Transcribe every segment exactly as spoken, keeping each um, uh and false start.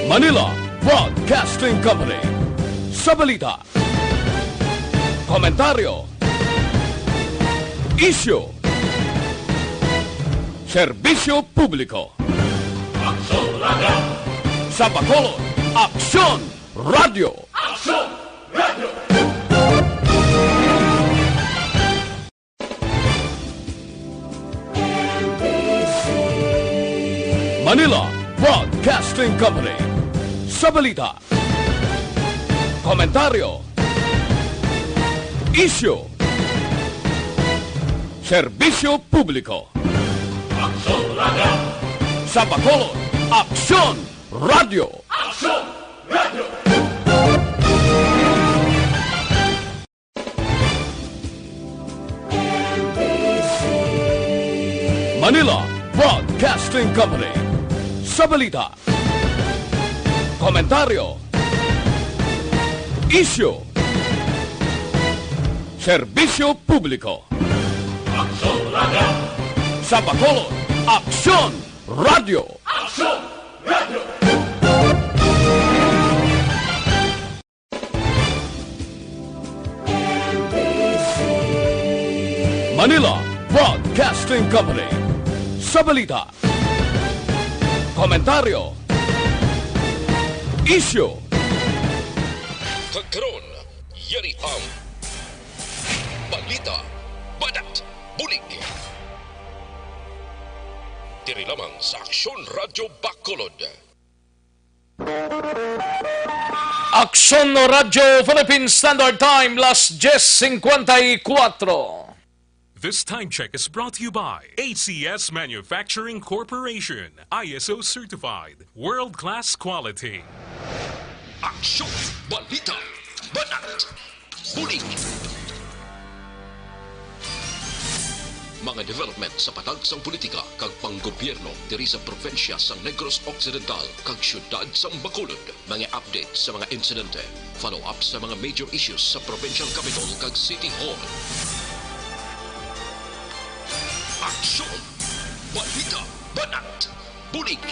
Manila Broadcasting Company. Sa balita, komentaryo, isyu, serbisyo publiko. Aksyon Radyo! Sa Bacolod, Aksyon Radyo! Aksyon Radyo! Manila Broadcasting Company. Sa balita, komentaryo, isyu, serbisyo publiko. Aksyon Radyo! Sa Bacolod, Aksyon Radyo! Aksyon Radyo! Manila Broadcasting Company. Sa balita, komentaryo, isyu, serbisyo publiko. Aksyon Radyo! Sa Bacolod, Aksyon Radyo! Aksyon Radyo! Manila Broadcasting Company. Sa balita, komentaryo, isyu. Kag karon, yari ang balita, banat, bulig. Diri lamang sa Aksyon Radyo Bacolod. Aksyon Radyo Philippine Standard Time, las diez cincuenta y cuatro. This time check is brought to you by A C S Manufacturing Corporation, I S O certified, world-class quality. Aksyon, balita, banat, bulig. Mga development sa patag sang politika kag panggobyerno diri sa probinsya sang Negros Occidental kag siyudad sang Bacolod. Mga update sa mga insidente, follow-up sa mga major issues sa provincial capitol kag city hall. Aksyon! Balita! Banat! Bulig!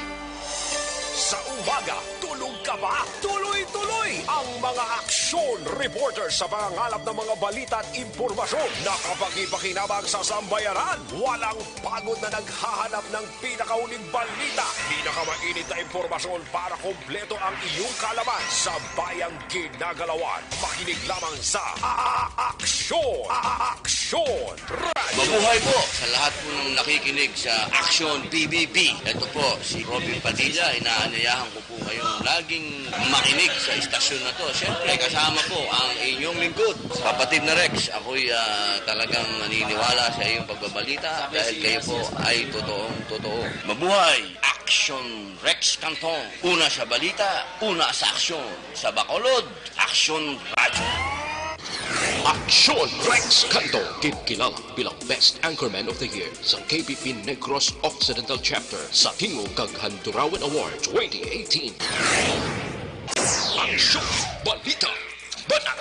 Sa umaga, tulog ka ba? Tuloy-tuloy ang mga aksyon reporter sa pangangalap ng mga balita at impormasyon na kapakipakinabang sa sambayanan. Walang pagod na naghahanap ng pinakahuling balita, pinakamainit na impormasyon para kompleto ang iyong kaalaman sa bayang ginagalawan. Makinig lamang sa A-, A-, Aksyon! A-, A-, Aksyon! Radyo! Mabuhay po sa lahat po ng nakikinig sa Aksyon P B B. Ito po si Robin Padilla. Inaanyayahan ko po kayong laging makinig sa istasyon na to. Siyempre, kasama po ang inyong lingkod, kapatid na Rex. Ako'y, ah, talagang naniniwala sa iyong pagbabalita dahil kayo po ay totoong totoo. Mabuhay! Aksyon Rex Cantong. Una sa balita, una sa aksyon. Sa Bacolod, Aksyon Radyo. Aksyon Rex Cantong, kinkilala bilang Best Anchorman of the Year sa K P P Negros Occidental Chapter sa Tingog kag Handurawan Award twenty eighteen. Aksyon, balita, banat,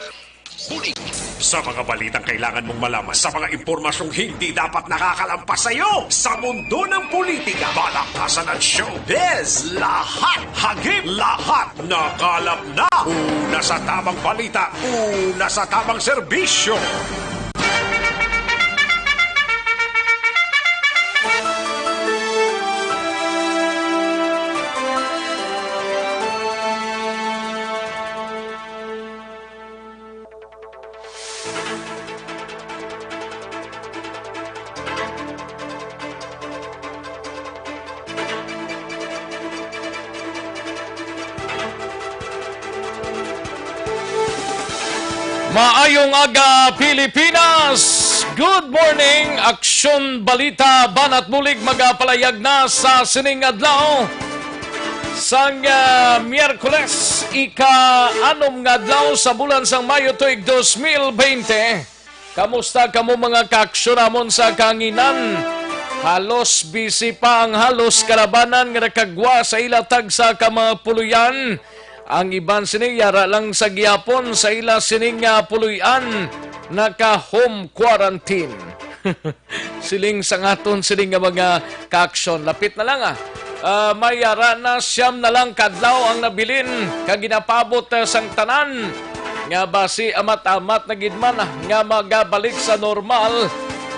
bulig. Sa mga balitang kailangan mong malaman, sa mga impormasyong hindi dapat nakakalampas sa iyo, sa mundo ng politika, palakasan at showbiz, lahat, hagip, lahat, nakalap na. Una sa tamang balita, una sa tamang serbisyo. Maayong aga, Pilipinas! Good morning! Aksyon Balita, Banat Bulig, magapalayag na sa sining adlaw. Sang, ah, Miyerkules, ika-anom nga adlaw sa bulan sang Mayo tuig dos mil bente. Kamusta kamo, mga kaaksyon namon sa kahanginan? Halos busy pa ang halos kalabanan nga nakagwa sa ila tagsa ka mga puloy-an. Ang iban sini yara lang sa gihapon sa ila sining, ah, puloy-an naka-home quarantine. Siling sang aton sini nga mga kaaksyon. Lapit na lang, ah. Ah, may ara na siyam na lang kadlaw ang nabilin, kag ginapaabot, ah, sang tanan nga basi amat-amat na gid man, ah, nga magabalik sa normal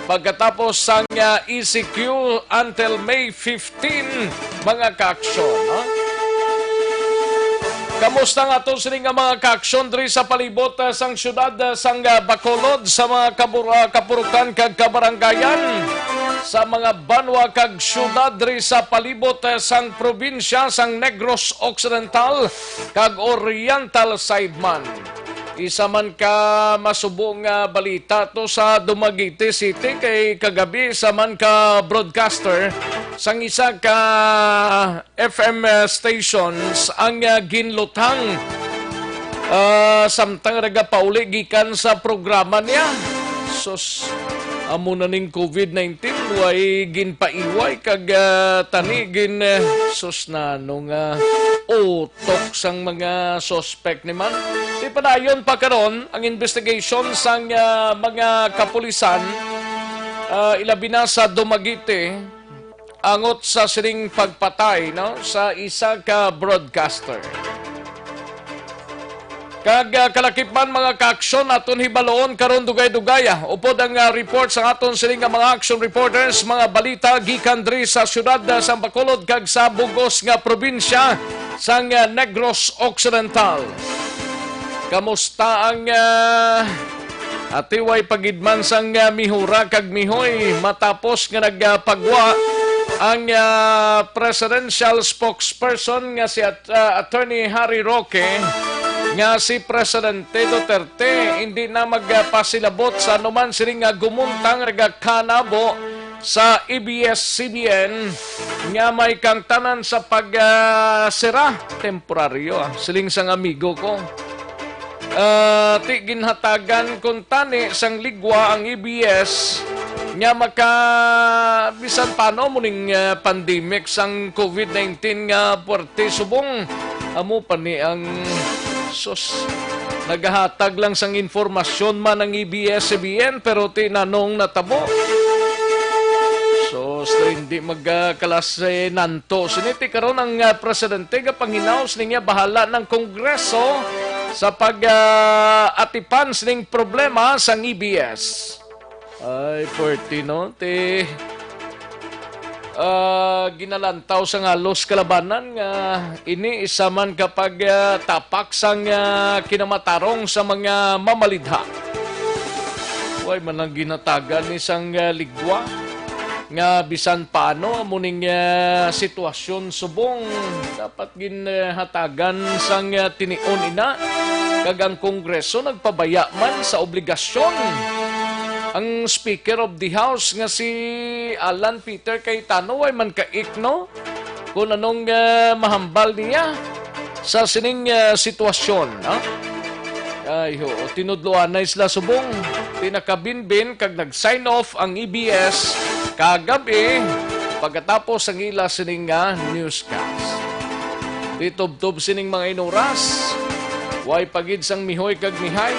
pagkatapos sang, ah, E C Q until May fifteen, mga kaaksyon, ha? Kamusta nga aton sini nga mga kaaksyon diri sa palibot, ah, sang siyudad, ah, sang, ah, Bacolod, sa mga kabur-, ah, kapurukan kag kabarangayan, sa mga banwa kag siyudad diri sa palibot, ah, sang probinsya sang Negros Occidental kag Oriental Sideman? Isa man ka masubo nga balita to sa Dumaguete City, kay kagabi isa man ka broadcaster sang isa ka F M stations ang, ah, ginlutang, ah, samtang nagapauli gikan sa programa niya. Sus, amo na ning covid nineteen, way ginpaiway kag, ah, tani gin, eh, sus, nano nga utok sang mga suspect ni man. Di padayon pa karon ang investigation sang, ah, mga kapulisan, ah, ilabi na sa Dumaguete, angot sa sining pagpatay, no, sa isa ka broadcaster. Kag, ah, kalakip man, mga kaaksyon, aton hibaloon karon dugay-dugay, ah, upod ang, ah, report sa aton sining nga mga action reporters, mga balita gikan diri sa siyudad, ah, sang Bacolod kag sa bug-os nga probinsya sang, ah, Negros Occidental. Kamusta ang, ah, atiway pagidman sang, ah, mihura kag mihoy matapos nga nagpagwa ang, ah, presidential spokesperson nga si At-, ah, Attorney Harry Roque nga si Presidente Duterte hindi na magpasilabot sa anuman sini nga gumuntang nga kanabo sa A B S C B N nga may kangtanan sa pag, ah, sira temporaryo, ah, siling sang amigo ko. Ah, ti ginhatagan kuntani sang ligwa ang A B S nga maka bisan paano mo ning, ah, pandemic sang covid nineteen nga puwerte subong amo pa ni ang sus. Nagahatag lang sang informasyon man ang A B S C B N, pero ti nanong natabo. Sus, hindi magkalas, eh, nanto. Siniti karon ang, ah, presidente nga panghinaos niya bahala ng Kongreso sa pag, ah, atipan sining problema sang A B S. Ay, forty, no? Ti, ah, ginalantaw sa ngalos kalabanan nga ini isa man ka pag, ah, tapak sang, ah, kinamatarong sa mga mamalidha. Way man lang ginatagan ni sang, ah, ligwa nga bisan paano amo ning, ah, sitwasyon subong dapat ginhatagan sang, ah, tinion ina, kag ang Kongreso nagpabaya man sa obligasyon. Ang Speaker of the House nga si Alan Peter Cayetano way man kaik, no, kung anong, ah, mahambal niya sa sining, ah, sitwasyon, no? Ay, ho, tinudloanay sila subong. Pinakabinbin kag nag-sign off ang A B S kagab-i pagkatapos ang ila sining nga newscast. Di tubtob sining mga inuras, way pa gid sang mihoy kag mihay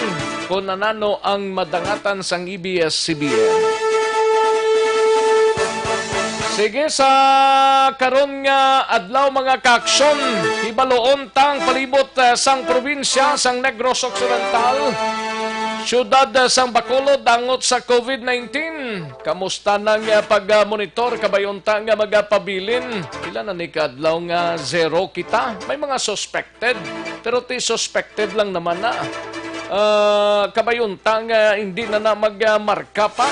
kon anano ang madangatan sang A B S C B N. Sige, sa karon nga adlaw, mga kaaksyon, hibaloon tang palibot, eh, sang probinsya sang Negros Occidental, siyudad, eh, sang Bacolod, angot sa covid nineteen. Kamusta nang, eh, pag-monitor? Kabayunta nga magapabilin. Pila na ni kadlaw nga zero kita? May mga suspected, pero ti suspected lang naman na. Ah, kabayunta nga hindi na na magmarka pa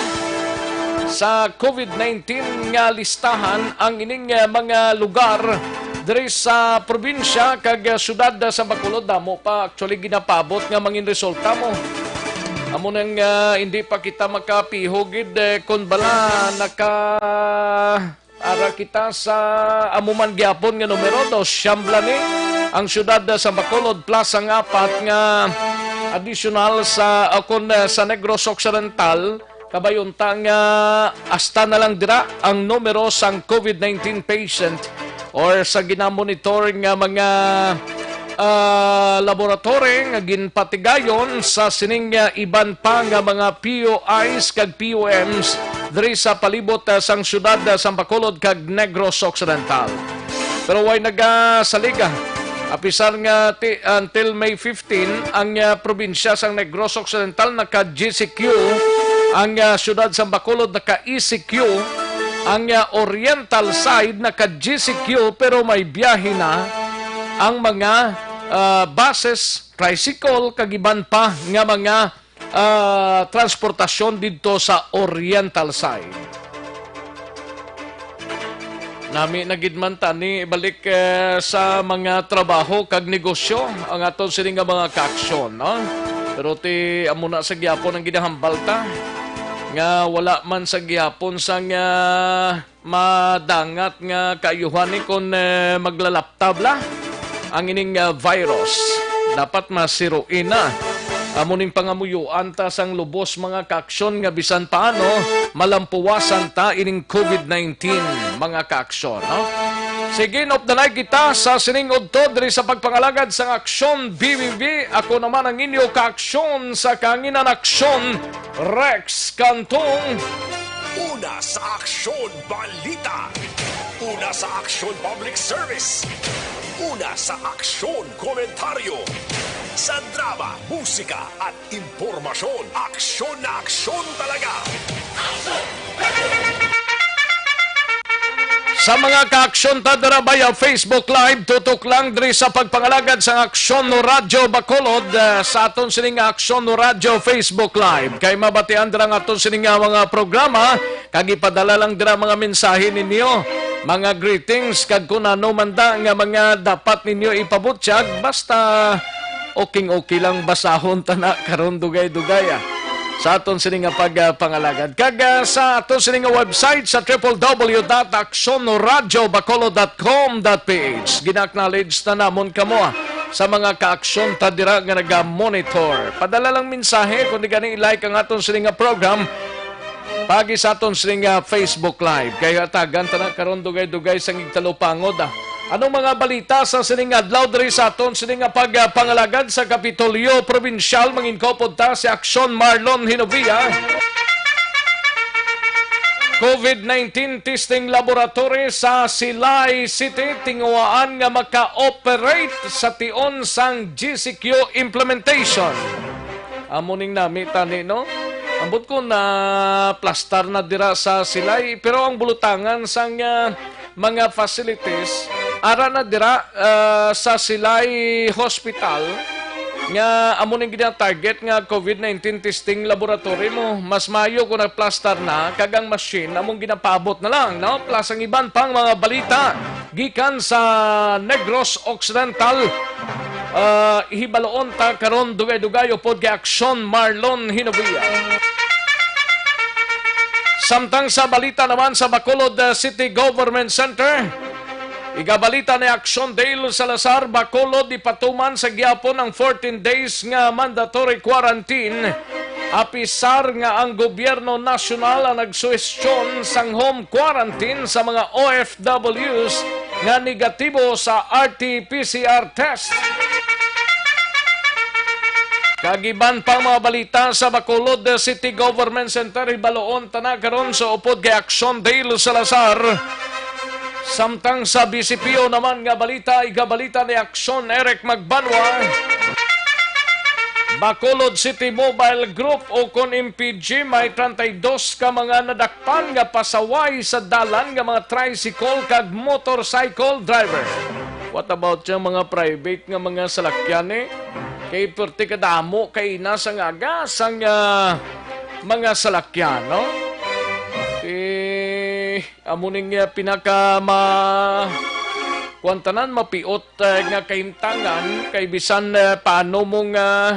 sa covid nineteen nga listahan ang ining, ah, mga lugar diri sa probinsya kag, ah, siyudad sa Bacolod. Damo pa actually ginapabot nga mangin resulta mo. Amo nang, ah, hindi pa kita makapihog gid, eh, kun bala naka ara kita sa amo man gyapon nga numero, dos siyam bala ni ang siyudad sa Bacolod plus ang apat nga additional sa, ah, kun, ah, sa Negros Occidental, kabayunta nga hasta na lang dira ang numero sang covid nineteen patient or sa ginamonitor nga mga, ah, laboratory nga ginpatigayon sa sining, ah, iban pa nga mga P U Is kag P U Ms diri sa palibot, ah, sang siyudad, ah, sang Bacolod kag Negros Occidental. Pero way nagasaliga. Apisar nga ti-, until May fifteen, ang, ah, probinsya sang Negros Occidental naka-G C Q, ang, ah, siyudad sang Bacolod naka-E C Q, ang, ah, Oriental side naka-G C Q, pero may biyahe na ang mga, ah, buses, tricycle, kag iban pa nga mga ah, transportasyon didto sa Oriental side. Nami na gid man tani ibalik, eh, sa mga trabaho kag negosyo ang aton sini nga mga kaaksyon, no? Pero ti amo na sa gyapon ang ginahambal ta nga wala man sa gyapon sang, ah, madangat nga kaayuhan ni kon, eh, maglalaptab la ang ining, ah, virus. Dapat masiruin na. Amo ning pangamuyuan ta sang lubos, mga kaaksyon, nga bisan paano malampuwasan ta ining covid nineteen, mga kaaksyon, no? Sige, inop na kita sa sining udto diri sa pagpangalagad sang Aksyon B B B. Ako naman ang inyo kaaksyon sa kanginan, Aksyon Rex Cantong. Una sa aksyon, balita. Una sa aksyon, public service. Una sa aksyon, komentaryo. Sa drama, musika, at impormasyon, aksyon na aksyon talaga. Sa mga kaaksyon ta dira via Facebook Live, tutok lang diri sa pagpangalagad sang Aksyon no Radyo Bacolod, eh, sa aton sining Aksyon no Radyo Facebook Live. Kay mabatian dira ang aton sining nga mga programa, kag ipadala lang dira mga mensahe ninyo, mga greetings, kag kun ano man da nga mga dapat ninyo ipabutyag, basta okay-okay lang basahon ta na karon dugay-dugay, ah, sa aton sini nga pagpangalagad. Kag, ah, sa aton sini nga website sa triple W dot aksyon radyo bacolod dot com dot P H. Gina-acknowledge na namon kamo, ah, sa mga kaaksyon ta dira nga naga-monitor. Padala lang mensahe, kundi gani i-like ang aton sini nga program pagi sa aton sini nga Facebook Live. Kay hatagan ta na karon dugay-dugay sang igtalupangod, ah. Anong mga balita sa sining adlaw diri sa aton sini nga pagpangalagad sa Kapitolyo Probinsyal? Manginkupod ta si Aksyon Marlon Hinovia. covid nineteen testing laboratory sa Silay City tinguhaan nga maka-operate sa tion sang G C Q implementation. Amo ning nami tani, no? Ambot ko na plastar na dira sa Silay, pero ang bulutangan sang, ah, mga facilities, ara na dira, ah, sa Silay Hospital, nga amo ning gina-target nga covid nineteen testing laboratory mo. Mas maayo kung nagplastar na, kag ang machine among ginapaabot na lang, no? Plus ang iban pang mga balita gikan sa Negros Occidental. Ah, hibaloon ta karon dugay-dugay upod kay Aksyon Marlon Hinovia. Samtang sa balita naman sa Bacolod, ah, City Government Center, igabalita ni Aksyon Dale Salazar, Bacolod, ipatuman sa gihapon ang fourteen days nga mandatory quarantine, apisar nga ang gobyerno nasyonal ang nagsuhestyon sang home quarantine sa mga O F Ws nga negatibo sa R T P C R test. Kag iban pang mga balita sa Bacolod City Government Center, hibaloon ta na karon sa upod kay Aksyon Dale Salazar. Samtang sa B C P O naman nga balita, igabalita ni Aksyon Eric Magbanwa, Bacolod City Mobile Group o kon M P G, may treinta y dos ka mga nadak pan nga pasaway sa dalan nga mga tricycle kag motorcycle driver. What about sa mga private nga mga salakyan, eh? Kay perti kadamo kay na sa ngaga sang, ah, mga salakyan, no? Eh, amo ning, ah, pinaka ma-, kuwan tanan, mapiot, eh, nga kahimtangan kay bisan, eh, paano mo nga,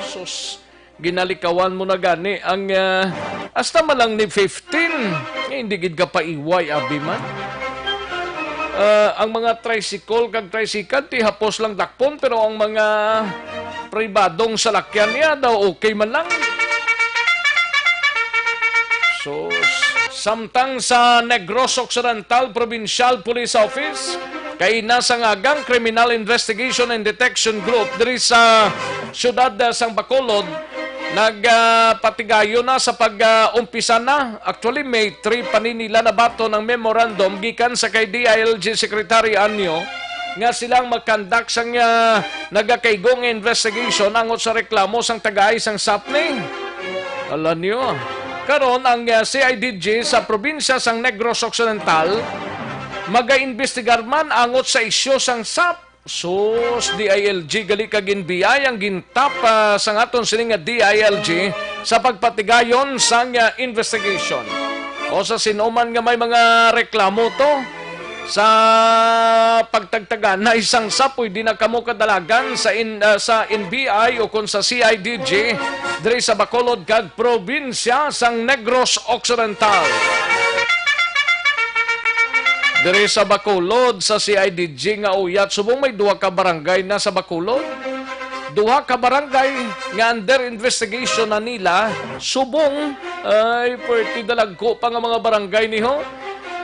sus, ginalikawan mo na gani ang, ah, hasta man lang ni fifteen, nga hindi gid ka paiway, abi man. Ah, ang mga tricycle kag tricycle, ti hapos lang dakpon, pero ang mga pribadong salakyan niya daw okay man lang. So, samtang sa Negros Occidental Provincial Police Office, kay nasa ngagang Criminal Investigation and Detection Group diri sa siyudad, ah, sang Bacolod, nagpatigayon na sa pag-umpisa na. Actually, May three pa ni nila nabaton ang memorandum gikan sa kay D I L G Secretary Anyo nga silang mag-conduct sang, ah, nagakaigo nga investigation angot sa reklamo sang taga-ay sang SAPNI. Ala niyo. Karon ang, ah, C I D G sa probinsya sang Negros Occidental magaimbestigar man angot sa isyu sang SAP. Sus, D I L G gali kag N B I ang gintap, ah, sang aton sini nga D I L G sa pagpatigayon sang, ah, investigation. O sa sino man nga may mga reklamo to sa pagtagtaganay sang SAP, pwede na kamo kadalagan sa in-, ah, sa N B I o kon sa C I D G diri sa Bacolod kag probinsya sang Negros Occidental. Diri sa Bacolod, sa C I D G nga uyat, subong may duha ka barangay na sa Bacolod. Duha ka barangay nga under investigation na nila, subong, ay, pwerte dalagko pa nga mga barangay niho.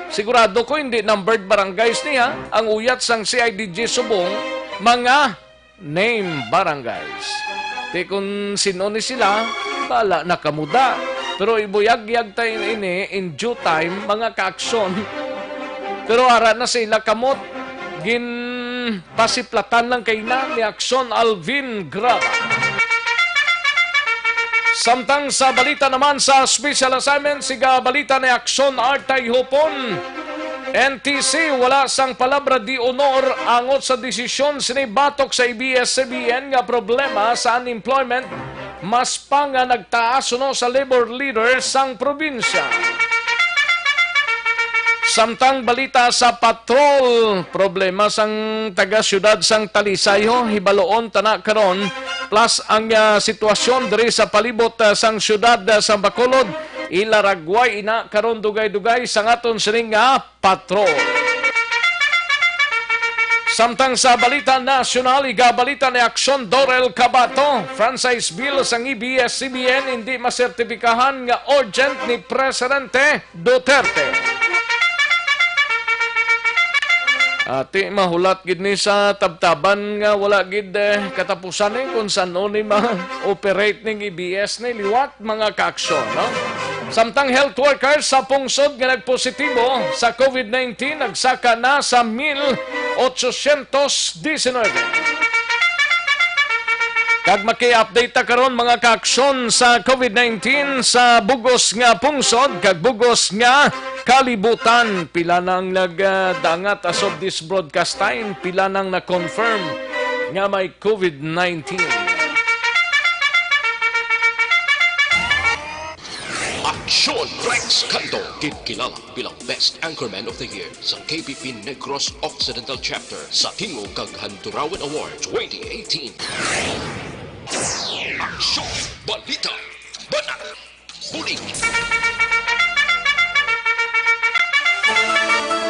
Sigurado ko hindi numbered barangays niya ang uyat sang C I D G subong, mga name barangays. Ti kun sino ni sila, bala na kamuda. Pero ibuyagyag ta ini in due time, mga kaaksyon. Pero ara na sila kamot, ginpasiplatan lang kay na ni Aksyon Alvin Graba. Samtang sa balita naman sa special assignment, siga balita ni Aksyon Artay Hopon. N T C, wala sang palabra de honor angot sa desisyon sini batok sa A B S C B N nga problema sa unemployment mas pa nga nagtaas suno sa labor leader sang probinsya. Samtang balita sa patrol, problema sang taga-siyudad sang Talisay, ho, hibaluon ta na karon, plus ang, ah, sitwasyon diri sa palibot, ah, sang siyudad, ah, sa Bacolod, ilaragway ina karon dugay-dugay sa ngaton sining nga patrol. Samtang sa balita nasyonal, igabalita ni Aksyon Dorel Cabato, franchise bill sang A B S C B N hindi masertipikahan nga urgent ni Presidente Duterte. Ati, mahulat gid ni sa tabtaban nga wala gid, eh, katapusan, eh, kung san-o ni ma-operate ning A B S ni liwat. Mga kaaksyon, no? Samtang health workers sa pungsod nga nagpositibo sa COVID nineteen nagsaka na sa mil ochocientos diecinuebe. Kag maki-update ta karon, mga kaaksyon, sa COVID nineteen sa bugos nga pungsod kag bugos nga kalibutan. Pila nang nagdangat as of this broadcast time? Pila nang na-confirm nga may COVID nineteen? Aksyon Rex Canto, ginkilala bilang Best Anchorman of the Year sa K P P Negros Occidental Chapter sa tingog kag Handurawan Award twenty eighteen. Aksyon, balita, banat, bulig.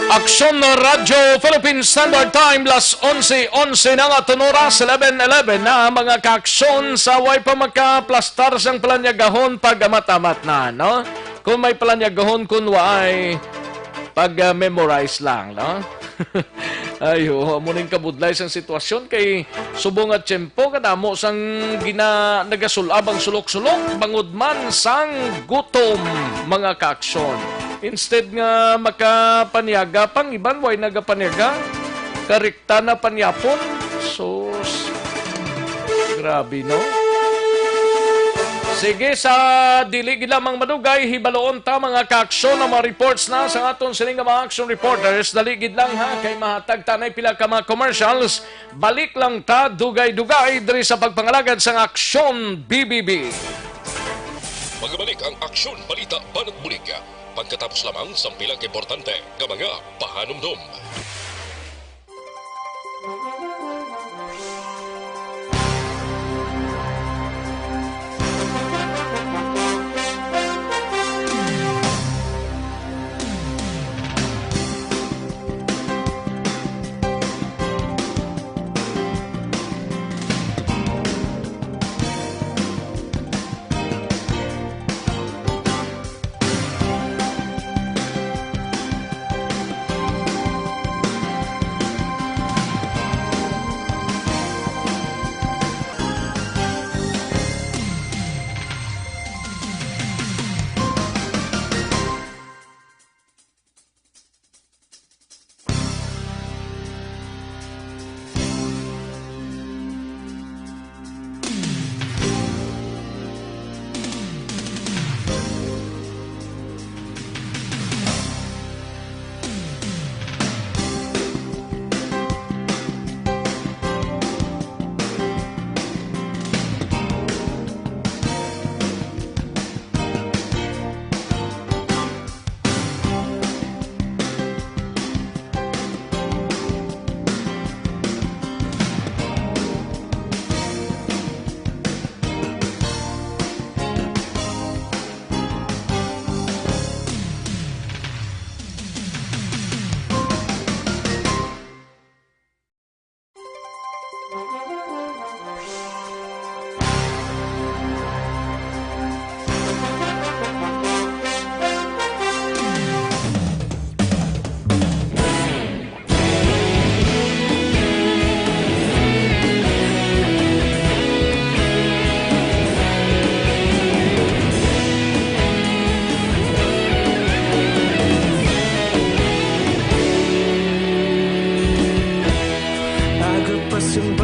Aksyon Radyo Philippine Standard Time, las onse onse na nga, aton oras, eleven eleven na, mga kaaksyon. Sa way pa makaplastar sang palanyagahon, pag-amat-amat na, no? Kung may palanyagahon, kung waay, pag, ah, memorize lang, no? Ay, oo, amo ning kabudlay sang sitwasyon kay subong nga tiyempo kadamo sang gina-, nagasul-ab ang sulok-sulok bangod man sang gutom, mga kaaksyon. Instead nga makapanyaga pang iban, way nagapanyaga, karikta na panyapon. Sus. Grabe, no? Sige, sa dili gid lamang madugay, hibaluon ta, mga kaaksyon, ang mga reports na sa aton sini nga mga action reporters. Dali gid lang, ha, kay mahatag tanay pila ka mga commercials. Balik lang ta dugay-dugay diri sa pagpangalagad sang Aksyon B B B. Magabalik ang Aksyon Balita Banat Bulig pagkatapos lamang sang pila ka importante nga mga pahanumdom.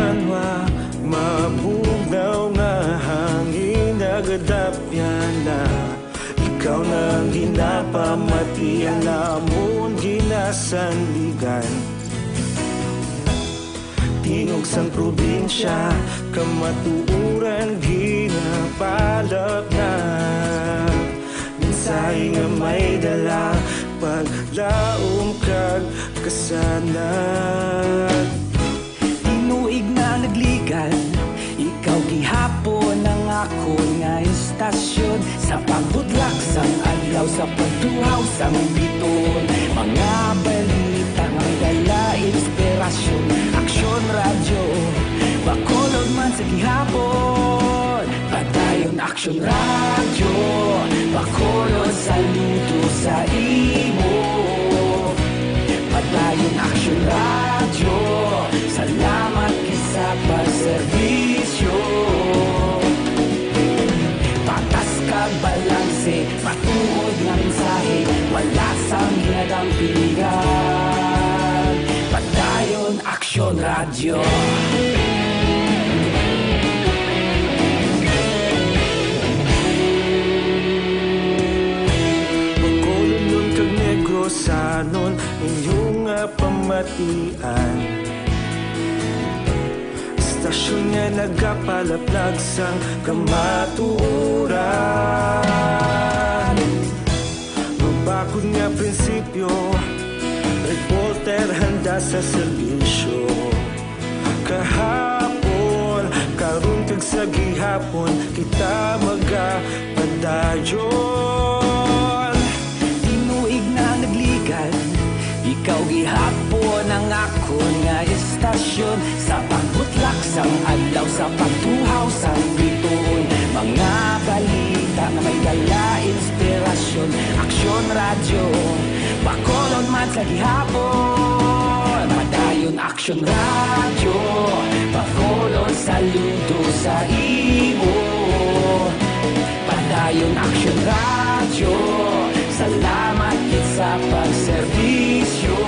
Banwa, mabugnaw nga hangin nagadapyan na. Ikaw na ang ginapamatian namon ginasandigan. Tingog sang probinsya, kamatuoran ginapalapnag. Mensahe nga may dala, paglaom kag kasanag. Tinuig na nagligan, ikaw gihapon ang akon nga istasyon. Sa pagbutlak sang adlaw, sa pagtuhaw sang biton, mga balita nga may dala inspirasyon. Aksyon Radyo, Bacolod man sa gihapon. Padayon Aksyon Radyo, Bacolod, saludo sa imo. Padayon Aksyon Radyo, salamat gid sa pagserbisyo. Patas kag balanse, matuod nga mensahe, wala sang ginadampigan. Padayon Aksyon Radyo. Bacolodnon kag Negrosanon, inyo nga pamatian. Istasyon nga nagapalaplag sang kamatuoran. Mabakod nga prinsipyo, reporter handa sa serbisyo. Kahapon, karon kag sa gihapon, kita magapadayon. Tinuig na nagligan, ikaw gihapon ang akon nga istasyon. Sa pagbutlak sang adlaw, sa pagtuhaw sang bituon, mga balita nga may dala inspirasyon. Aksyon Radyo, Bacolod man sa gihapon. Padayon Aksyon Radyo, Bacolod, saludo sa imo. Padayon Aksyon Radyo, salamat gid sa pagserbisyo.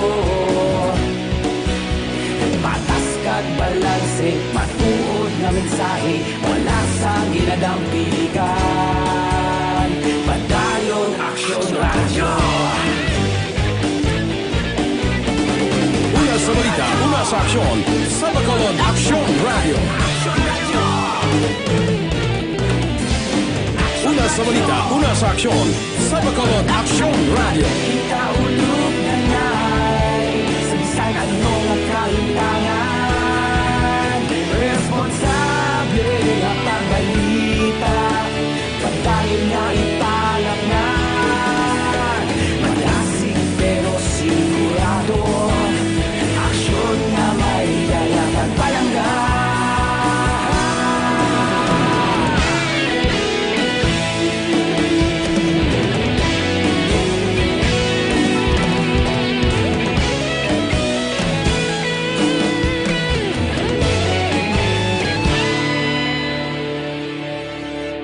Patas kag balanse, matuod nga mensahe, wala sang ginadampigan. Padayon Aksyon Radyo. Una sa balita, una sa aksyon, sa Bacolod Aksyon Radyo. Una sa balita, una sa aksyon, sa Bacolod Aksyon Radyo. Kita ulog na nay, sa bisan ano nga kahitangan, responsable nga pagbalita. Padayon nga ipalapngan, madasig pero sigurado, aksyon nga may dala kag palangga.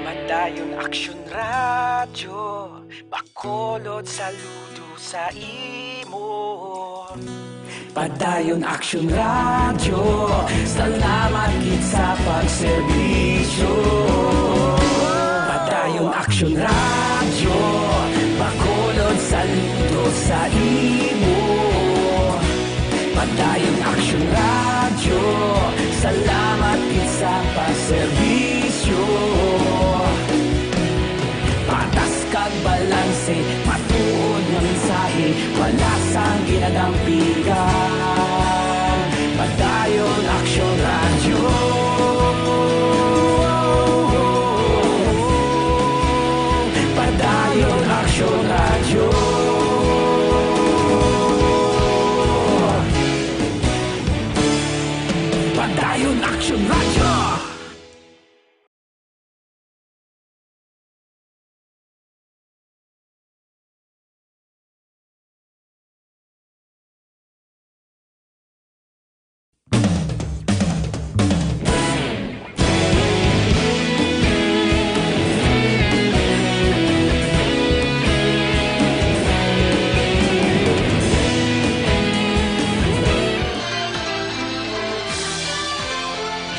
Padayon Aksyon Radyo, Bacolod, saludo sa imo. Padayon Aksyon Radyo, salamat gid sa pagserbisyo. Padayon Aksyon Radyo, Bacolod, saludo sa imo. Padayon Aksyon Radyo, salamat gid sa pagserbisyo. Patas kag balanse, matuod nga mensahe, wala sang ginadampigan. Padayon Aksyon Radyo.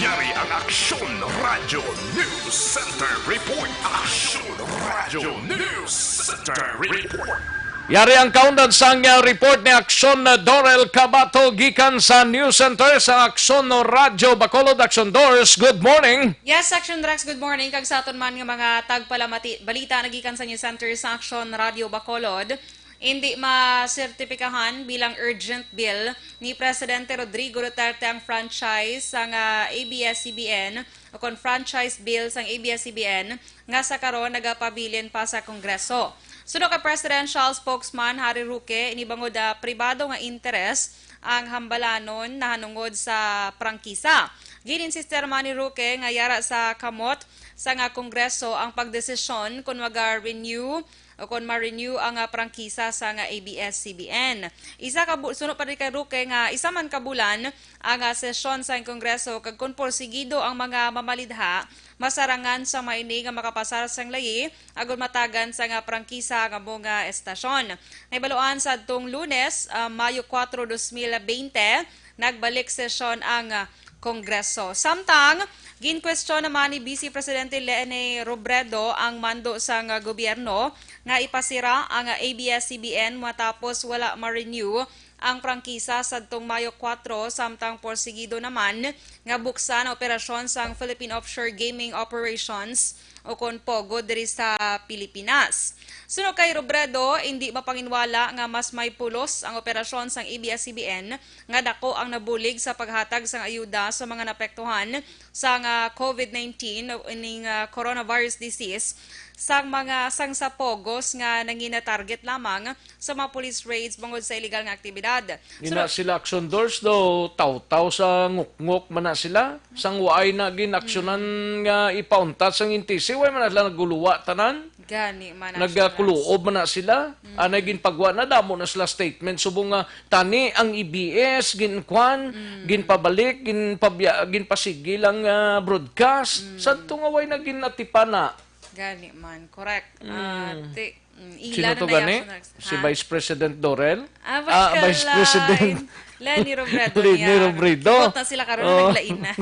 Yari ang Aksyon Radio News Center Report. Aksyon Radio News Center Report. Yari ang kaundan sang, uh, report ni Aksyon, uh, Dorel Cabato gikan sa News Center sa Aksyon Radyo Bacolod. Aksyon Dors, good morning. Yes, Aksyon Rex, good morning. Kag sa aton man nga mga tagpalamati-, balita nagikan sa News Center sa Aksyon Radyo Bacolod, hindi masertipikahan bilang urgent bill ni Presidente Rodrigo Duterte ang franchise sang, ah, A B S C B N o kon franchise bill sang A B S C B N nga sa karon nagapabilin pa sa Kongreso. Suno kay Presidential Spokesman Harry Roque, ini bangod, ah, pribado nga interes ang hambalanon nahanungod sa prangkisa. Gin-insistir man ni Roque nga yara sa kamot sang, ah, Kongreso ang pagdesisyon kon maga-renew o kon ma-renew ang, ah, prangkisa sang, ah, A B S C B N. Isa ka bu-, suno pa rin kay Roque nga isa man ka bulan ang, ah, sesyon sa Kongreso, kag kon porsigido ang mga mamalidha, masarangan sa maini nga makapasar sang layi agud matagan sang, ah, prangkisa ang amo nga estasyon. Nahibaluan sa adtong Lunes, ah, Mayo kuwatro, dos mil bente, nagbalik sesyon ang, ah, Kongreso. Samtang, ginkwestiyon naman ni Vice Presidente Leni Robredo ang mando sang, ah, gobyerno nga ipasira ang, ah, A B S C B N matapos wala ma-renew ang prangkisa sadtong Mayo kuwatro, samtang porsigido naman nga buksan ang operasyon sang Philippine Offshore Gaming Operations o kon POGO diri sa Pilipinas. Suno kay Robredo, indi mapanginwala nga mas may pulos ang operasyon sang A B S C B N nga dako ang nabulig sa paghatag sang ayuda sa mga naapektuhan sang, ah, COVID nineteen o ining, ah, coronavirus disease sang mga sang sa POGOs nga nangina-target lamang sa mga police raids bangod sa illegal nga aktibidad. Ina sila Aksyon Dors daw, tawtaw sa ngukngok man na sila. Sang waay na ginaksyonan nga ipauntat sang N T C, way man na sila naguluwa tanan. Gani man na sila. Nagkakuloob man na sila. Anay ginpagwa na, damo na sila statement. Subong nga tani ang A B S, ginkwan, ginpabalik, ginpabya-, ginpasigi lang, ah, broadcast. Sadto nga way na ginatipan na. Gani man, correct. Ah, ti-, mm, ila na to gani? Sino na yung action next, ha? Si Vice President Dorel? Ah, Vice President Leni Robredo. Leni Robredo. Kibot na sila karon, naglain na.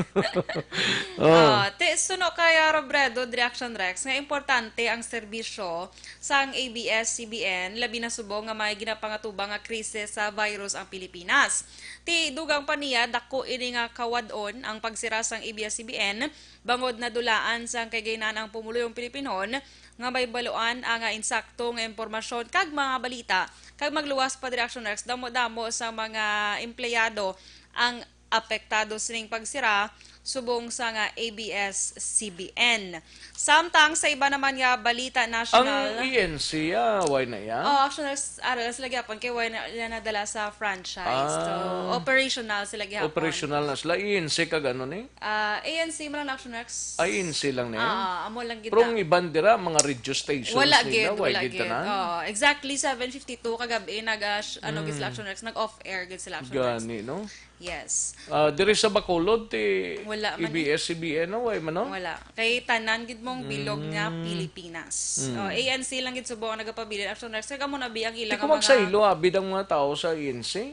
Oh. Ah, ti, suno kay, ah, Robredo, Reaction Rex, nga importante ang serbisyo sang A B S C B N, labi na subong nga may ginapangatubang nga krisis sa virus ang Pilipinas. Ti, dugang pa niya, dako ini nga kawad-on ang pagsira sang A B S C B N, bangod nadulaan sang kay gainan ang pumuluyong Pilipinon nga may baluan ang, ah, insakto nga impormasyon kag mga balita, kag magluwas pa, Reaction Rex, damo-damo sa mga empleyado ang apektado sining pagsira subong sa nga A B S C B N. Samtang sa iba naman nga balita national, ang E N C, ah, way na iya? Oh, actually, ara lang sila gyapon kay way na, na nadala sa franchise. So, ah, operational sila gyapon. Operational na sila. E N C kag ano ni? Ah, A N C man lang na, Action Rex. Ah, A N C lang na yun? Ah, amo lang gid. Pero na ang iban dira, mga radio stations nila, wala gid, wala gid tanan. Oh, exactly seven fifty-two kagabi, nag, ah, sh-, ano gid sila, Action Rex, nag-off-air gid sila, Action Rex. Gani, no? Yes. Ah, diri sa Bacolod, ti wala man A B S C B N, no? Way man, no? Wala. Kay tanan gid mong bilog nga Pilipinas. Mm. Oh, A N C lang gid subong ang nagapabilin, Action Rex. Kay kamo na bi ang ilang mga... Di ko magsaylo, abid ang mga tao sa A N C.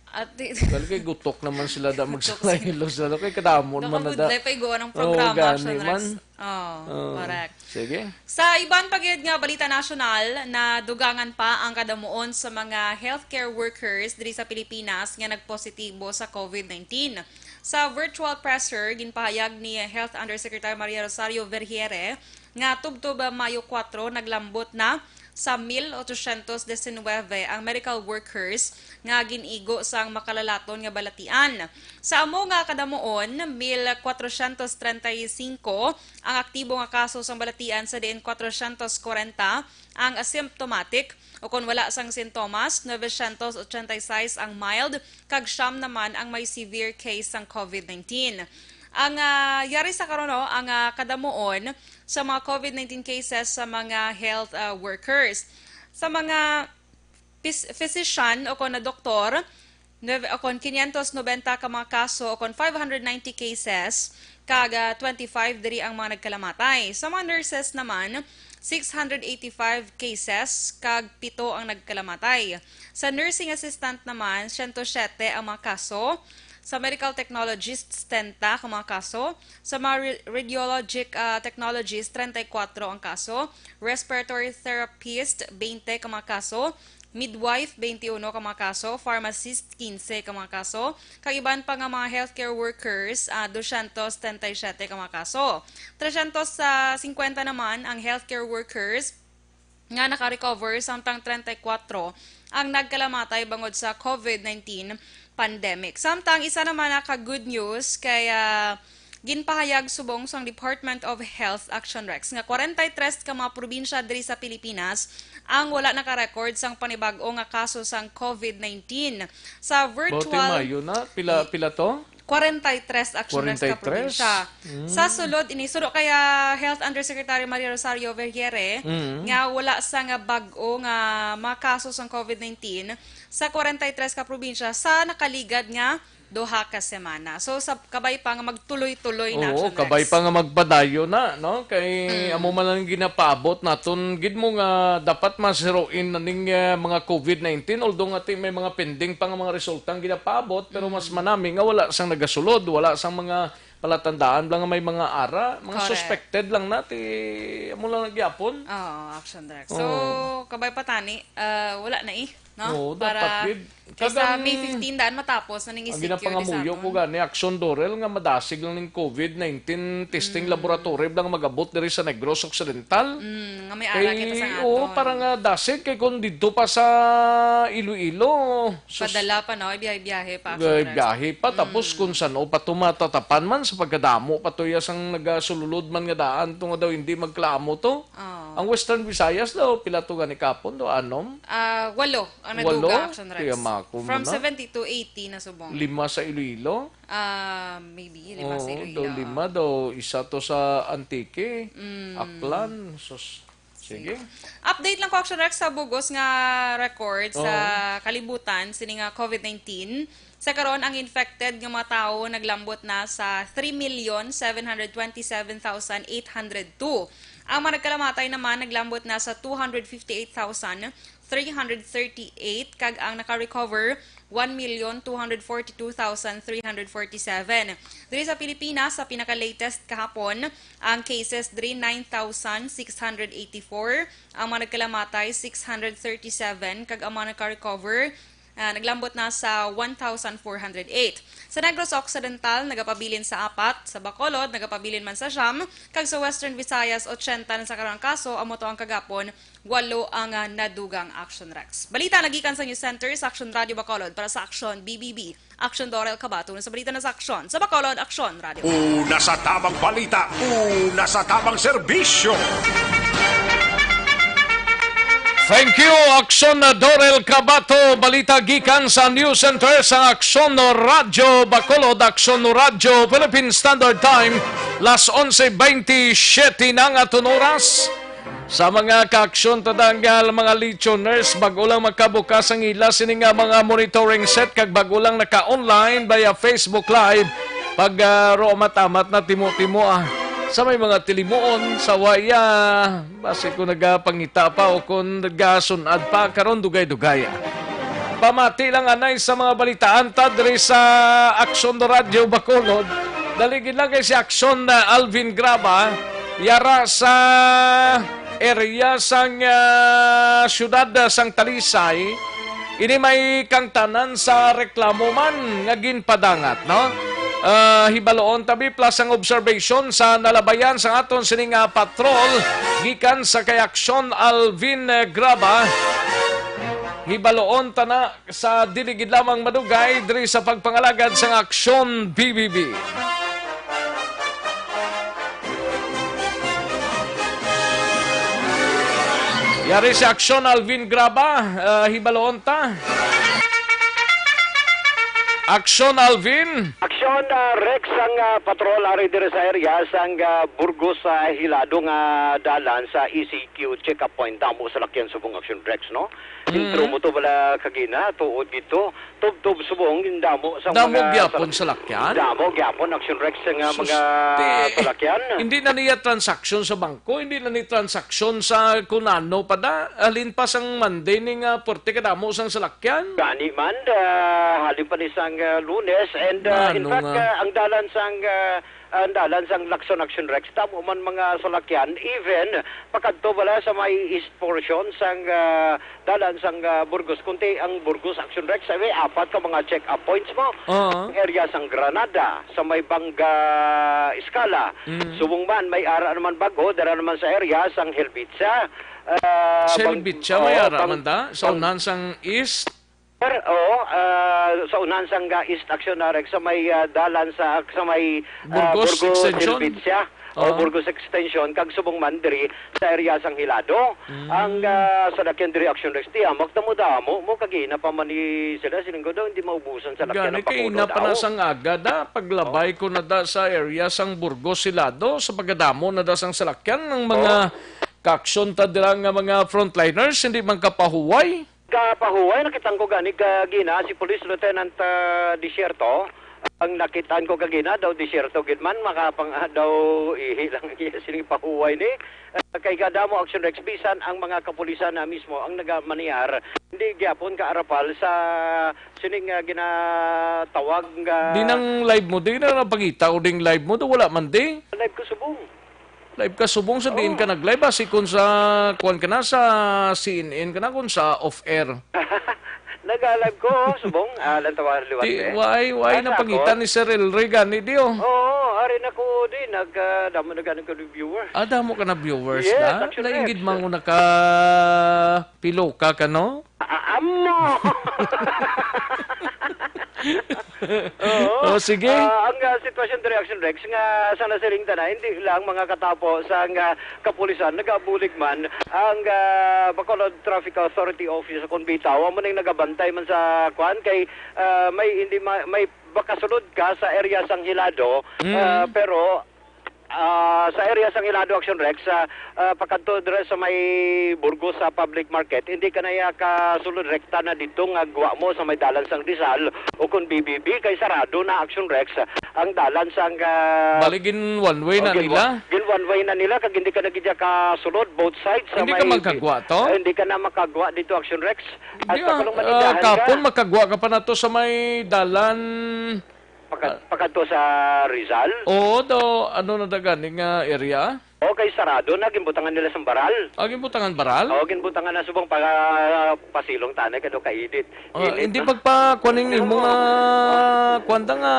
At di- Dahil kay gutok naman sila da. Gutok sila. Magsaylo sila. Kay kadamon man na da. Nakabudlay pa iguan ang programa, gani man. Oh, correct. Sige. Sa iban pa gid nga balita nasyonal, nadugangan pa ang kadamuon sa mga healthcare workers diri sa Pilipinas nga nagpositibo sa COVID nineteen. Sa virtual presser, ginpahayag ni Health Undersecretary Maria Rosario Vergeire nga tubtob Mayo kuwatro naglambot na sa mil ochocientos diecinuebe ang medical workers nga gin-igo sang makalalaton nga balatian. Sa amo nga kadamuon, mil cuatrocientos treinta y cinco ang aktibo nga kaso sang balatian, sa diin cuatrocientos cuarenta ang asymptomatic o kon wala sang sintomas, novecientos ochenta y seis ang mild, kag siyam naman ang may severe case sang COVID nineteen. Ang, ah, yari sa karon, no, ang, ah, kadamuon sa mga COVID nineteen cases sa mga health, ah, workers. Sa mga pis-, physician o kon na doktor, nuebe, o kon quinientos noventa ka mga kaso o kon five hundred ninety cases, kag, ah, twenty-five diri ang mga nagkalamatay. Sa mga nurses naman, six hundred eighty-five cases, kag pito ang nagkalamatay. Sa nursing assistant naman, siyento siyete ang mga kaso, Sa medical technologists, treinta ka mga kaso. Sa mga re-, radiologic, ah, technologists, treinta y cuatro ang kaso. Respiratory therapist, twenty ka mga kaso. Midwife, twenty uno ka mga kaso. Pharmacist, quince ka mga kaso. Kag iban pa nga mga healthcare workers, ah, dosyentos setenta y siete ka mga kaso. Tresyentos cincuenta naman ang healthcare workers nga naka-recover, samtang treinta y cuatro ang nagkalamatay bangod sa COVID nineteen pandemic. Samtang isa naman na ka good news kay, ah, ginpahayag subong sang Department of Health, Action Rex, nga kwarenta y tres ka mga probinsya diri sa Pilipinas ang wala naka-record sang panibag-o nga kaso sang COVID nineteen. Sa virtual Mayo na, pila, pila to? Kwarenta y tres, Action Rex, ka Kwarenta y tres? Probinsya. Mm. Sa sulod ini, suno kay Health Undersecretary Maria Rosario Vergeire, Mm. nga wala sa nga bag-o nga mga kaso sang COVID nineteen sa kwarenta y tres ka probinsya sa nakaligad nga duha ka semana. So, sa kabay pa nga magtuloy-tuloy na, Oo, Action kabay Rex. Pa nga magpadayon na, no? Kay Mm. amo man ang ginapaabot naton gid mo nga dapat masiruin na ning, eh, mga COVID nineteen, although nga ti may mga pending pa nga mga resulta ang ginapaabot, pero mas Mm. manami nga wala sang nagasulod, wala sang mga palatandaan lang nga may mga ara, mga Correct. Suspected lang na ti amo lang nagyapon. Oo, Action Rex. So, Oo. Kabay pa tani, ah, wala na eh, no? Oo, dapat Para gid. Kay sa Kagang May fifteen daan matapos na ning ang E C Q ginapangamuyo diri sa ko aton. Gani, Action Dorel, nga madasig lang ning COVID nineteen testing Mm. laboratory lang mag-abot diri sa Negros Occidental. Mm, nga may ara kita sa Kay, oo, aton. Para nga dasig kay kung didto pa sa Iloilo, sus-, Padala pa, no? Biyahe-biyahe pa, Action Rex. Biyahe pa, tapos Mm. kung saan pa to matatapan man sa pagkadamo pa to ya sang nagasululod man nga daan to nga daw hindi magklamo to. Oo. Ang Western Visayas daw, pila to gani kapon do, anom? Ah, walo ang Walo? Naduga, Action Rex. Kaya mako mo From na. Seventy to eighty na subong. Lima sa Iloilo? Ah, maybe, lima sa Oo, Iloilo. Daw lima, daw isa to sa Antique, Mm. Aklan. Sus, sige. Sige. Update lang ko, Action Rex, sa bugos nga record sa Oo. Kalibutan, sini nga COVID nineteen. Sa karon, ang infected nga mga tawo naglambot na sa three million seven hundred twenty-seven thousand eight hundred two. Ang mga nagkalamatay naman naglambot na sa two hundred fifty-eight thousand three hundred thirty-eight, kag ang naka-recover, one million two hundred forty-two thousand three hundred forty-seven. Diri sa Pilipinas, sa pinaka-latest kahapon, ang cases diri, nine thousand six hundred eighty-four, ang mga nagkalamatay, six hundred thirty-seven, kag ang mga naka-recover, ah, naglambot na sa one thousand four hundred eight. Sa Negros Occidental, nagapabilin sa apat, sa Bacolod, nagapabilin man sa siyam, kag sa Western Visayas, ochenta na sa karon ang kaso, amo to ang kagapon, walo ang, ah, nadugang. Action Rex. Balita nagikan sa News Center sa Action Radio Bacolod para sa Action B B B. Action Dorel Cabato, sa balita na sa Action. Sa Bacolod, Action Radio. Una sa tamang balita, una sa tamang serbisyo. Thank you, Action Dorel Cabato. Balita gikan sa News Center sa Action Radyo Bacolod, Action Radyo Philippine Standard Time, las onse veintisiete na nga aton oras. Sa mga ka-aksyon, tadanggal mga listeners, bag-o lang makabukas ang ila sini nga mga monitoring set kag bag-o lang naka-online via Facebook Live, pag, ah, ro amat-amat na timo-timo, ah. Sa may mga tilimuon, sa waya, basi ko nagapangita pa o kung nagasun-ad pa, karon dugay-dugay, ah. Pamati lang anay sa mga balitaan ta diri sa Aksyon Radyo Bacolod. Dali gid lang kay si Aksyon na Alvin Graba, yara sa area sang, ah, siyudad, ah, sang Talisay. Ini may kangtanan sa reklamo man nga ginpadangat, no? Ah, hibaloon tabi plus ang observation sa nalabayan sa aton sini nga patrol gikan sa kay Aksyon Alvin, eh, Graba. Hibaloon ta na sa dili gid lamang madugay diri sa pagpangalagad sang Aksyon B B B. Yari si Aksyon Alvin Graba, ah, hibaloon ta. Aksyon Alvin. Aksyon! On, ah, Rex, ang, ah, patrol ari diri sa area sang, ah, Burgos sa Hilado nga dalan sa E C Q check-up point. Damo salakyan subong, Action Rex, no? Intro Mm. mo to bala kagina, tuod gito. Tubtob subong, damo sa Damo mga gyapon sal- salakyan? Damo gyapon, Action Rex, nga Sus, mga te, salakyan. Hindi na niya transaksyon sa bangko, hindi na ni transaksyon sa kunano pa da. Halin pa sang Monday ni nga porte kadamo sang salakyan. Gani man, ah, halin pa ni sang, ah, Lunes. And, ah, in Nano fact, nga? ah, ang dalan sang, ah, ang dalan sang Lacson, Action Rex, damo man mga salakyan. Even pakadto bala sa may east portion sang, ah, dalan sang, ah, Burgos, kunti ang Burgos, Action Rex, sa may apat ka mga check-up points mo. Oo. Ang area sang Granada, sa may Banga Escala. Mm. Subong man, may ara naman bago, dara naman sa area sang Helvetia. Ah, Sa bang- Helvetia, may oo, ara bang- man ta? Sa bang- unahan sang east? Sir, oo, ah, sa unahan sang, ah, East Action, ah, Rex, sa may, ah, dalan sa, sa may, ah, Burgos Burgos Extension? Helvetia. O Oo. Burgos Extension, kag subong man diri sa area sang Hilado. Mm. Ang, ah, salakyan diri, Action Rex, di, ah, magdamo-damo mo, kagina pa man ni sila, siling ko daw, hindi maubusan sa lakyan Gani, ang kay pakulo ina pa na daw. sang aga da, paglabay ko na da sa area sang Burgos Hilado, sa pagkadamo na da sang salakyan ng mga Oh. kaaksyon ta dira nga mga frontliners, hindi man kapahuway. Kapahuway, nakitang ko gani kagina si Police Lieutenant, ah, Desierto. Ang nakitaan ko kagina daw, Desierto gid man, makapang, ah, daw ihi lang iya sining pahuway ni. Ah, kay kadamo, Action Rex, bisan ang mga kapulisan na mismo ang nagamaniyar, hindi gyapon kaarapal sa sining, ah, ginatawag nga Di nang live mo, di na napangita o ding live mo, do wala man di. Live ko subong. Live ka subong sa diin Oo. ka nag-live, ah, si kun sa, kuwan ka na, sa C N N ka na, kun sa off-air. Nag-live ko, subong, ah, lantawa liwat Di, eh. why, why Ah, sa napangitan ako? ni Sir El Rey gani di, oh? Oo, ari na ko di, nag, ah, damo na gani ko ni viewer. Ah, damo ka na viewers Yes, na? Action Nainggit Rex. man ko naka piloka ka, no? Ah, amo! Oo. Oh, sige. Ah, ang, ah, sitwasyon diri, Action Rex, nga sa nasiring ta na, hindi lang mga katapo sa nga kapulisan, nagabulig man ang, ah, Bacolod Traffic Authority Office kung bitaw, amo ning nagabantay man sa kwan kay, ah, may hindi ma-, may makasulod ka sa area sang Hilado, Mm. ah, pero Ah, sa area sang Hilado, Action Rex, ah, ah, pakadto dira sa may Burgos sa public market, hindi ka na iya kasulod rekta na dito nga gwa mo sa may dalan sang Rizal o kung B B B kay sarado na, Action Rex, ang dalan sang, ah, Bali, gin one way o, na gin nila? wa-, gin one way na nila kag hindi ka na gid kasulod both sides sa Hindi may ka magkagwa to? Ah, hindi ka na makagwa dito, Action Rex. At Hindi, sa ah, kalong ah, manindahan ka. kapon makagwa ka pa na to sa may dalan Paka-, Ah. pakadto sa Rizal? Oo, do, ano na da gani nga area? Okay, sarado na, ginbutangan nila sang baral. Ah, ginbutangan baral? Oo, ginbutangan na subong para pasilong tanay kay do kainit. Ah, Init, hindi no? pagpakuan ning imo nga kuan da nga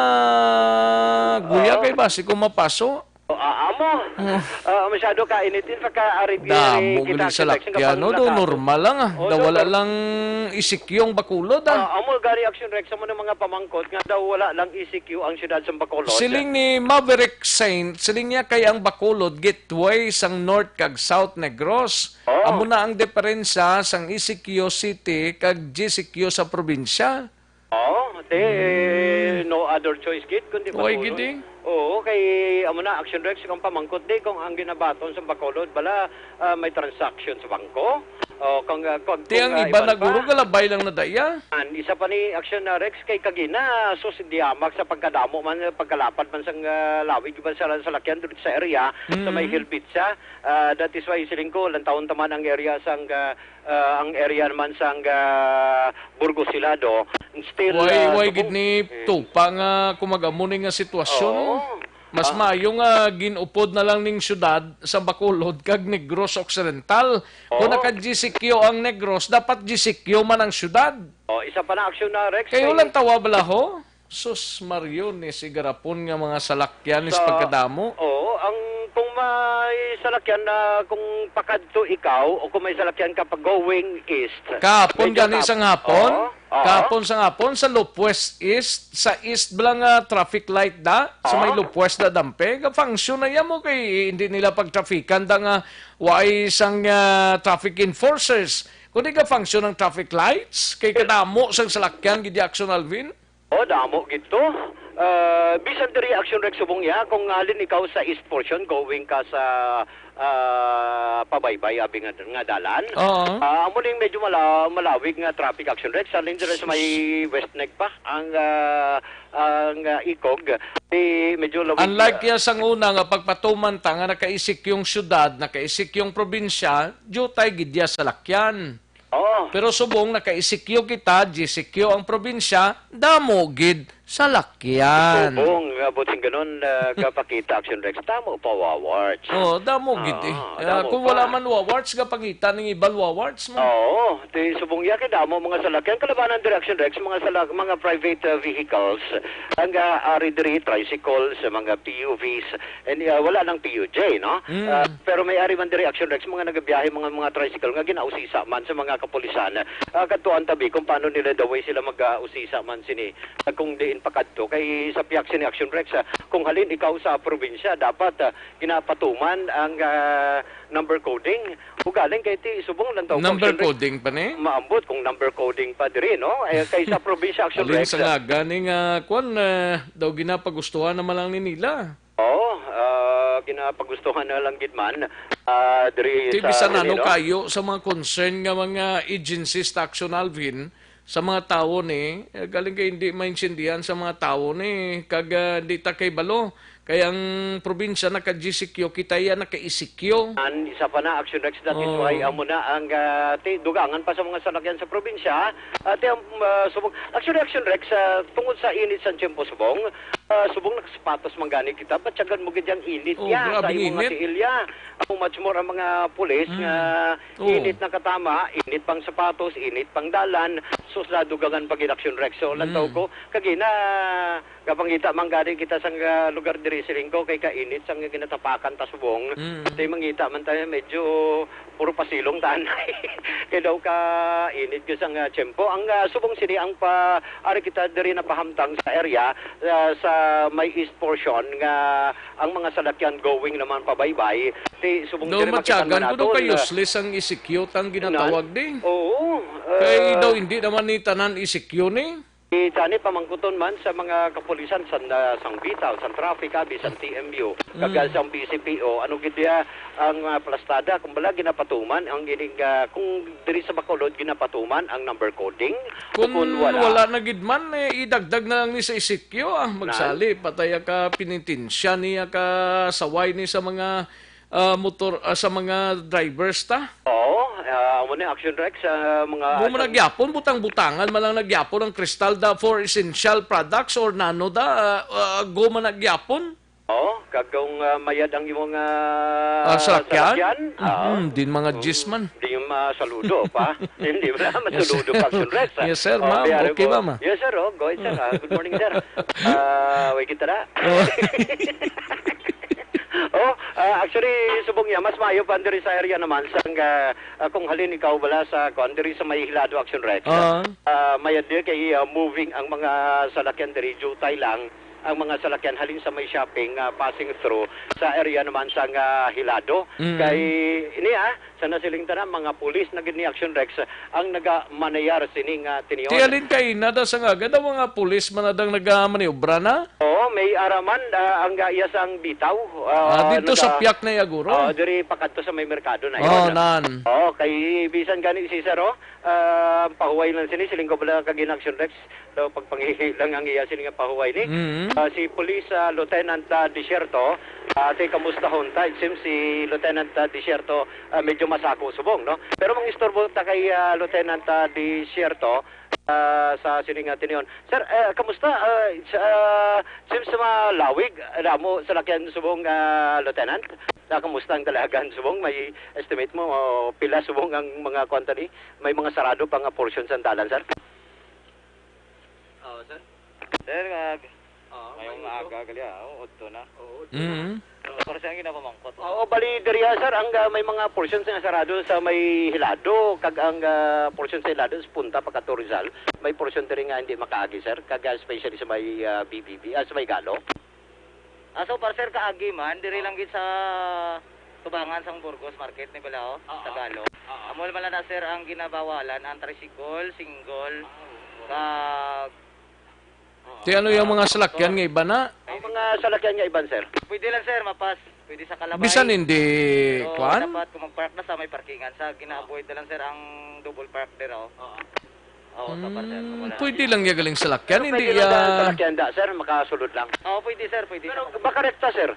guya Oo. kay basi kung mapaso. Oh, ah, amo. Mm. Ah, masyado ka init din pagka arit Damo kita gali sa sa election, lakyan, no? Do, kapag naka- normal lang, ah. Oh, Da, do, wala nor- lang isikyo ang Bacolod, ah. Ah, amo gani, Action Rex, amo ng mga pamangkot nga daw wala lang E C Q ang siyudad sa Bacolod. Siling ni Maverick Saint, siling niya kay ang Bacolod gateway sang North kag South Negros. Oh. Amo na ang diferensya sang E C Q City kag G C Q sa probinsya. Oh, te, Hmm. no other choice gid kundi Why Bacolod. gid, eh? Oo, kay amo na, Action Rex, kung pamangkot di, kung ang ginabaton sa Bacolod, bala, ah, may transaction sa bangko. O, kung, ah, kung, Ti kung, ang ah, iba iban na guro, pa. galabay lang na daya. An, isa pa ni Action na Rex, kay kagina, sus, di amak sa pagkadamo man, pagkalapad man sang, ah, lawig man sa, sa lakyan dito sa area, sa may Mm. Hilbitsa. Ah, that is why, siling ko, lantawon taman ang area sang, ah, ah, ang area naman sang, ah, Burgos Hilado. Still, Why, ah, why subong- gid ni Mm. Tupa nga kung mag-amo ni nga sitwasyon? Oo. Mas Ah. maayo nga gin-upod na lang ning syudad sa Bacolod kag Negros Occidental. Kung Oo. naka-G C Q ang Negros, dapat G C Q man ang syudad. Oh, isa pa na aksyon na, Rex, Kayo kay lang tawa bala, ho? Sus, Mario, ni si garapon nga mga salakyan, ni sa Sa pagkadamo. Oo, ang, kung may salakyan na, kung pakadto ikaw, o kung may salakyan ka pa going east, Kahapon medyo gani kap-, sang hapon? Oo, oo. Kahapon sang hapon sa Lupwest East, sa east bala nga traffic light da, sa may Oo. Lupwest da dampe, ga-function na iya mo kay hindi nila pagtrafikan da nga waay sang, ah, traffic enforcers. Kundi ga-function ang traffic lights, kay kadamo sang salakyan gid, Jackson Alvin. Oh, damo gid to. Ah, bisan diri, Action Rex, subong ya, kung halin ikaw sa east portion, going ka sa, ah, pabaybay, abi nga, nga dalan. Oo. Ah, amo ning medyo mala-, malawig nga traffic, Action Rex. Halin diri sa may West Neg pa, ang, ah, ang, ah, ikog, di medyo lawig. Unlike ya sang una nga pagpatuman ta nga nakaisikyong syudad, nakaisikyong probinsya, diutay gid ya sa lakyan. Oo. Pero subong nakaisikyo kita, G C Q ang probinsya, damo gid sa lakyan. Subong, abot sing ganun, ah, gapakita, Action Rex, damo pa wawarts. Oo, damo gid eh. Oo, Ah, damo kung pa. Wala man wawarts, gapangita ning iban wawarts mo. Oo, ti subong ya kay damo mga salakyan, kalabanan diri, Action Rex, mga salak-, mga private, ah, vehicles, ang, ah, ari diri, tricycles, mga P U Vs, and, ah, wala nang P U J, no? Mm. Ah, pero may ari man diri, Action Rex, mga nagabiyahe, mga, mga tricycle nga ginausisa man sa mga kapulisan. Ah, kadtuan tabi kung paano nila, the way sila mag-usisa man sini, ah, kung diin pakadto. Kay sa piyak sini, Action Rex, ah, kung halin ikaw sa probinsya, dapat, ah, ginapatuman ang, ah, number coding. Ugaling kay ti subong lang daw, Number Action Rex, coding pa ni? Maambot kung number coding pa diri, no? Eh, kay sa probinsya, Action Halin Rex, sa ah, nga gani nga, kwan, ah, daw ginapagustuhan naman lang ni nila. Oo, ah, ginapagustuhan na lang gid man, ah, diri Ti sa bisan ano nila. Kayo sa mga concern nga mga agencies, Action Alvin, sa mga tawo ni, eh, galing kay hindi maintindihan sa mga tawo ni, kag, ah, di ta kay balo. Kay ang probinsya naka-G C Q, kita iya naka-E C Q. An, isa pa na, Action Rex, that is Oh. Why amo na ang, ah, ti-, dugangan pa sa mga salakyan sa probinsya. Ah, ti, ang, ah, subong, actually, Action Rex, ah, tungod sa init sa tiyempo, subong, ah, subong nakasapatos man gani kita, batyagan mo gid ang init Oh, niya sa grabing imong init. Tiilya. How much more ang mga pulis Mm. nga Oh. init na katama, init pang sapatos, init pang dalan, sus, nadugangan pa gid, Action Rex. So, lantaw Mm. ko, kagina, gapangita man gani kita sang, ah, lugar diri, siling ko, kay kainit sang ginatapakan ta subong. Mm. Tay mangita man tayo, medyo puro pasilong ta anay. Kay daw ka init gyud sang, ah, tiyempo. Ang, ah, subong sini ang pa, ari kita diri napahamtang sa area, ah, sa may east portion nga ang mga salakyan going naman pabaybay. Ti subong Daw diri makita matyagan ko daw naton, kay ah, useless ang E C Q tang ginatawag Nan? Di. Oo, Kay ah, daw hindi naman ni tanan E C Q ni. Ti tani pamangkuton man sa mga kapulisan sa, ah, sang bitaw, sang traffic, abi, sang T M U, kag, ah, Mm. sang P C P O, ano gid diya ang, ah, plastada, kung bala ginapatuman ang ining, ah, kung diri sa Bacolod ginapatuman ang number coding, o Kung kung wala. Wala na gid man, eh, idagdag na lang ni sa E C Q, ah, Nan? Magsali, patay ka, pinitensya niya ka, saway ni sa mga ah, motor, ah, sa mga drivers ta? Oo, ah, amo ni Action Rex, ah, mga Mo man sa nagyapon, butang-butangan man lang nagyapon ang kristal da for essential products or nano da, ah, ah, go man nagyapon? Oo, kag kung, ah, mayad ang imong, ah, Ah, salakyan? Salakyan, ah, Mhm, din mga mm, jis man. Di yung masaludo pa. Hindi mo na Yes. Masaludo pa, Action Rex, ah. Yes, sir, Oh, ma'am. Biyari Okay, ko. Ma'am, ah. Yes, sir, oh, go ahead, sir, ah. Good morning, sir. Ah, way kita na. Oh. Oh, ah, actually, subong niya, mas maayo pa diri sa area naman sang, ah, ah, kung halin ikaw bala sa kuan diri sa may Hilado, Action Rex. Ah. Ah, mayad diri kay, ah, moving ang mga salakyan diri, jutay lang ang mga salakyan halin sa may shopping, ah, passing through sa area naman sang, ah, Hilado. Mm. Kay ini, ah, sa nasiling tanan, mga pulis na gid ni Action Rex ang nagamanayar sini nga tinion. Ti halin kay nada sa nga, gada mga pulis man nadang nagamaniobra na? Oo, may araman, ah, ang gaya sang bitaw, ah, Ah, dito sa naga-, piyak na Yaguro? Ah, diri pakadto sa may merkado na Oh, yun. Nan. Oo, kay bisan gani si Sir, oh, ah, pahuway lang sini, siling ko bala kag in Action Rex, so, pagpangihi lang ang iya sini nga pahuway ni. Mhm. Ah, si Police, ah, Lieutenant, ah, Desierto, ah, ate, kamusta hon ta? It seems si Lieutenant, ah, Desierto, ah, medyo masako subong, no? Pero mangistorbo ta kay, ah, Lieutenant, ah, Desierto, ah, sa sini nga tinion. Sir, eh, kamusta? Ah, sa, ah, seems sa malawig, ah, damo salakyan subong, ah, Lieutenant? Ah, kamusta ang dalagan subong? May estimate mo, o pila subong ang mga kuwan tani? May mga sarado pa nga portion sa dalan, sir? Oo, sir. Sir, nga, Oo, may may mga uto. Aga gali, ah, oo, udto na. Oo, udto na. Mm. Pero para sa ang ginapamangkot. Oo, bali, diri, ah, sir, ang, ah, may mga portions nga sarado sa may Hilado, kag ang, ah, portion sa Hilado sa punta pa kadto Rizal, may portion diri nga hindi makaagi, sir, kag, ah, especially sa may, ah, B B B, ah, sa may Galo. Ah, so far, sir, kaagi man, diri lang gid sa tubangan sang Burgos Market ni Balao, Oo. Sa Galo. Oo. Amo man lang na, sir, ang ginabawalan, ang tricycle, single, Ah, oo. Kag Ti ano yung mga salakyan nga iba na? Ang mga salakyan nga iban, sir? Pwede lang, sir, mapas. Pwede sa Kalabay. Bisan hindi, Pero kuan? Dapat kung mag-park na sa may parkingan, sa gina-avoid na lang, sir, ang double park there, oh. Oo. Oo, sa par, sir. Mm, wala. Pwede lang niya galing salakyan, Pero hindi pwede lang ya- daan salakyan da, sir, makasulod lang. Oo, pwede, sir, pwede. Pero baka rekta, sir.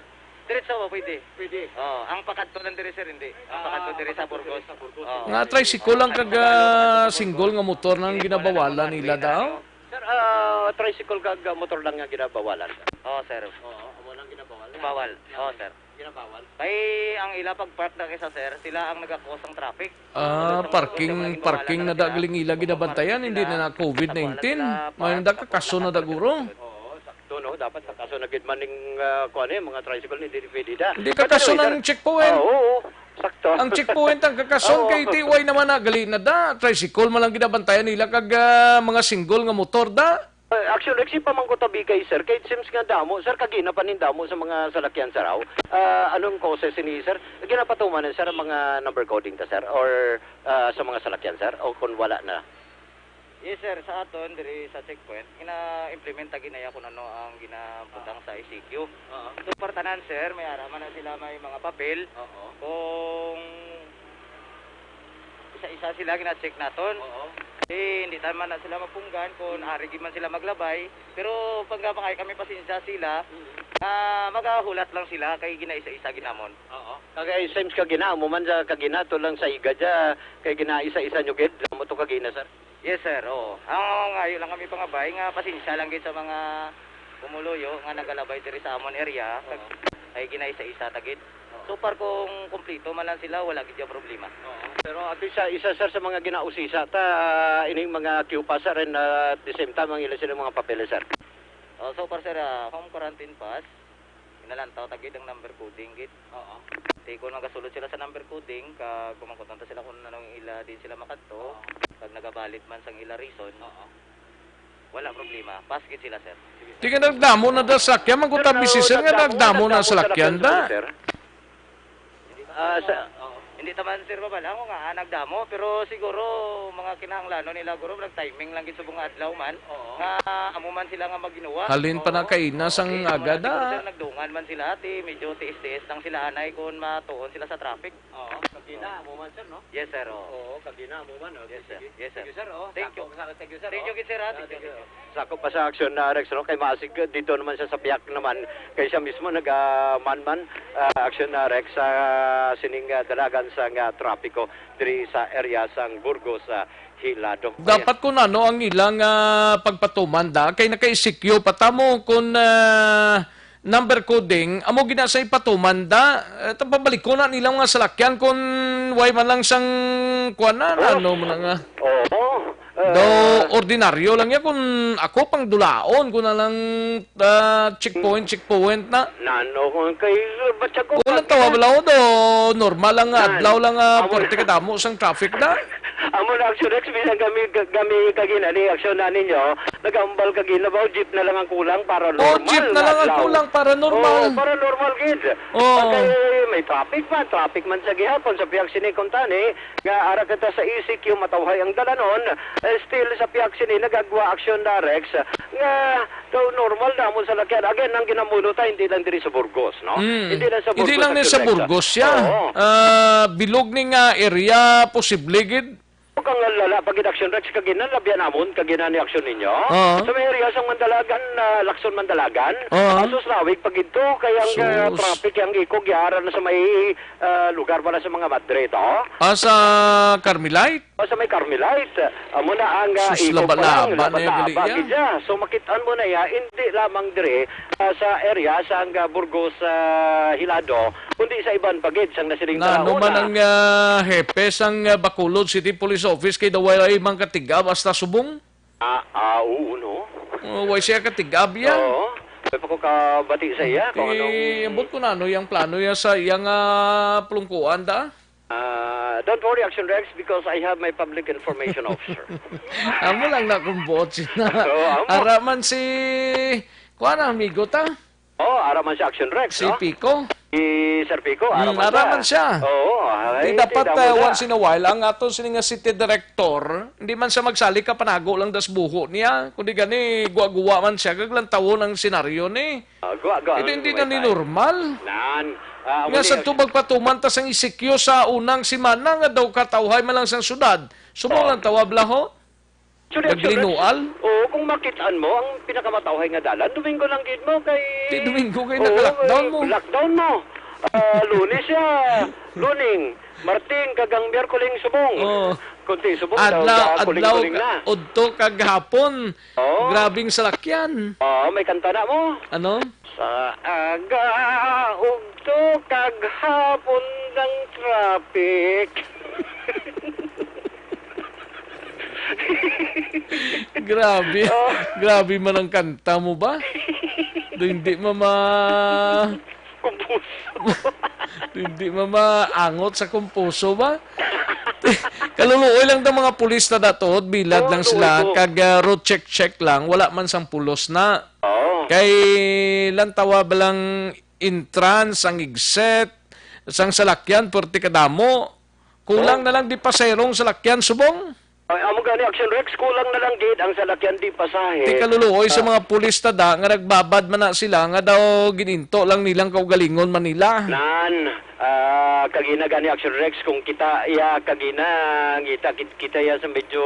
Diretso ba, pwede? Pwede. Oo, ang pakadto lang diri, sir, hindi. Ang Ah, pakadto diri sa pakadto diri Burgos. sa Burgos. Oo. Nga tricycle lang kag, ah, single nga motor nang Hindi, wala ginabawalan naman, nila wala daw? naman. Sir, ah, tricycle kag, ah, motor lang nga ginabawalan, sir. Oo, sir. Oo, amo lang ginabawal. Bawal. Oo, sir. Ginabawal. Kay ang ila pag-park na kaysa, sir, sila ang nagakuha sang traffic. Ah, Ano sa mga parking, parking na da galing ila ginabantayan, hindi na na COVID nineteen. May nanda ka kaso na da guro. Oo, sakto, no? Dapat sa kaso na gid man ning, ah, kuan, eh, mga tricycle ni dili pwede da. Hindi ka kaso ng checkpoint. Oo, oo. Sakto. Ang checkpoint ang kakason kay T Y naman na gali na da. Tricycle man lang ginabantayan nila kag, ah, mga single nga motor da. Ah, actually, si pamangko tabi kay sir, kay it seems nga damo, sir, kagina pa nin damo sa mga salakyan, sir, aw. Ah, anong causes ini, sir? Ginapatuman na, sir, ang mga number coding ta, sir, or, ah, sa mga salakyan, sir, o kung wala na? Yes, sir. Sa aton, diri sa checkpoint, gina-implement ta ginaya kung ano ang ginabutang sa I C Q. Oo. So, partanan, sir, may ara man na sila may mga papel. Oo. Kung isa-isa sila gina-check naton. Oo. Eh, hindi ta man na sila mapunggan kung ari gid man sila maglabay. Pero pag nga mga kami pasensya sila, Mm. ah, magahulat lang sila kay gina-isa-isa ginamon. Oo. Kagay, seems kagina, amo man sa kagina, to lang sa iga dya, kay gina-isa-isa nyo gid, amo to kagina, sir. Yes, sir. Oo. Ang ngayo lang kami pangabay nga pasensya lang gid sa mga pumuluyo nga nagalabay diri sa amon area, kag Oo. ay ginaisa-isa ta gid. Oo. So far, kung kumplito man lang sila, wala gid yung problema. Oo. Pero at least, ah, isa, sir, sa mga ginausisa ta, ah, ining mga Q P A, sir, and, ah, at the same time, ang ila sila mga papeles, sir. Oh, so far, sir, ah, home quarantine pass, inalantaw ta gid ang number coding gid. Oo. Di ko nagasulod sila sa number coding, kag kumangkutan ta sila kung anong ila din sila makadto, Oo. kag nagabalid man sang ila reason, Oo. wala problema. Pass gid sila, sir. Di ka nagdamo na da salakyan, man kung tabi si sir nga nagdamo na salakyan da. Sir? Ah, sa Oo. Hindi ta man, sir, mabalang nga, ah, nagdamo, pero siguro mga kinahanglanon nila, guro, nag-timing lang gid subong nga adlaw man, Oo. nga amo man sila nga maginuwa. Halin pa Oo. na kaina sang Okay, amo na agada. siguro, sir, nagdungan man sila, ti medyo tiis-tiis lang sila, anay, kung matuon sila sa traffic. Oo, kagina, amo man, sir, no? Yes, sir, oo. Oo, kagina, amo man, oh. Yes, sir. Sige. Yes, sir. Thank you, sir, oh. Thank you. Sakop sa action, sir. Thank you, Oh, thank you, sir. Sakop pa sa aksyon na, Rex, no? Kay maasig, uh, dito naman siya sa piyak naman. Kay siya mismo nag, ah, man-man, ah, aksyon na, Rex, sa sining, ah, dalagan sang, ah, trapiko diri sa area sang Burgos, ah, Hilado. Dapat kung ano ang ilang, ah, pagpatuman da, kay naka-E C Q pa ta mo kung, ah, number coding, amo gina sa ipatuman da. Eh, ta pabalikon na nila mga salakyan kung way man lang sang kuwan na, Oh. ano mo na nga. Oo. Eh, Do, ordinaryo lang yan kung ako pang dulaon, kung na lang, ah, checkpoint, checkpoint na. Nano, kung kay, ba't siya ko Walang pag- tawa, wala ko do. Normal lang nga, Nan. adlaw lang nga, Amo pwerte na. kadamo sang traffic na. Amo na, Action Rex, bisan kami, kami kagina ni aksyon na ninyo, nagambal kagina ba, jeep na lang ang kulang para Oh, normal jeep na nga lang ang adlaw. kulang para normal. Oo, para normal, gid. Oo. Pag kay may traffic pa, traffic man sa gihapon, sa pihak sini kuntani, nga ara kita sa E C Q matawhay ang dalanon, eh, still sa pihak sini nagagwa aksyon na, Rex, nga daw normal na mo sa lakyan. Again, ang ginamuno ta, hindi lang diri sa Burgos, no? Mm. Hindi lang sa Hindi Burgos lang ni sa aksyon, Rex, ah. Burgos siya. Oo. Ah, bilog ni nga area, posible gid. Kung ang lala, pag aksyon, Rex, kaginan, labyan namon, kaginan ni aksyon ninyo. Oo. Sa may area sang Mandalagan, ah, Lacson Mandalagan, Oo. ah, sus, lawig pag ito, kay ang, ah, Sus. traffic, ang ikog, yara na sa may, ah, lugar wala sa mga madre, to? Ah, sa Carmelite? O sa may Carmelite, amo na ang, ah, Sus, ikog pa lang, laba-laba na yung laba-laba, gali, ya. gid siya. So, makit-an mo na ya, hindi lamang dire, ah, sa area sa ang, ah, Burgos, ah, Hilado, kundi sa iban pa gid sang nasiling Na, ano tanaw man na. ang, ah, hepe sang, ah, Bacolod City Police Office kay daw wala imang katiga basta subong? Ah, ah, oo, no? Oh, way siya katiga, ya. Oo. May pa ko kabati sa iya, kung Ti, anong ambot ko na, ano yung plano ya sa iyang, ah, plungkuan, da? Ah, don't worry, Action Rex, because I have my public information officer. Amo lang na kung buot sina. Oo, amo. Ara man si, kuwan, amigo ta? Oh, ara man si Action Rex, Si no? Pico. Si Sir Pico, ara Mm, man ara siya. man siya. Oo, ay, Di dapat, di damo uh, na. once in a while, ang ato sini nga city director, hindi man siya magsali ka panago lang das buho niya, kundi gani guwa-guwa man siya, kag lantawon ang senaryo ni. Ah, guwa, guwa, Hindi, ang hindi na ni normal. Nan, ah, amo Nga ni sa tubag patuman ta sang isikyo sa unang semana nga daw katawhay man lang sang syudad. Subong Oh. lang tawab laho. Actually, actually, Naglinual? Oo, kung makitaan mo, ang pinakamatawhay nga dalan, Domingo lang gid mo kay Di Domingo kay Oo, naka-lockdown kay mo. lockdown mo. Ah, Lunes siya, Luning, Martin, kag ang Miyerkuling subong. Oo. Kunti subong daw, Adlaw, ah, adlaw kuling-kuling ka, na. udto kag hapon. Oo. Grabing salakyan. Oo, may kanta na mo. Ano? Sa aga, ugto, kag hapon ng traffic. Grabe. Oh. Grabe man ang kanta mo ba? Do hindi mama Kumpuso. Hindi mamaangot sa kumpuso ba? Kaluluoy lang ng mga pulis na datot, bilad Oo, lang sila, luoy ko. kag, ah, road check-check lang, wala man sang pulos na. Oo. Kay lantawa ba lang entrance, ang exit, sang salakyan, pwerte kadamo. Kulang Oo. na lang di paserong salakyan, subong? Ay, amo gani, Action Rex, kulang na lang gid ang salakyan di pasahe. Ti kaluluoy sa Ah. mga pulis ta da nga nagbabad man na sila nga daw gininto lang nilang kaugalingon man nila. Nan, ah, kagina gani, Action Rex, kung kita iya kagina, ngita kit-, kita iya sa medyo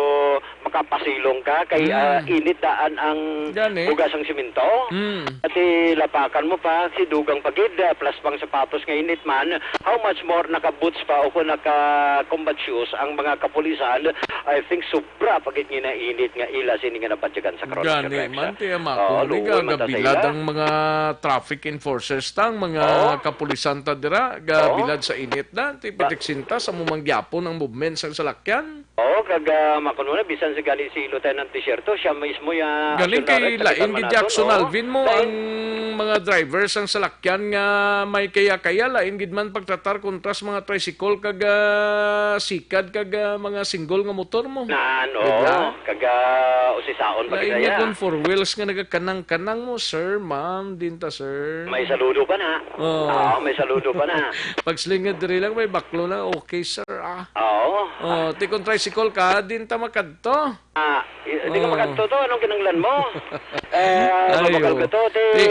makapasilong ka kay, Mm. ah, init daan ang Gani. bugas ang simento. Mm. Ati lapakan mo pa, si dugang pa gid, ah, plus pang sapatos nga init man, how much more naka-boots pa o kung naka-combat shoes ang mga kapulisan? I think sobra pa gid nga nainit nga ila sini nga nabatyagan sa karon, Gani Mister Rex, man, ah. tiya Oo, mako, ni luoy man ta sa gagabilad ila. ang mga traffic enforcers ta, ang mga Oo. kapulisan ta dira, Oo. gabilad sa init na, ti Ba- patiksinta sa mumangyapon ang movement sa salakyan. Oo, kag, ah, makuno na, bisan sa gani si Lieutenant Desierto, siya mismo ya Galing aksyon na kay rin sa lain gid kaganaton, Jackson oo. Alvin mo Lain. ang mga drivers ang salakyan nga may kaya-kaya, lain gid man pagtratar kontra sa mga tricycle kag, ah, sikad kag, ah, mga single nga motor mo. Nan, Di ba? oo. Kag, ah, usisaon pa Lain gid nga ya. kung four wheels nga nagakanang-kanang mo, sir, ma'am, din ta, sir. May saludo pa na. Oo. Oo, may saludo pa na. Pagslingad diri lang, may baklo na, okay, sir, ah. Oo. Oh, ti kung tricycle ka, din ta makadto. Ah, i-, di ka Oh. makadto to. Anong kinanglan mo? Eh, Ayo. mabakal ka to, ti. Ti,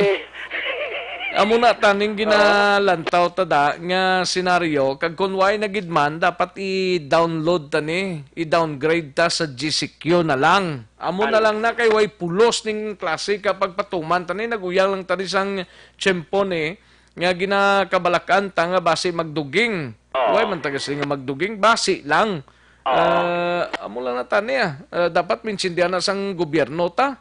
amo na taning Oo. ginalantaw ta da nga senaryo, kag kun way na gid man, dapat i-download ta ni, i-downgrade ta sa G C Q na lang. Amo na Ano? lang na kay way pulos ning klase ka pagpatuman ta ni, naguyang lang ta ni sang tiyempo ni, nga ginakabalakan ta nga basi magduging. Oo. Way man taga sila nga magduging, basi lang. Oo. Ah, amo lang na tani, ah. Ah, dapat maintindihan na sang gobyerno ta.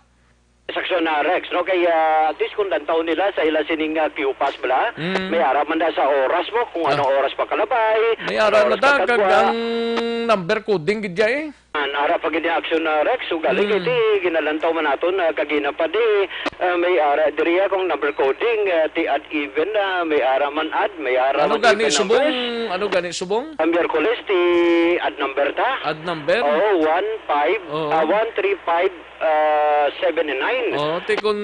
Sa aksyon na, Rex, no? Kay, ah, at least kung lantaw nila sa ila sining, ah, Q pass bala, Mm. may ara man na sa oras mo, kung Ah. anong oras pa kalabay, May ara anong na oras da, pa kag kagwa. ang number coding gid ya, eh. An, ara pa gid ang aksyon na, Rex. Ugali Mm. kay di ginalantaw man naton, ah, kagina pa di, ah, may ara diri akong number coding, ah, ti odd even, ah, may ara man odd, may ara Ano man gani even subong? numbers. Ano gani subong? Ang Miyerkules ti odd number ta. Odd number? Oo, one five, Oo. ah, one three five, ah, seven nine. Oo, ti kun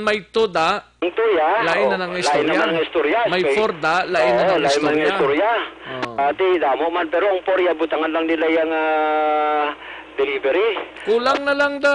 may two da, Ang tuya, Lain na oh, nang lain istorya. naman ang istorya. May Kay, four da, lain na oo, nang lain man ang istorya. istorya. Oo. Ati, damo man, pero ang four ya, butangan lang nila yang, ah, delivery. Kulang na lang da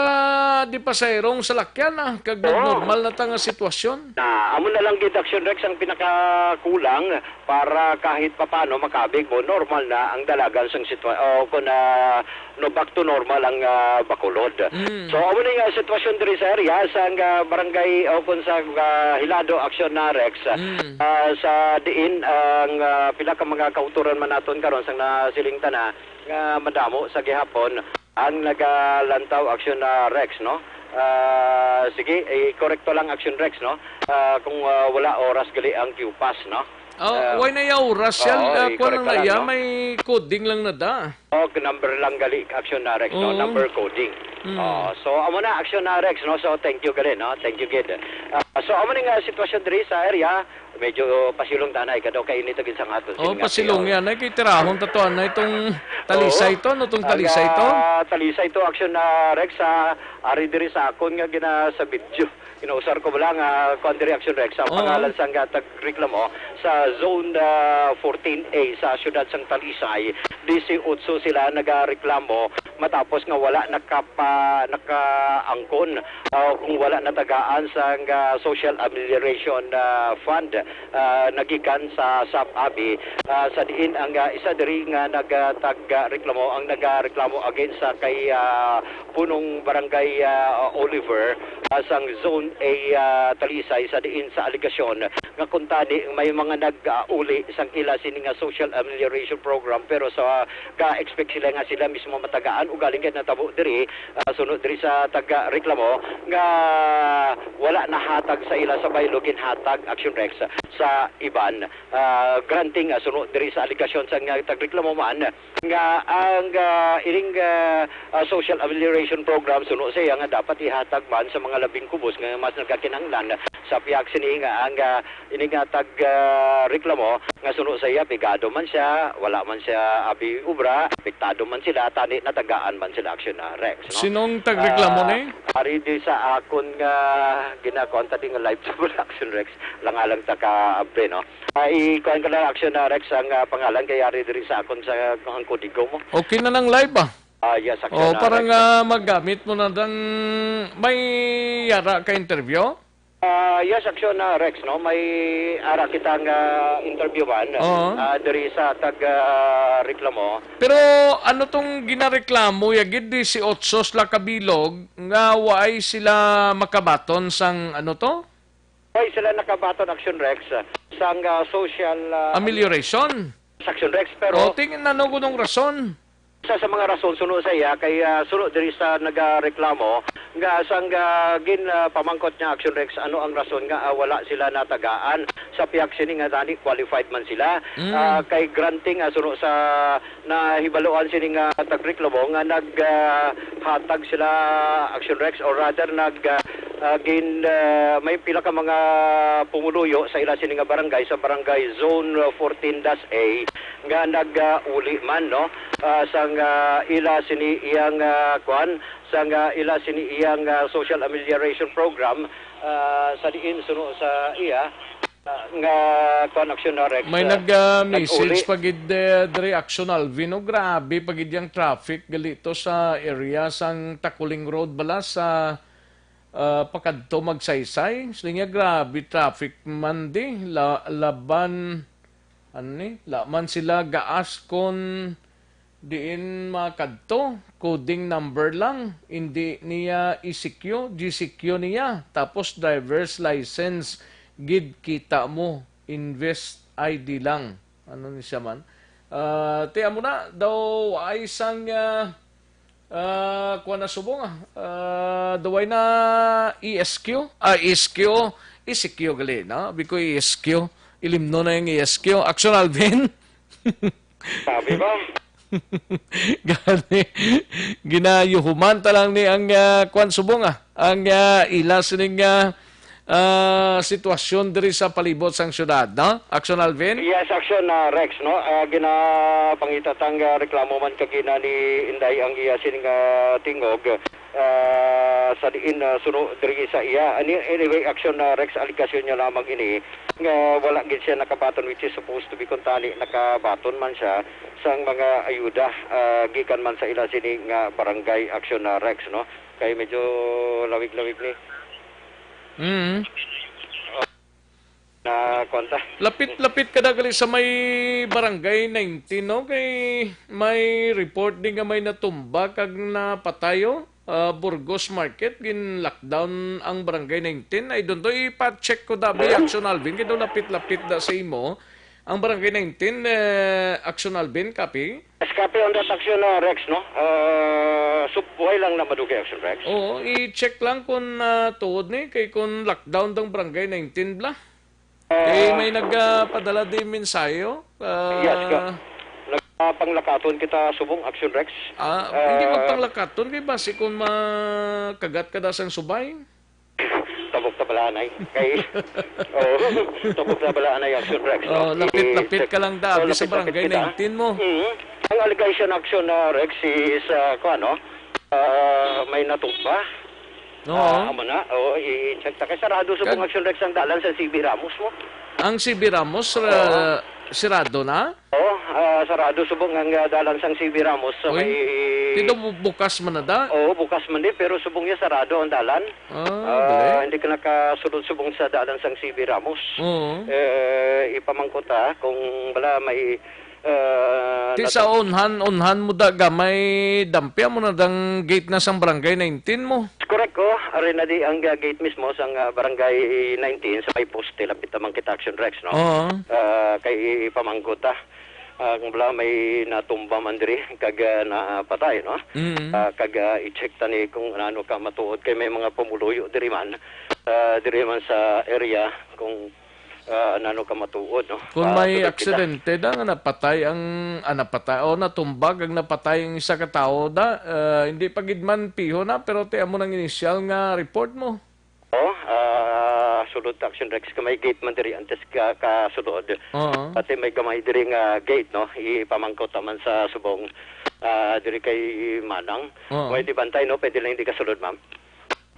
di pasayrong salakyan, ah, kag Oo. nagnormal na ta nga sitwasyon. Na, amo na lang gid, Action Rex, ang pinakakulang para kahit papano makabig mo normal na ang dalagan sang sitwa-, o kung, ah, no, back to normal ang, ah, Bacolod. Mm. So, amo ni nga sitwasyon diri sa area, sa, ah, barangay, o kung sa, ah, Hilado, Action na, Rex. Mm. Ah, sa diin ang, ah, pila ka mga kauturan man naton karon sang nasiling ta na nga madamo sa gihapon ang nagalantaw, Action na, Rex, no? Ah, sige, i-korekto lang, Action Rex, no? Ah, kung, ah, wala oras gali ang Q pass, no? Oh, Ah, why na ya oras yan? oo, Ah, kuwan i-correct lang na na lang, ya, no? may coding lang na da. Oh, number lang gali, Action na, Rex, no? Oo. Number coding. Mm. Oh, so, amo na, Action na, Rex, no? So, thank you gali, no? Thank you, gid. Ah, so, amo ni nga sitwasyon diri sa area, medyo pasilong tanay, kadaw kainit ang ginsangaton. Oh, Sige nga, pasilong sige. yan. Ay, kay tirahon ta to, ano, itong talisay Oo. to, no? Itong Ang, talisay to. ah, talisay to, Action na, Rex, ah, ari diri sa akon nga gina-, sa video. Inausar ko bala nga, kuwan diri, Action Rex, ang Oo. pangalan sang, ah, tagreklamo sa Zone, ah, fourteen A sa siyudad sang Talisay. Disiotso sila nagareklamo matapos nga wala nakapa-, nakaangkon, ah, kung wala natagaan sang, ah, Social Amelioration, ah, Fund, ah, nagikan sa SAFABI, ah, sa diin ang, ah, isa diri nga nagtagreklamo, ang nagareklamo against sa kay, ah, punong barangay, ah, Oliver, ah, sang Zone A, ah, Talisay, sa diin sa alegasyon nga kuntani may mga nag-uli sang ila sini nga social amelioration program, pero sa ga-expect sila nga sila mismo matagaan, ugaling kay natabo diri, ah, suno diri sa taga-reklamo nga wala nahatag sa ila sa baylo, ginhatag, Action Rex, sa iban. Ah, granting, ah, suno diri sa alegasyon sa nga tagreklamo man nga ang, ah, ining, ah, ah, social amelioration program suno sa iya nga dapat ihatag man sa mga labing kubos nga mas nagakinahanglan. Sa pihak sini nga ang, ah, ini nga tag, ah, reklamo nga suno sa iya, pigado man siya, wala man siya abi obra, apektado man sila, tani natagaan man sila, Action, ah, Rex, no? Sinong tagreklamo Ah, ni? Ari di sa akon nga ginakuan ta di nga live sa Action Rex, lang alang ta ka abre, no? Ah, ikuan ko lang, Action, ah, Rex, ang, ah, pangalan kay ari diri sa akon sa ang kodigo mo. Okay na nang live, ah. Ah, yes, Action, Oh, ah, para Rex, nga ah. magamit mo na dang may yara ka interview? Ah, yes, Action, ah, Rex, no? May ara kita nga interviewan, Oo. ah, diri sa tag, ah, reklamo. Pero ano tong ginareklamo ya gid, disiotso sila kabilog nga waay sila makabaton sang ano to? Waay sila nakabaton, Action Rex, sang, ah, social, ah, Amelioration? Action Rex, pero O, tingin na no gunong rason. Isa sa mga rason suno sa iya kay, ah, suno diri sa nagareklamo nga sang, ah, gin, ah, pamangkot niya, Action Rex, ano ang rason nga, ah, wala sila natagaan sa pihak sini nga tani qualified man sila. Mm. Ah, kay granting, ah, suno sa nahibaluan sini nga tagreklamo nga nag, ah, hatag sila, Action Rex, or rather nag, ah, ah, gin, ah, may pila ka mga pumuluyo sa ila sini nga barangay, sa barangay Zone, ah, fourteen dash A, nga nag, ah, uli man, no? Ah, sang, ah, ila sini iyang, ah, kwan, sang, ah, ila sini iyang, ah, social amelioration program, ah, sa diin suno sa iya, ah, nga kwan, Action, no, Rex, May ah, nag, ah, nag-uli. message pa gid, eh, diri, Action Alvin, no? Grabe pa gid yang traffic gali to sa area sang Takuling Road bala sa, ah, pakadto Magsaysay. Siling niya, grabe traffic man di. La-, laban, ano ni? Laman sila gaas kon diin makadto, coding number lang, indi niya i-secure, G C Q niya. Tapos driver's license gid kita mo, invest I D lang. Ano ni siya man? Ah, ti amo na daw ay sang, ah, ah, kuwan na subong, ah, ah, daw ay na E S Q, ah, E S Q, E C Q gali, no? Abi ko E S Q, ilimno na yung E S Q. Action Alvin. Sabi ba? Gani, ginayuhuman ta lang ni ang, ah, kwan subong, ah, ang, ah, ila sining, ah, ah, sitwasyon diri sa palibot sang syudad, no? Action Alvin? Yes, Action, ah, Rex, no? Ah, ginapangita tang, ah, reklamo man kagina ni Inday ang iya sining, ah, tingog. Ah, sa diin, ah, suno diri sa iya. Ani-, anyway, Action, ah, Rex, alegasyon niya lamang ini nga wala gid siya nakabaton, which is supposed to be kuntani nakabaton man siya sang mga ayuda, ah, gikan man sa ila sini nga barangay, Action, ah, Rex, no? Kay medyo lawig-lawig ni. Mm. Na, kwan ta. Lapit-lapit ka na gali sa may Barangay nineteen, no? Kay may report din nga may natumba kag napatayo. Ah, Burgos Market, gin-lockdown ang Barangay nineteen. I don't know, ipa-check ko dabi, Action Alvin, kay daw lapit-lapit da sa imo ang Barangay nineteen, eh, Action Alvin, copy? Yes, copy on that, Action, uh, Rex, no? Uh, subway lang na madugay, Action Rex. Oo, i-check lang kung, ah, tuod ni, kay kung lockdown dang Barangay nineteen bla. Eh, may nagpadala di mensahe, oh. Ah, Yes, ka. Nagpanglakaton kita subong, Action Rex. Ah, hindi Ah, magpanglakaton kay basi kung makagat ka da sang subay. Tabok ta bala anay. Kay, oh, tabok ta bala anay, Action Rex, no? Oh, lapit-lapit I-, ka lang da, oh, abi sa lapit-lapit Barangay kita. nineteen mo. Mhm. Ang allegation, Action, ah, Rex, is, ah, kung ano, ah, may natumba. Oo. Ah, amo na. Oo, i-check ta. Kay sarado subong Kag- Action Rex ang dalan sa C B Ramos mo. Ang C B Ramos, Oo. ra-, sirado na? Oo, ah, sarado subong ang, ah, dalan sang C B Ramos sa Uy, may tido bu-, bukas man na da? Oo, bukas man di, pero subong niya sarado ang dalan. Ah, Ah, gali. Hindi ka nakasulod subong sa dalan sang C B Ramos. Oo. Eh, ipamangkot ta kung bala may, ah, Ti nat- sa unhan, unhan mo da gamay dampya mo na dang gate na sang barangay nineteen mo. Correct ko, ari na di ang, ah, gate mismo sang, ah, barangay nineteen sa may poste, lapit naman kita Action Rex, no? Oo. Ah, kay ipamangkot ta. Ah, kung bala may natumba man diri kag, ah, napatay, no? Mm. Ah, kag, ah, i-check ta ni kung ano ka matuod kay may mga pumuluyo diri man, ah, diri man sa area kung, ah, ano ka matuod, no? Kung Ah, may sulod kita. aksidente da nga napatay ang, ah, napatay o natumbag ang napatay ang isa ka tawo da, ah, hindi pa gid man piho na pero ti amo nang initial nga report mo. Oh, ah, sulod ta Action Rex ka may gate man diri antes ka kasulod. Oo. Pati may gamay diri nga gate, no? Ipamangkot ta man sa subong, ah, diri kay Manang. Oo. Pwede bantay, no? Pwede lang hindi kasulod, ma'am.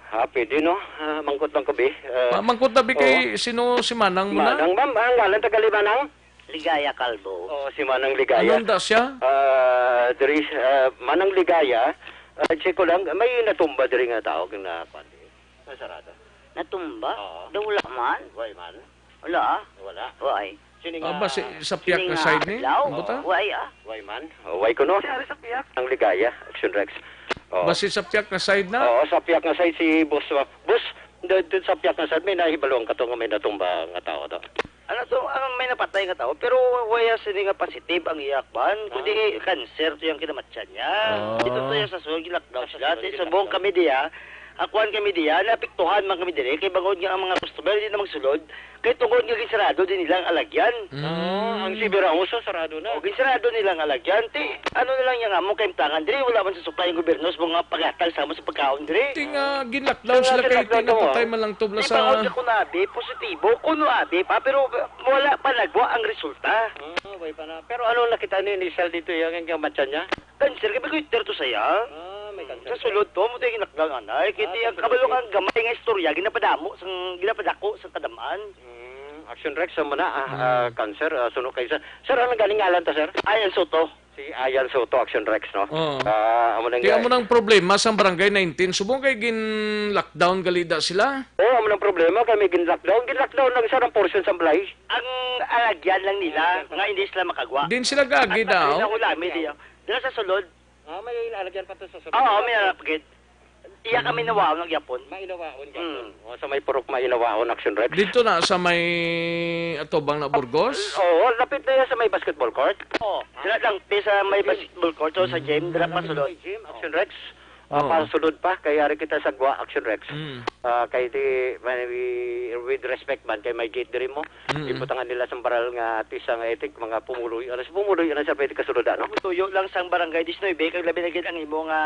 Ah, pwede, no? Ah, mangkot lang ko, bi. Ah, Ma-, mangkot na, bi, kay oo. Sino si Manang mo na? Manang, ma'am, ang ngalan taga Manang? Ligaya Calvo. Oo, si Manang Ligaya. Anong da siya? Ah, diri, ah, Manang Ligaya, ah, check ko lang, may natumba diri nga tao na, kwan, eh. Nasarado. Natumba? Oo. Da wala man. Way man. Wala, ah. Wala. Way. Sini Ah, nga basi sa piyak Sini na nga side ni? adlaw? Ang buta? Way, ah. Way man. Oh, way kuno. Ang Ligaya, Action Rex. Oh. Basi sa piyak na side na? Oo, sa piyak nga side si boss. Boss, dun, dun sa piyak nga side, may nahibalo ang kato nga may natumba nga tao to. Ano to, ang may napatay nga tao, pero wala sini nga positive ang iya kwan, Ah. kundi cancer to yung kinamatyan niya. Ah. Dito to yung sa sulod, gilakdaw Ah, sa sila. sulod, Sa buong gilakdaw. Kami diya, ang kwan kami diya, naapektuhan man kami dire, kay bangod nga ang mga customer di na magsulod, kay tungod nga ginsarado din nila ang alagyan. Mm. Ah, ang Sibira Uso, sarado na. O, ginsarado nila ang alagyan. Ti, ano na lang yung amo kaimtangan dire, wala man sa supply ang gobyerno sa mga paghatag sa amo sa pagkaon dire. Ti nga, ginlockdown Kaya sila kay ginlockdown ti mo, napatay ah. man lang tubla Di sa ba, kung kuno abi, positibo, kuno abi pa, pero wala pa nagwa ang resulta. Ah, way pa na. Pero ano nakita ni initial dito, yung, yung matcha niya? Cancer, kay may goiter to saya. Ah, may cancer Sa siya. sulod to, mo tayo ginakdang anay. Kaya Ah, ti sa ang sulod kabalo to. Kang gamay nga istorya, ginapadamo, sang, ginapadako sa kadamaan. Mm, Action Rex, sa muna, ah, Mm. ah, cancer, ah, suno kay sa. Sir, ano galing ngalan ta, sir? Ayan, Soto. Si Ayan Soto, Action Rex, no? Oo. Ah, amo nang Kaya ga- amo nang problema sa Barangay nineteen. Subong kay gin-lockdown gali da sila? Oo, amo nang problema kay may gin-lockdown. Gin-lockdown lang sa portion sa balay. Ang alagyan lang nila, Alagyan nga hindi sila makagwa. Din sila gagi At daw. Nahulami diya. Dila sa sulod. Ah, may alagyan pa to sa sulod. Oo, may alagyan. Iya kami nawaon ng Yapon. Mainawaon, Yapon. Mm. O, sa may Purok Mainawaon, Action Rex. Dito na sa may atubang na Burgos? Oo, lapit na yan sa may basketball court. Oo, dila lang, sa may Gym. basketball court, o sa gym, dila Mm. pa sulod. May gym, Action Rex. Oo. Ah, pasulod pa, kay ari kita sa Gwa, Action Rex. Mm. Ah, kay di, may, with respect man, kay may gate diri mo. Mm. Ibutangan nila sa baral nga tisa nga etik, mga pumuloy. Ano sa pumuloy, ano sa pwede kasulod, ano? Tuyo lang sang barangay diecinuebe, kag labi na gid ang imo nga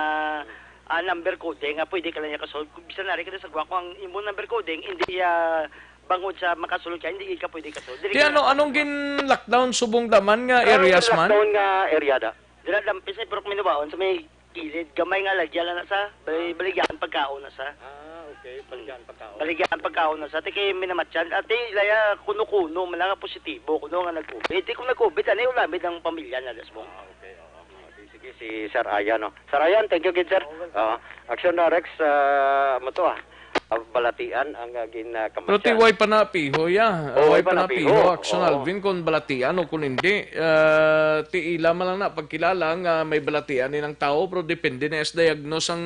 ah, number coding nga pwede ka lang niya kasulod. Bisan nari ka sa Guaco, ang imo number coding, hindi, ah, bangod sa makasulod ka, hindi ka pwede kasulod. Dili Di ka ano, na- anong gin-lockdown subong daman nga Ang areas man? lockdown nga area da? Dira lang, sa Purok Mainawaon, sa may kilid, gamay nga lagyan lang na sa, bali-, baligyan pagkaon na sa. Ah, okay. Baligyan pagkaon. Baligyan pagkaon na sa. Ti kay minamatyan. Ati, laya, kuno-kuno, man lang nga positibo, kuno nga nag-COVID. Ti kung nag-COVID, ano yung lamid ang pamilya na, das mo? Ah, okay. Oo. Okay, sige, si Sir Ayan, no? Sir Ayan, thank you gid, sir. Oo, welcome. Ah, Action na, Rex, ah, mo to, ah. Ah, balatian ang, ah, gin, ah, Pero ti kamatyan. Way pa na piho, ya. Oo, Way way pa pa na na piho. piho, Action Oo. Alvin, kung balatian o kung hindi. Ah, ti ila man lang na pagkilala nga may balatian ni ng tao, pero depende na sa diagnose ang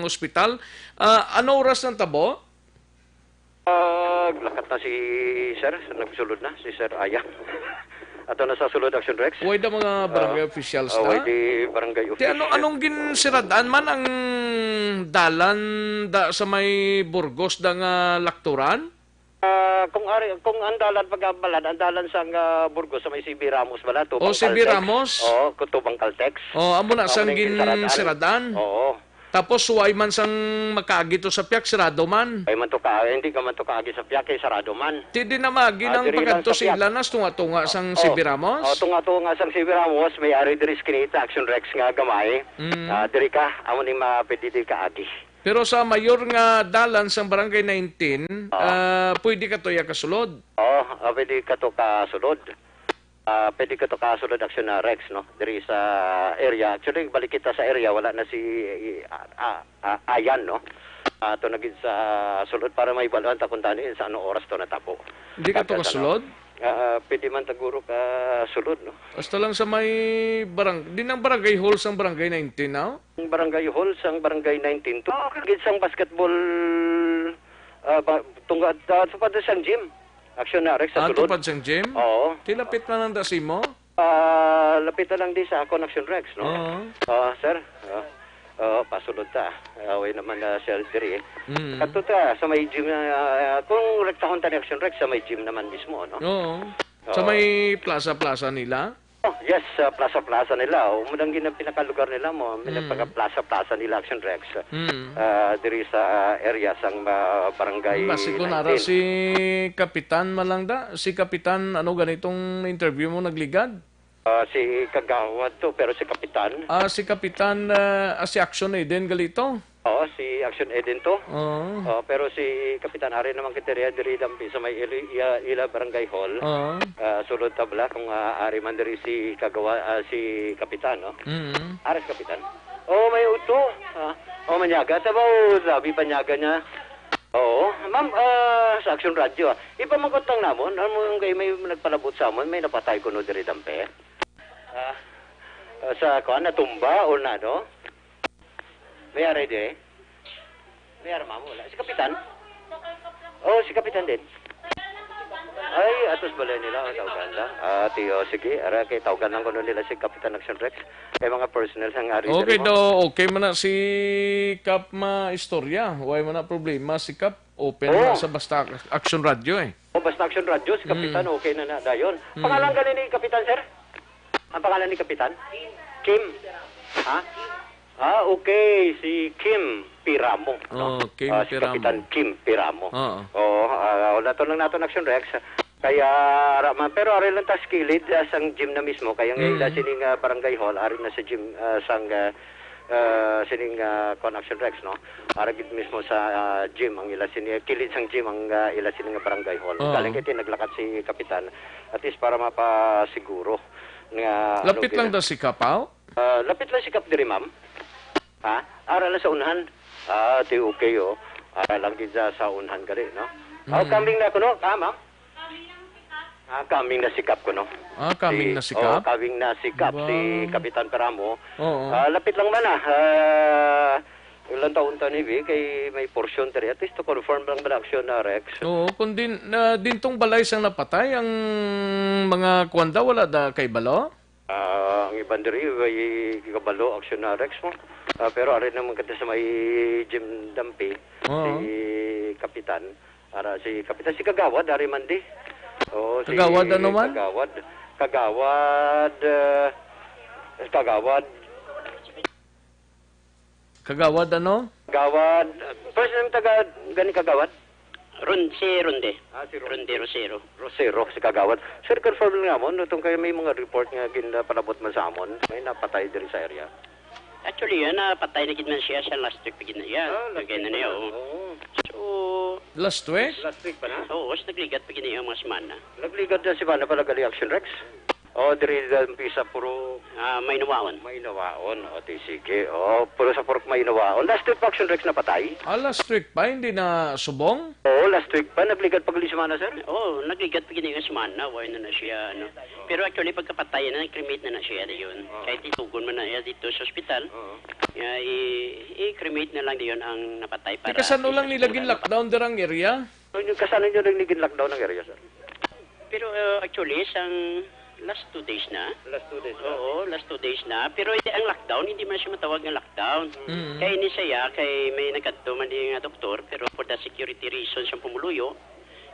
ospital. Ah, ano oras ng tabo? Ah, lakat na si sir. Nagsulod na si Sir Aya. Ato na sa sulod, Action Rex. Way da mga barangay Ah, officials ah, na? Way di barangay Ti ano, official. Anong ginsiradan man ang dalan da sa may Burgos da nga lakturan? Ah, kung ari, kung ang dalan pag-ambalan, ang dalan sa nga Burgos sa may C B Ramos bala, O, tubang C B Caltex. Ramos? Oo, kung tubang Caltex. O, amo na Amo sang na yung ginsiradan. ginsiradan. Oo. Tapos, way man sang makaagi to sa piyak, sirado man. Ay man to ka, hindi ka man to kaagi sa piyak, eh, sarado man. Ti di na maagi Ah, nang diri lang pagadto sa sa piyak. Ilanas, tunga-tunga sang Oh. C B Ramos? Oh, tunga-tunga sang C B Ramos, may ari diri sa kinita, Action Rex nga gamay. Mm. Ah, diri ka, amo ni mapwede diri ka agi. Pero sa mayor nga dalan sang Barangay nineteen, Ah. ah, pwede ka to iya kasulod? Oo, ah, pwede ka to kasulod. Ah, pwede ka to kasulod, Action na Rex, no? Diri sa area. Actually, balik kita sa area, wala na si, ah, ah, ah, Ayan, no? Ah, to na gid sa sulod para may baluan ta kung tani sa ano oras to natabo. Hindi ka to Tapos, ano, kasulod? Ah, ah, pwede man taguro ka sulod, no? Basta lang sa may barang-, di nang barangay hall sang Barangay nineteen, no? Ang barangay hall sang Barangay nineteen to. Ah, kagid sang basketball, ah, ba, tungod, ah, tupad sang gym. Action na, Rex, sa Ah, sulod. Tupad sang gym? Oo. Tilapit man ang dasimo? Ah, lapit na lang di sa akon, Action Rex, no? Oo. Ah, sir. Ah, ah, pasulod ta. Ah, way naman na siya diri. Mm. Kadto ta sa may gym, ah, kung rektahon ta ni Action Rex, sa may gym naman mismo, no? Oo. Sa Oo. may plaza-plaza nila? Oh, yes, sa plaza-plaza nila. O, mo nang gina-, pinakalugar nila mo, may Mm. nagpaka-plaza-plaza nila, Action Rex. Mm. Ah, diri sa, ah, area sang, ah, barangay Basi ko nara nineteen. Si Kapitan Malangda, si Kapitan, ano, ganitong interview mo nagligad? Ah, si Kagawad to, pero si Kapitan. Ah, si Kapitan, ah, ah, si Action Eden gali to? Oo, si Action Eden to. Oo. Oh, pero si Kapitan, ari naman kita diri, diri dampi sa may ili-, iya-, ila barangay hall. Oo. Ah, sulod tabla kung, ah, ari man diri si Kagawa-, ah, si Kapitan, no? Mm. Ari si Kapitan. Oh, may uto. Ah, oh, manyaga. Tabaw, sabi panyaga niya. Oo, ma'am, ah, sa Action Radio, ah. Ipamagot lang namon, ano mo yung kay may nagpalabot sa amon, may napatay kuno diri dampi. Ah, ah, sa kuan, natumba o na, no? May ari di eh. May ari, ma'am, wala. Si Kapitan? Oh, si Kapitan din. Ay, atos balay nila, ang tawgan lang. Ah, tiyo, sige. Ara, kay tawgan lang kuno nila si Kapitan Action Rex. Kay mga personnel sang ari Okay diri, ma'am. Daw, okay man na si Kap ma istorya. Way man na problema si Kap. Open Oo. na sa basta Action Radio eh. Oh, basta Action Radio, si Kapitan, Mm. okay na na dayon. Mm. Pangalan gani ni Kapitan, sir? Ang pangalan ni Kapitan? Kim. Ha? Ah, okay. Si Kim Piramo, no? Oh, Kim Ah, si Piramo. Kapitan Kim Piramo. Oo. Oo, ah, wala to lang nato na Action Rex. Kaya, ra man, pero ari lang ta sa kilid, ah, sang gym na mismo. Kaya ang Mm. ila sining, ah, barangay hall, ari na sa gym, ah, sang, ah, ah, sining, ah, kuwan, Action Rex, no? Ari gid mismo sa, ah, gym, ang ila sini, kilid sang gym, ang, ah, ila sining barangay hall. Oo. Galing kay naglakad si Kapitan, at least para mapasiguro nga, ano, Lapit lang gina- daw si Kapaw? Ah, lapit lang si Kap diri, ma'am. Ha? Ara lang sa unhan. Ah, di okay, oh. Ara lang gid sa, sa unhan gali, no? Oh, Mm. coming na kuno, ah, ma'am? Ah, coming na si Kap kuno. Ah, coming Si, na si oh, Kap? coming na si Kap, Ba? si Kapitan Peramo. Oo. Ah, lapit lang man, ah. Ah, ilang taon ta ni, Bi? Kay may portion diri. At least to confirm lang man, Action na, Rex. Oo, kung din, na, dintong balay sang napatay, ang mga kwan daw, wala da kay balo? Ah, ang iban diri, may kabalo, Action na Rex mo. Ah, pero ari naman kita sa may gym dampi, Oo. si Kapitan. Ara, si Kapitan, si Kagawad, ari man di. Oo, si Kagawad, ano man? Kagawad. Kagawad, ah, Kagawad. Kagawad, ano? Kagawad. First name taga gani Kagawad? Ron-, si Ronde. Ah, si Ronde. Ronde Rosero. Rosero, si Kagawad. Sir, confirm lang mo, no, tong kay may mga report nga ginapalabot man sa amon, may napatay diri sa area. Actually, yan, napatay na gid man siya sa last week pa gid na iya. Ah, last Kaya week na pa niya, na. oo. Oo. So, Last week? Last week pa na? Oo, so nagligat pa gid na iya mga semana. Nagligat na si Bana pala gali Action Rex? Oh, diri dampi sa Purok Ah, may nawaon. Mainawaon. O, di sige. Oh, puro sa Purok Mainawaon. Last week pa Action Rex napatay? Ah, last week pa, hindi na subong? Oo, last week pa. Nagligat pa gali semana, sir? Oo, nagligat pa gid na iya semana. Why na na siya, ano. Pero actually, pagkapatay na, nag-cremate na na siya dayon. Oo. Kahit itugon man na iya dito sa ospital, Oo. nga i-, i-cremate na lang dayon ang napatay para Di kasano lang nila gin-lockdown dirang area? Ano yung kasano nyo rin gin-lockdown ang area, sir? Pero, uh, actually, sang last two days na. Last two days na? Oo, last two days na. Pero hindi, ang lockdown, hindi man siya matawag nga lockdown. Mm. Kaya ini siya, kay may nagkadto man di nga doktor, pero for the security reasons ang pumuluyo,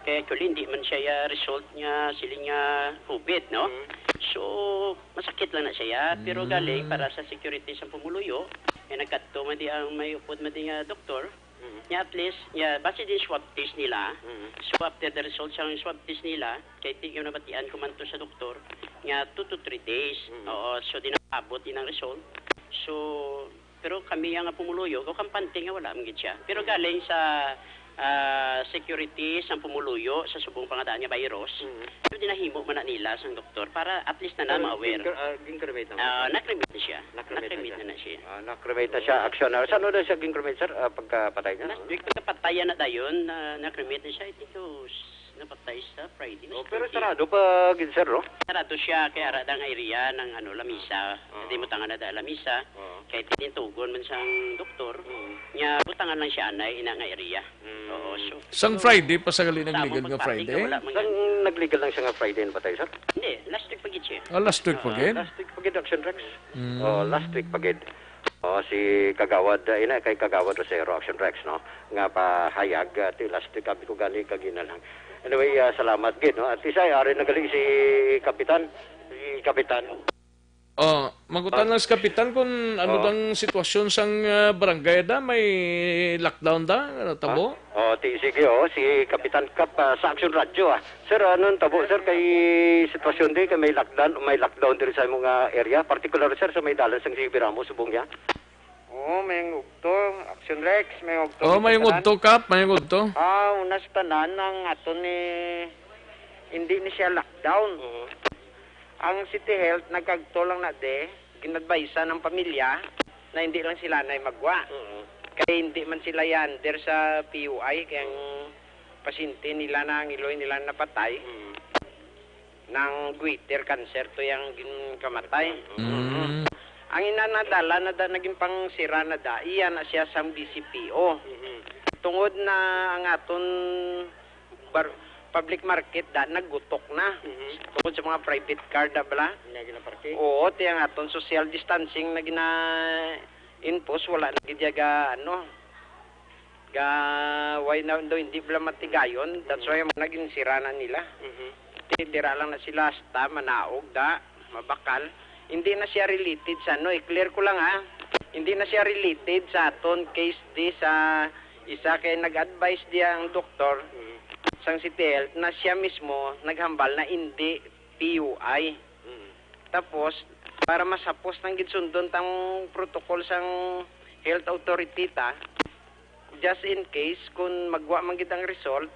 kaya actually, hindi man siya ya result nga siling nga COVID, no? Mm. So, masakit lang na siya, pero Mm. galing para sa security sa pumuluyo, kaya nagkadto man di ang may upod man di nga doktor, Mm. Nya at least, nya, base din swab test nila. Mm. So after the results sang swab test nila, kay ti-, yung nabatian ko man to sa doktor, nga two to three days. Mm. Oo, so di naabot inang result. So, Pero kami nga pumuluyo, ko kampante nga wala man gid siya. Pero galing sa, ah, security sang pumuluyo sa subong pa nga daan nga virus, Mm. pero dinahimo man na nila sang doktor para at least na na Pero ma-aware. gin-, ah, gin-cremate na Ah, na. Na-cremate na siya. Na-cremate na Na-cremate siya. na na siya. Ah, na-cremate na siya. Action na. Saan na siya gin-cremate, sir? Ah, pagkapatay niya? Last week, pagkapatay na dayon, na, na-cremate na siya. I think it was napatay sa Friday. Oh, pero sarado pa gid, sir, no? Sarado siya kay ara da nga area ng, ano, lamisa. Oo. Hindi mo tanga na da lamisa. Oo. Kay tinintugon man sang doktor, Mm. nya butangan lang siya anay ina nga area. Mm. Oo, so, Sang so, Friday pa sa gali sa among nagligal nga pagpati, Friday? wala man Sang gani. nagligal lang siya nga Friday na patay, sir? Hindi, last week pa gid siya. Ah, last week pa Ah, gid? Last week pa gid, Action Rex. Mm. Oh, last week pa gid. Oh, si Kagawad, uh, ina kay Kagawad Rosero, Action Rex, no? Nga pahayag, uh, ti last week, abi ko gani kagina lang. Anyway, uh, salamat gid, no? At isa, ari na gali si Kapitan. Si Kapitan. Oh, mangutan Ah. lang si Kapitan kung ano Oh. dang sitwasyon sang, uh, barangay da, may lockdown da, ano, tabo? Ah? Oh, ti, sige, oh, si Kapitan Kap, uh, sa Action Radio, ah. Sir, anong tabo, sir, kay sitwasyon di, kay may lockdown, may lockdown diri sa imong, ah, area, particular, sir, sa may dalan sang C B Ramos, subong niya? Oo, may ngugto. Action Rex, may ngugto. Oh, may ngugto, Kap, may ngugto. Ah, una sa tanan, ang ato ni, hindi ni siya lockdown. Oo. Ang City Health, nagkagto lang na de, ginadvisean ang pamilya na hindi lang sila na magwa. Oo. Kay hindi man sila yan, under sa P U I, kay ang pasyente nila na ang iloy nila napatay, Mm. nang goiter cancer to yang ginkamatay. Mm. Ang ina nadala na da, naging pangsira na da, iya na siya sang B C P O. Mhm. Tungod na ang aton bar-, public market da, naggutok na. Mhm. Tungod sa mga private car da bala. Nga ginaparking? Oo, ti ang aton social distancing na gina-impose, wala na gid ya ga, ano, ga, why na daw hindi bala matigayon? That's why naging sira na nila. Mhm. Ti dira lang na sila hasta manaog da, mabakal. Hindi na siya related sa ano, i-clear ko lang ha. Hindi na siya related sa aton case di sa isa kay nag-advise diya ang doktor Mhm. sang City Health na siya mismo naghambal na hindi P U I. Mhm. Tapos, para masapos nang ginsundon tang protocol sang health authority ta, just in case, kung magwa man gid ang result,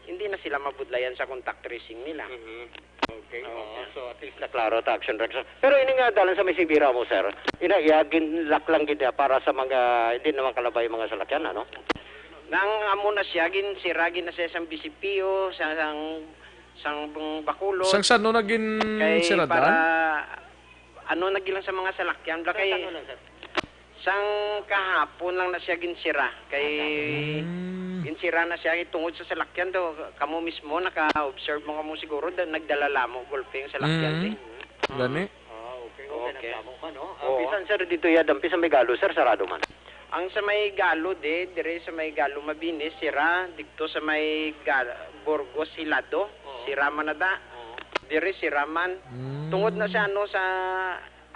hindi na sila mabudlayan sa contact tracing nila. Mhm. Okay. Oo. Oo. So, at least na klaro ta, Action Rex. Pero ini nga dalan sa may C B Ramos, sir, ina, iya, ginlock lang gid niya para sa mga, hindi naman kalabay mga salakyan, ano? Nang amo na siya, ginsira gid na siya sang B C P O, sa, sang, sang Bacolod. Sang sano na gin Kay sira, para, Dan? Ano na gid lang sa mga salakyan, bla, Sang kay sano lang, sir? Sang kahapon lang na siya ginsira. Kay Ah, kahapon. Mm. ginsira na siya, kay tungod sa salakyan do, kamo mismo naka-observe mo kamo siguro, da-, nagdala lamo, gulpi ang salakyan, Mm. eh. Gani? Ah, okay. Okay, Okay. nagdamo man, no? Ah, Oo. bisan, sir, dito ya, dampi sa may Galo, sir, sarado man. Ang sa may Galo, di, dire sa may Galo, Mabini, sira, dito sa may Ga-, Burgos, Hilado, Oo. sira man na da. Oo. Dire, sira man. Mm. Tungod na sa, ano, sa,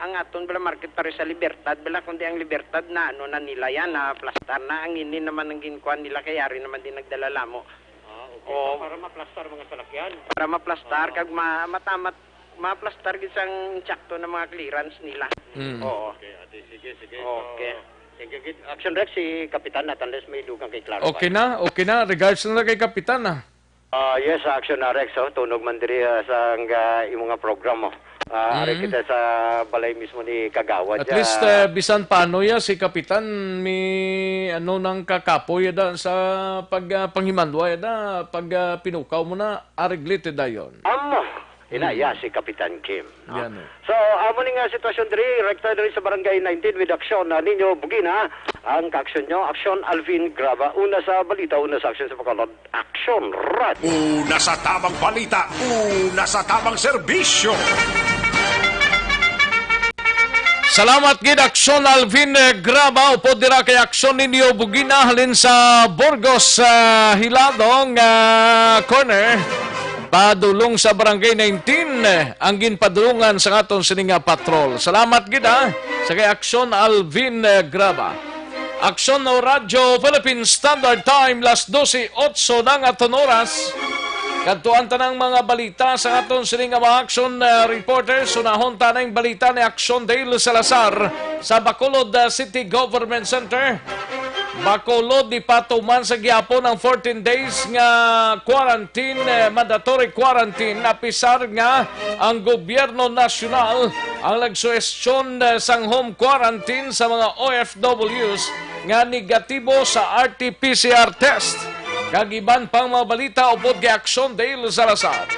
ang aton bala market pare sa Libertad, bala, kundi ang Libertad na, ano, na nila yan, na plastar na. Ang ini naman ang ginkuan nila, kay ari naman din nagdala lamo. Ah, okay. Oo. So, para maplastar mga salakyan? Para maplastar, Ah. kag ma-, matamat, maplastar gid sang insakto ng mga clearance nila. Mm. Oo. Okay, ate, sige, sige. Okay. So, thank you, gid. Action Rex, si Kapitan Nathan Les may dugang kay Clark. Okay na, okay na. Regards na lang kay Kapitan, ah. Ah, yes, Action na, Rex, oh. Tunog man diri, ah, sa ang, ah, imo nga programa. Ah, ari Mm. kita sa balay mismo ni Kagawad, At least, ah, eh, bisan paano ya, si Kapitan, may ano nang kakapoy da sa pag, ah, panghimanwa da, pag, ah, pinukaw mo na, areglete dayon. Amo, ina, Mm. ya, si Kapitan Kim, no? Yan, eh. So, amo ni nga sitwasyon diri, rekta diri sa Barangay nineteen with Action, ah, ninyo, Bugina, ang kaaksyon nyo, Action Alvin Graba. Una sa balita, una sa aksyon sa Bacolod, Action Radio. Una sa tamang balita, una sa tamang serbisyo. Salamat gid, Action Alvin, eh, Graba, upod dira kay Action ninyo, Bugina, halin sa Burgos, ah, Hilado nga corner. Padulong sa Barangay nineteen, eh, ang ginpadulungan sa aton sini nga patrol. Salamat gid, ah, sa kay Action Alvin, eh, Graba. Action o Radyo Philippine Standard Time, las dose otso na ang aton oras. Kadto ang tanang mga balita sa aton sini nga mga action, ah, reporters. Unahon ta na ang balita ni Action Dale Salazar sa Bacolod, ah, City Government Center. Bacolod, ipatuman sa gihapon ang fourteen days nga quarantine, eh, mandatory quarantine, apisar nga ang gobyerno nasyonal ang nagsuhestyon, eh, sang home quarantine sa mga O F Ws nga negatibo sa R T P C R test. Kag iban pang mga balita upod kay Action Dale Salazar.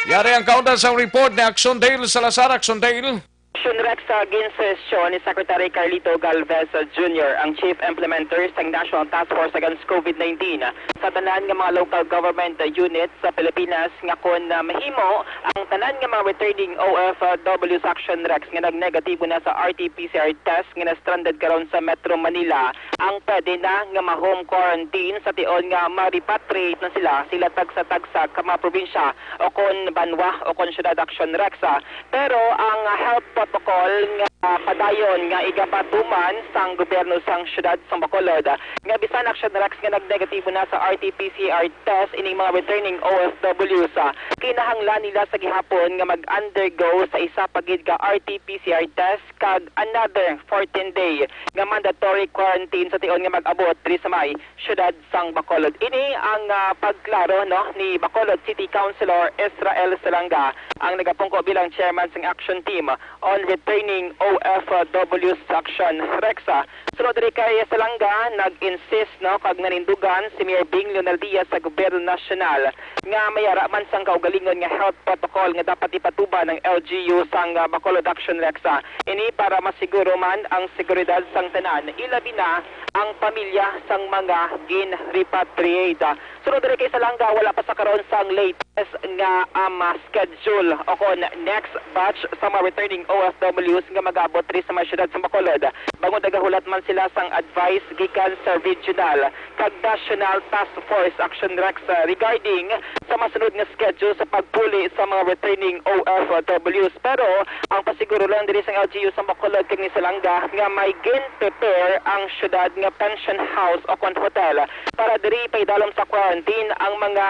Yari ang kaundan sang report ni Action Dale Salazar. Action Dale. Action Rex, sa ginsesyon ni Secretary Carlito Galvez Junior, ang Chief Implementer sang National Task Force Against COVID nineteen, sa tanan nga mga local government units sa Pilipinas nga kon, ah, mahimo ang tanan nga mga returning O F W sa Action Rex nga nagnegatibo na sa R T P C R test nga na-stranded karon sa Metro Manila, ang pwede na nga ma-home quarantine sa tion nga ma-repatriate na sila, sila tagsa-tagsa ka mga probinsya o kon banwa o kon syudad, Action Rex. Pero ang health protocol nga padayon nga igapatuman sang gobyerno sang syudad sang Bacolod, nga bisan Action Rex nga nagnegatibo na sa R T P C R test ining mga returning O F Ws, kinahanglan nila sa gihapon nga mag-undergo sa isa pa gid ka R T P C R test kag another fourteen day nga mandatory quarantine sa tion nga mag-abot diri sa may siyudad sang Bacolod. Ini ang, ah, pagklaro, no, ni Bacolod City Councilor Israel Salanga, ang nagapungko bilang chairman sang Action Team on Returning O F Ws Action Rex. Sunod diri kay Salanga, nag-insist, no, kag nanindugan si Mayor Bing Leonardia sa gobyerno nasyonal nga mayara man sang kaugalingon nga health protocol nga dapat ipatuman ng L G U sang, ah, Bacolod Action Rex. Ini para masiguro man ang seguridad sang tanan, ilabi na ang pamilya sang mga gin-repatriate. Sunod diri kay Salanga, wala pa sa karon sang latest nga, um, schedule o kon next batch sa mga returning O F Ws nga mag-abot diri sa mga syudad sa Bacolod, bangod nagahulat man sila sang advice gikan sa regional kag national task force, Action Rex, uh, regarding sa masunod nga schedule sa pagpuli sa mga returning O F Ws. Pero ang pasiguro lang diri sang L G U sa Bacolod kag ni Salanga nga may gin-prepare ang syudad nga pension house o kon hotel para diri paidalom sa quarantine ang mga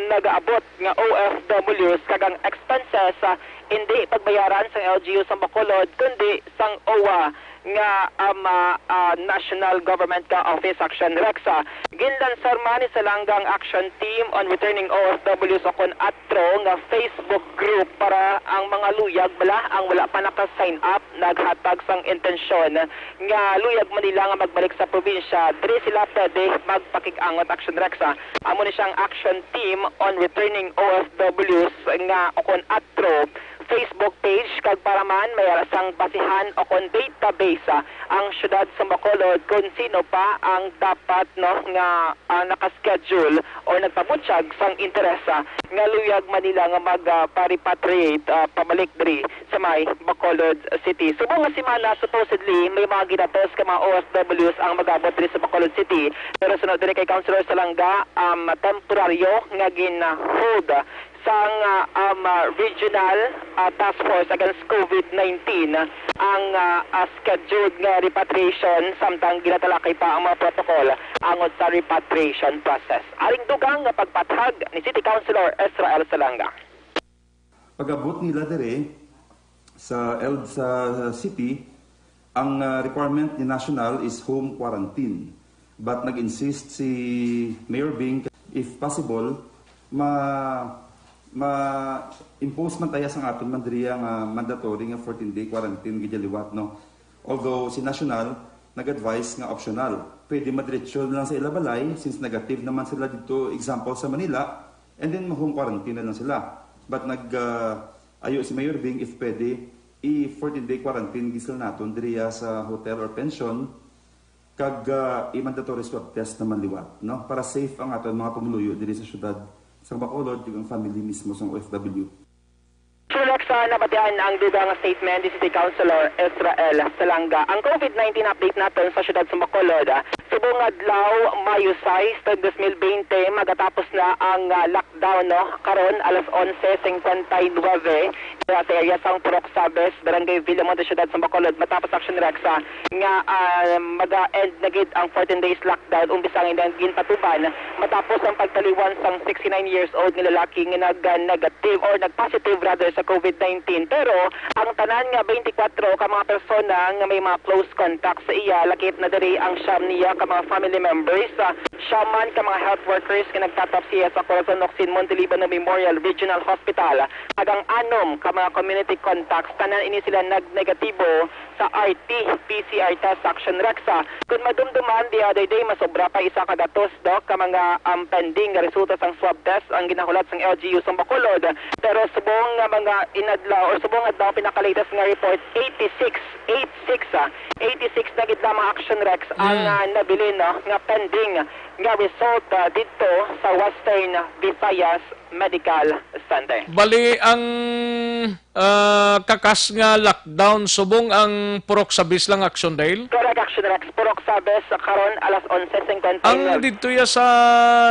nagaabot nga O F Ws kag ang expenses, ah, hindi pagbayaran sang L G U sang Bacolod kundi sang O W A nga, um, ah, ah, National Government nga Office, Action Rex. Ginlansar man ni Salanga ang Action Team on Returning O F Ws o kon atro nga Facebook group para ang mga luyag bala ang wala pa naka-sign up naghatag sang intensyon nga luyag man nila nga magbalik sa probinsya, diri sila pwede magpakig-angot, Action Rex. Amo ni siyang Action Team on Returning O F Ws nga o kon atro Facebook page, kag para man may ara sang basihan o kon database, ah, ang siyudad sa Bacolod kung sino pa ang dapat, no, nga, ah, naka-schedule or nagpabutyag sang interes, ah, nga luyag man nila nga mag, ah, pa-repatriate, ah, pabalik diri sa may Bacolod City. Subong nga semana, supposedly, may mga ginatos ka mga O F Ws ang mag-abot diri sa Bacolod City. Pero sunod diri kay Councilor Salanga, um, temporaryo nga gin-hold sang, ah, um, ah, Regional, ah, Task Force Against COVID nineteen ang, ah, ah, scheduled nga repatriation, samtang ginatalakay pa ang mga protocol angot sa repatriation process. Aring dugang nga pagpathag ni City Councilor Israel Salanga. Pag-abot nila dire sa L-, sa city, ang, ah, requirement ni national is home quarantine. But nag-insist si Mayor Bing, if possible, ma-, ma-impose man ta iya sang aton man diri nga mandatory nga fourteen-day quarantine gid liwat, no? Although si national nag-advise nga optional. Pwede madiretso na lang sa ila balay since negative naman sila dito, example sa Manila, and then ma-home quarantine na lang sila. But nag, ah, ayo si Mayor Bing if pwede i-fourteen-day quarantine gid sila naton diriya sa hotel or pension, kag, ah, i-mandatory swab test naman liwat, no? Para safe ang aton mga pumuluyo diri sa syudad sa Bacolod, kag ang family mismo sang O F W. Sulod sa nabatian ang dugang statement ni City Councilor Israel Salanga. Ang COVID nineteen update naton sa siyudad sa Bacolod, ah, Subong adlaw, Mayo sais, taong dos mil bente, magatapos na ang, ah, lockdown, no? Karon, alas onse singkwenta y nuwebe, dira sa area sang Purok Sabes, Barangay Villamonte, Siyudad sang Bacolod, matapos Action Rex, ah, nga, ah, maga-end na gid ang fourteen days lockdown, umpisa nga ginpatuman matapos ang pagtaliwan sang sixty-nine years old nga lalaki nga nag-, ah, negative or nag-positive rather sa COVID nineteen. Pero ang tanan nga twenty-four ka mga persona nga may mga close contact sa iya, lakip na diri ang siyam niya ka mga family members, ah, siyam man ka mga health workers nga nagtatap siya sa Corazon Ocsin Montelibano Memorial Regional Hospital, kag ang anom ka mga community contacts, tanan ini sila nag-negatibo sa R T P C R test sa Action Rex. Kung madumduman, the other day, masobra pa isa ka gatos, Doc, ka mga, um, pending nga resulta sang swab test ang ginahulat sang L G U sang Bacolod. Pero subong nga mga inadlaw or subong adlaw pinaka-latest nga report, eighty-six, eight six, ah, eighty-six na gid lamang Action Rex ang, Mm. ah, nabilin, no, nga pending nga result, ah, didto sa Western Visayas Medical Center. Bali, ang, ah, kakas nga lockdown, subong ang Purok Sabis lang, Action Dale? Correct, Action Rex. Purok Sabes, karon alas onse singkwenta y nuwebe. Ang didto ya sa,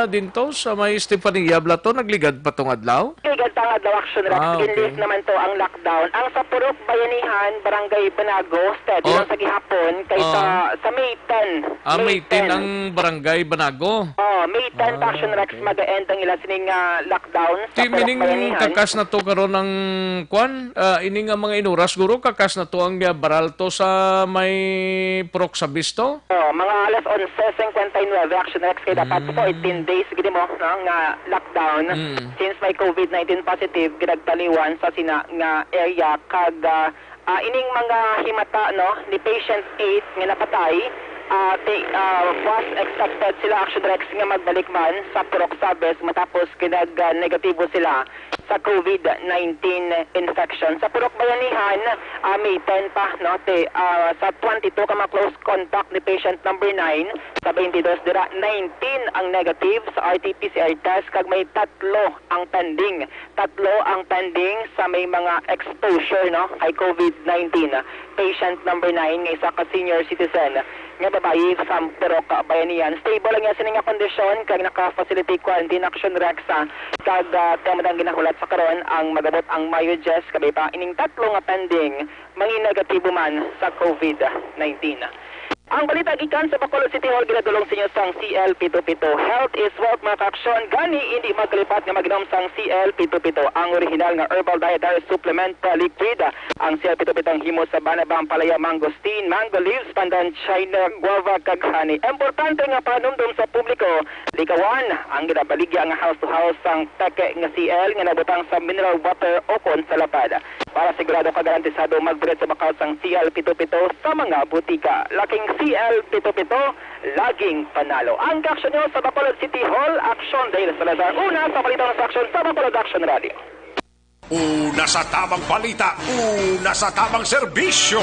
dinto, sa may Estefania, bala to, nagligad pa tong adlaw? Ligad pa nga daw, Action Rex. Ah, okay. Ginlift naman to ang lockdown. Ang sa Purok Bayanihan, Barangay Banago, steady Oh. lang sa gihapon kay sa, Oo. sa May ten. Ah, May May ten ten. ang Barangay Banago. Oh, May ten pa, Ah, Action Rex, okay. mag-end ang ila sining, ah, lockdown sa Ti, Purok meaning Bayanihan. Kakas na to karon ang kwan? Ah, ini nga mga inuras, guro, kakas na to ang, ah, baral to sa may Purok Sabis to? Oh, mga alas onse singkwenta y nuwebe, Action Rex, kay dapat Mm. fourteen days gid mo, no, nga lockdown. Mm. Since may COVID nineteen positive, ginagtaliwan sa sina nga area kag, ah, ah, ining mga himata, no, ni patient eight nga napatay, ah, ti-, ah, was expected sila, Action Rex, nga magbalik man sa Purok Sabes matapos kinag, ah, negatibo sila sa COVID nineteen infection. Sa Purok Bayanihan, ah, May ten pa, no, ti-, ah, sa twenty-two ka mga close contact ni patient number nine, sa twenty-two dira, nineteen ang negative sa R T P C R test, kag may tatlo ang pending. Tatlo ang pending sa may mga exposure, no, kay COVID nineteen. Patient number nine nga isa ka senior citizen nga babayi sa Purok Bayanihan. Stable lang niya sini nga kondisyon kag naka-facility quarantine, Action Rex, ah, kag, ah, tama ang ginahulat sa karon ang magabot ang Mayo diyes, kabay pa ining tatlo nga pending mangin negatibo man sa COVID nineteen. Ang balita gikan sa Bacolod City Hall ginadulong sa inyo sang C L pito pito. Health is wealth, mga kaaksyon. Gani, hindi magkalipat nga mag-inom sang C L pito pito, ang original nga herbal dietary supplement, uh, liquid. Ang C L pito pito ang himo sa banana, ampalaya, mangosteen, mango leaves, pandan, china, guava, kag honey. Importante nga panumdom sa publiko, likawan ang ginabaligya nga house to house sang peke nga C L nga nabutang sa mineral water ukon sa lapad. Para sigurado ka garantisado, magbirid sa bakal sang C L pito pito sa mga butika. Laking C L pito pito, laging panalo. Ang kaaksyon nyo sa Bacolod City Hall, Action Dale Salazar. Una sa balita sa aksyon sa Bacolod Action Radio. Una sa tamang balita, una sa tamang serbisyo.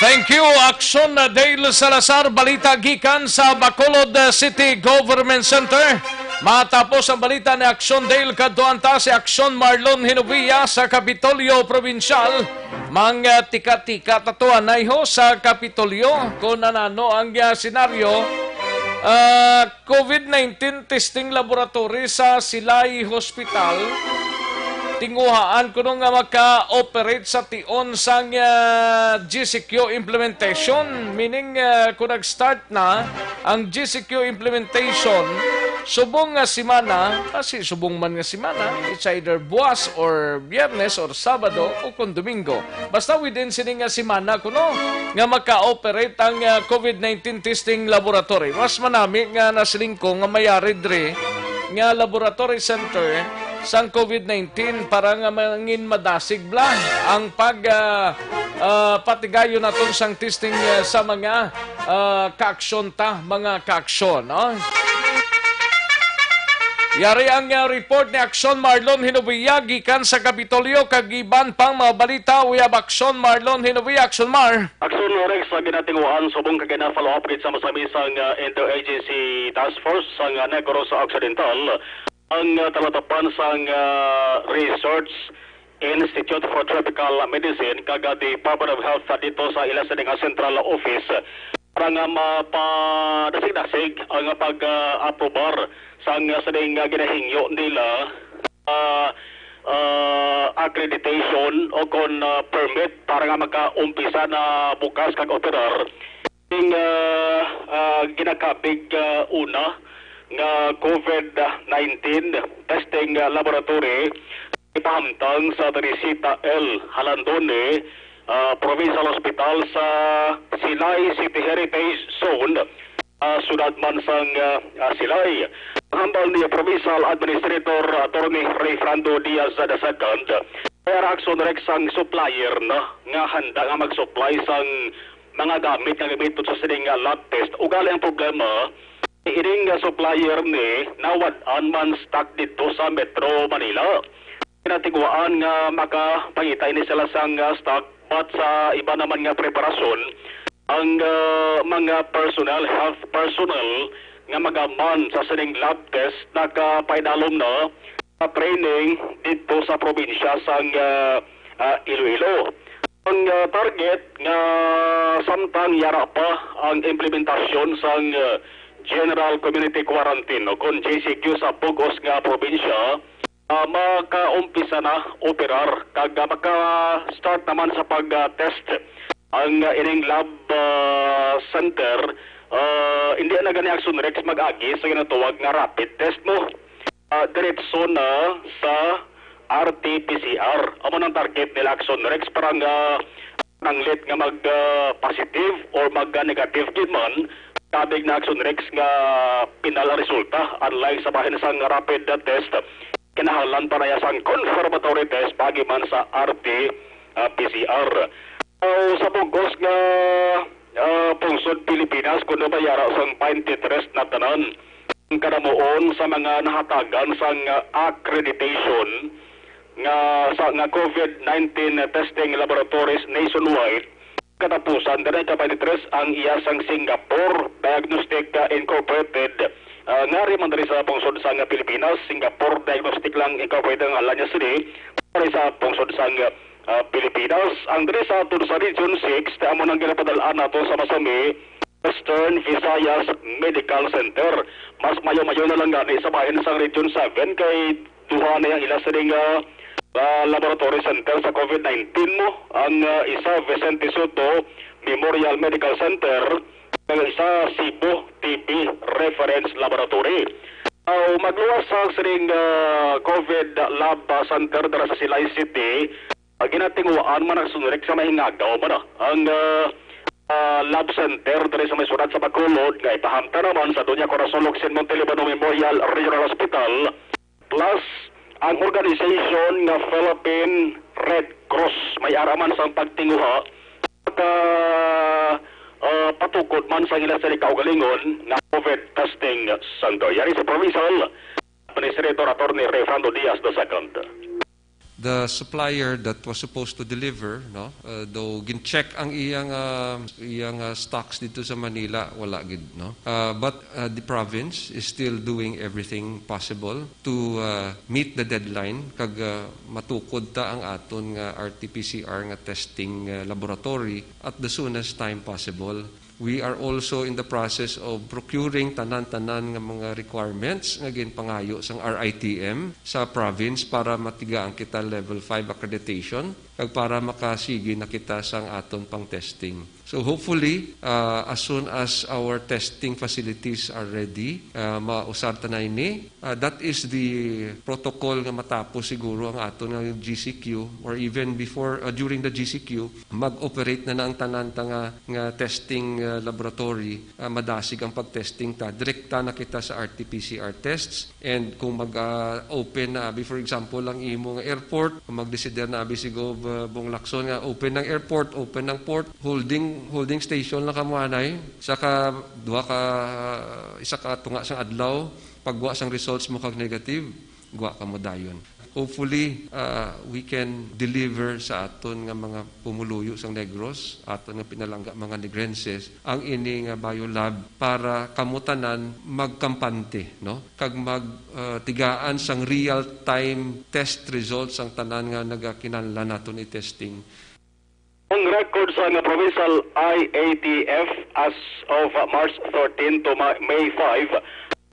Thank you, Action Dale Salazar. Balita gikan sa Bacolod City Government Center. Matapos ang balita ni Action Dale, kadtuan ta si Action Marlon Hinovia sa Kapitolyo Probinsyal. Mang, ah, tika-tika ta to, anay ho, sa Kapitolyo, kung anano ang, ah, senaryo. Ah, COVID nineteen testing laboratory sa Silay Hospital. Tinguhaan kuno nga maka-operate sa tion sang, ah, G C Q implementation. Meaning, ah, kung nag-start na ang G C Q implementation, subong nga semana, kasi subong man nga semana, it's either buwas or Biyernes or Sabado o kung Domingo. Basta within sini nga semana kuno nga maka-operate ang, ah, COVID nineteen testing laboratory. Mas manami nga nasiling ko nga mayari diri nga laboratory center sang COVID nineteen para nga mangin madasig bala ang pag, ah, ah, patigayon naton sang testing, ah, sa mga, ah, kaaksyon ta, mga kaaksyon, no? Yari ang, ah, report ni Aksyon Marlon Hinovia gikan sa Kapitolyo kag iban pang mga balita. We have Aksyon Marlon Hinovia. Aksyon Mar. Aksyon Rex, sa ginatinguhan, subong kag gina-follow up gid sa masamisang, ah, Interagency Task Force sang, ah, Negros Occidental, ang, ah, talatapan sang, ah, research Institute for Tropical Medicine kag, ah, Department of Health, ah, dito sa ila sini nga central office para nga mapadasig-dasig ang pag-aprobar sang sining, ah, ginahingyo nila, ah, ah, accreditation o kon, ah, permit para nga makaumpisa na bukas kag operar ning, ah, ah, ginakabig, ah, una nga COVID nineteen testing, ah, laboratory ipahamtang sa Teresita L. Jalandone, ah, Provincial Hospital sa Silay City Heritage Zone, ah, siyudad man sang, ah, ah, Silay. Hambal ni Provincial Administrator Attorney Rayfrando Diaz the second, may ara Action Rex ang supplier na nga handa nga mag-supply sang mga gamit nga gamiton sa sining, ah, lab test. Ugali ang problema, ining, ah, supplier ni nawad-an man stock dito sa Metro Manila. Kinatiguan nga makapangita ini sila sang, ah, stock, but sa iba naman nga preparasyon, ang, ah, mga personnel, health personnel nga magaman sa sining lab test nakapaidalom na sa training dito sa probinsya sang, ah, ah, Iloilo. Ang, ah, target nga samtang yara pa ang implementasyon sang, ah, General Community Quarantine o kon G C Q sa bug-os nga probinsya, ah, makaumpisa na operar kag, ah, maka-start naman sa pag-test ang, ah, ining lab, ah, center. Ah, hindi na gani Action Rex mag-agi sa ginatawag nga rapid test mo. Ah, diretso na sa R T P C R. Amo nang target nila Action Rex para nga nanglit nga mag, ah, positive or mag, ah, negative gid man, kabig na Action Rex nga pinal ang resulta, unlike sa bahin sang rapid test. Kinahanglan pa na iya sang confirmatory test pagi man sa R T, ah, P C R. So, sa bug-os nga, ah, pungsod Pilipinas, kuno ba yara sang twenty-three na tanan ang kanamuon sa mga nahatagan sang, ah, accreditation nga sa, nga COVID nineteen testing laboratories nationwide. Katapusan, diri ka twenty-three ang iya sang Singapore Diagnostic, ah, Incorporated, ah, nga ari man diri sa pungsod sang Pilipinas. Singapore Diagnostic lang Incorporated ang ngalan niya sini, diri sa pungsod sang, ah, Pilipinas. Ang diri sa aton sa Region six, amo nang ginapadal-an nato sa Masami, Western Visayas Medical Center. Mas mayo-mayo na lang gani sa bahin sang Region seven kay duha na yang ila sining, ah, ah, laboratory center sa COVID nineteen mo. Ang, ah, isa, Vicente Sotto Memorial Medical Center, ang isa, Cebu T B Reference Laboratory. Aw, magluwas sa sining, ah, COVID lab, ah, center dira sa Silay City. Ah, ginatinguhaan man ang Action Rex sa mahingagaw man, ah, ang, ah, ah, lab center diri sa may syudad sa Bacolod nga ipahamtang naman sa Doña Corazon Locsin Montelibano Memorial Regional Hospital, plus ang organisasyon nga Philippine Red Cross may ara man sang pagtinguha, maka, ah, patukod man sa ila sa kaugalingon nga COVID testing center. Yari sa Provincial Administrator Attorney Rayfrando Diaz the second. The supplier that was supposed to deliver, no, uh, though gin-check ang iyang, uh, iyang, uh, stocks dito sa Manila, wala gid, no. Uh, but, uh, the province is still doing everything possible to, uh, meet the deadline kag, uh, matukod ta ang aton nga R T P C R nga testing, uh, laboratory at the soonest time possible. We are also in the process of procuring tanan-tanan nga mga requirements nga ginpangayo sang R I T M sa province para matigaan kita level five accreditation kag para makasigi na kita sang aton pang testing. So hopefully, uh, as soon as our testing facilities are ready, uh, mausar ta na ini. Uh, that is the protocol nga matapos siguro ang aton nga G C Q, or even before, uh, during the G C Q, mag-operate na na ang tanan ta nga, nga testing, uh, laboratory, uh, madasig ang pag-testing ta. Direkta na kita sa R T P C R tests. And kung mag, uh, open na, abi, for example, ang imo nga airport, kung magdesider na, abi, si Gov, uh, Bong Lacson nga open ang airport, open ang port, holding, holding station lang kamo anay, sa ka, duha ka, uh, isa ka tunga sang adlaw, pagwa sang results mo kag negative, gwa kamo dayon. Hopefully, uh, we can deliver sa aton nga mga pumuluyo sang Negros, aton nga pinalangga mga Negrenses, ang ini nga biolab para kamo tanan magkampante, no? Kag mag, uh, tigaan sang real-time test results ang tanan nga nagakinahanglan naton i-testing. Ang record sa nga provincial I A T F as of March thirteen to Ma-, May five,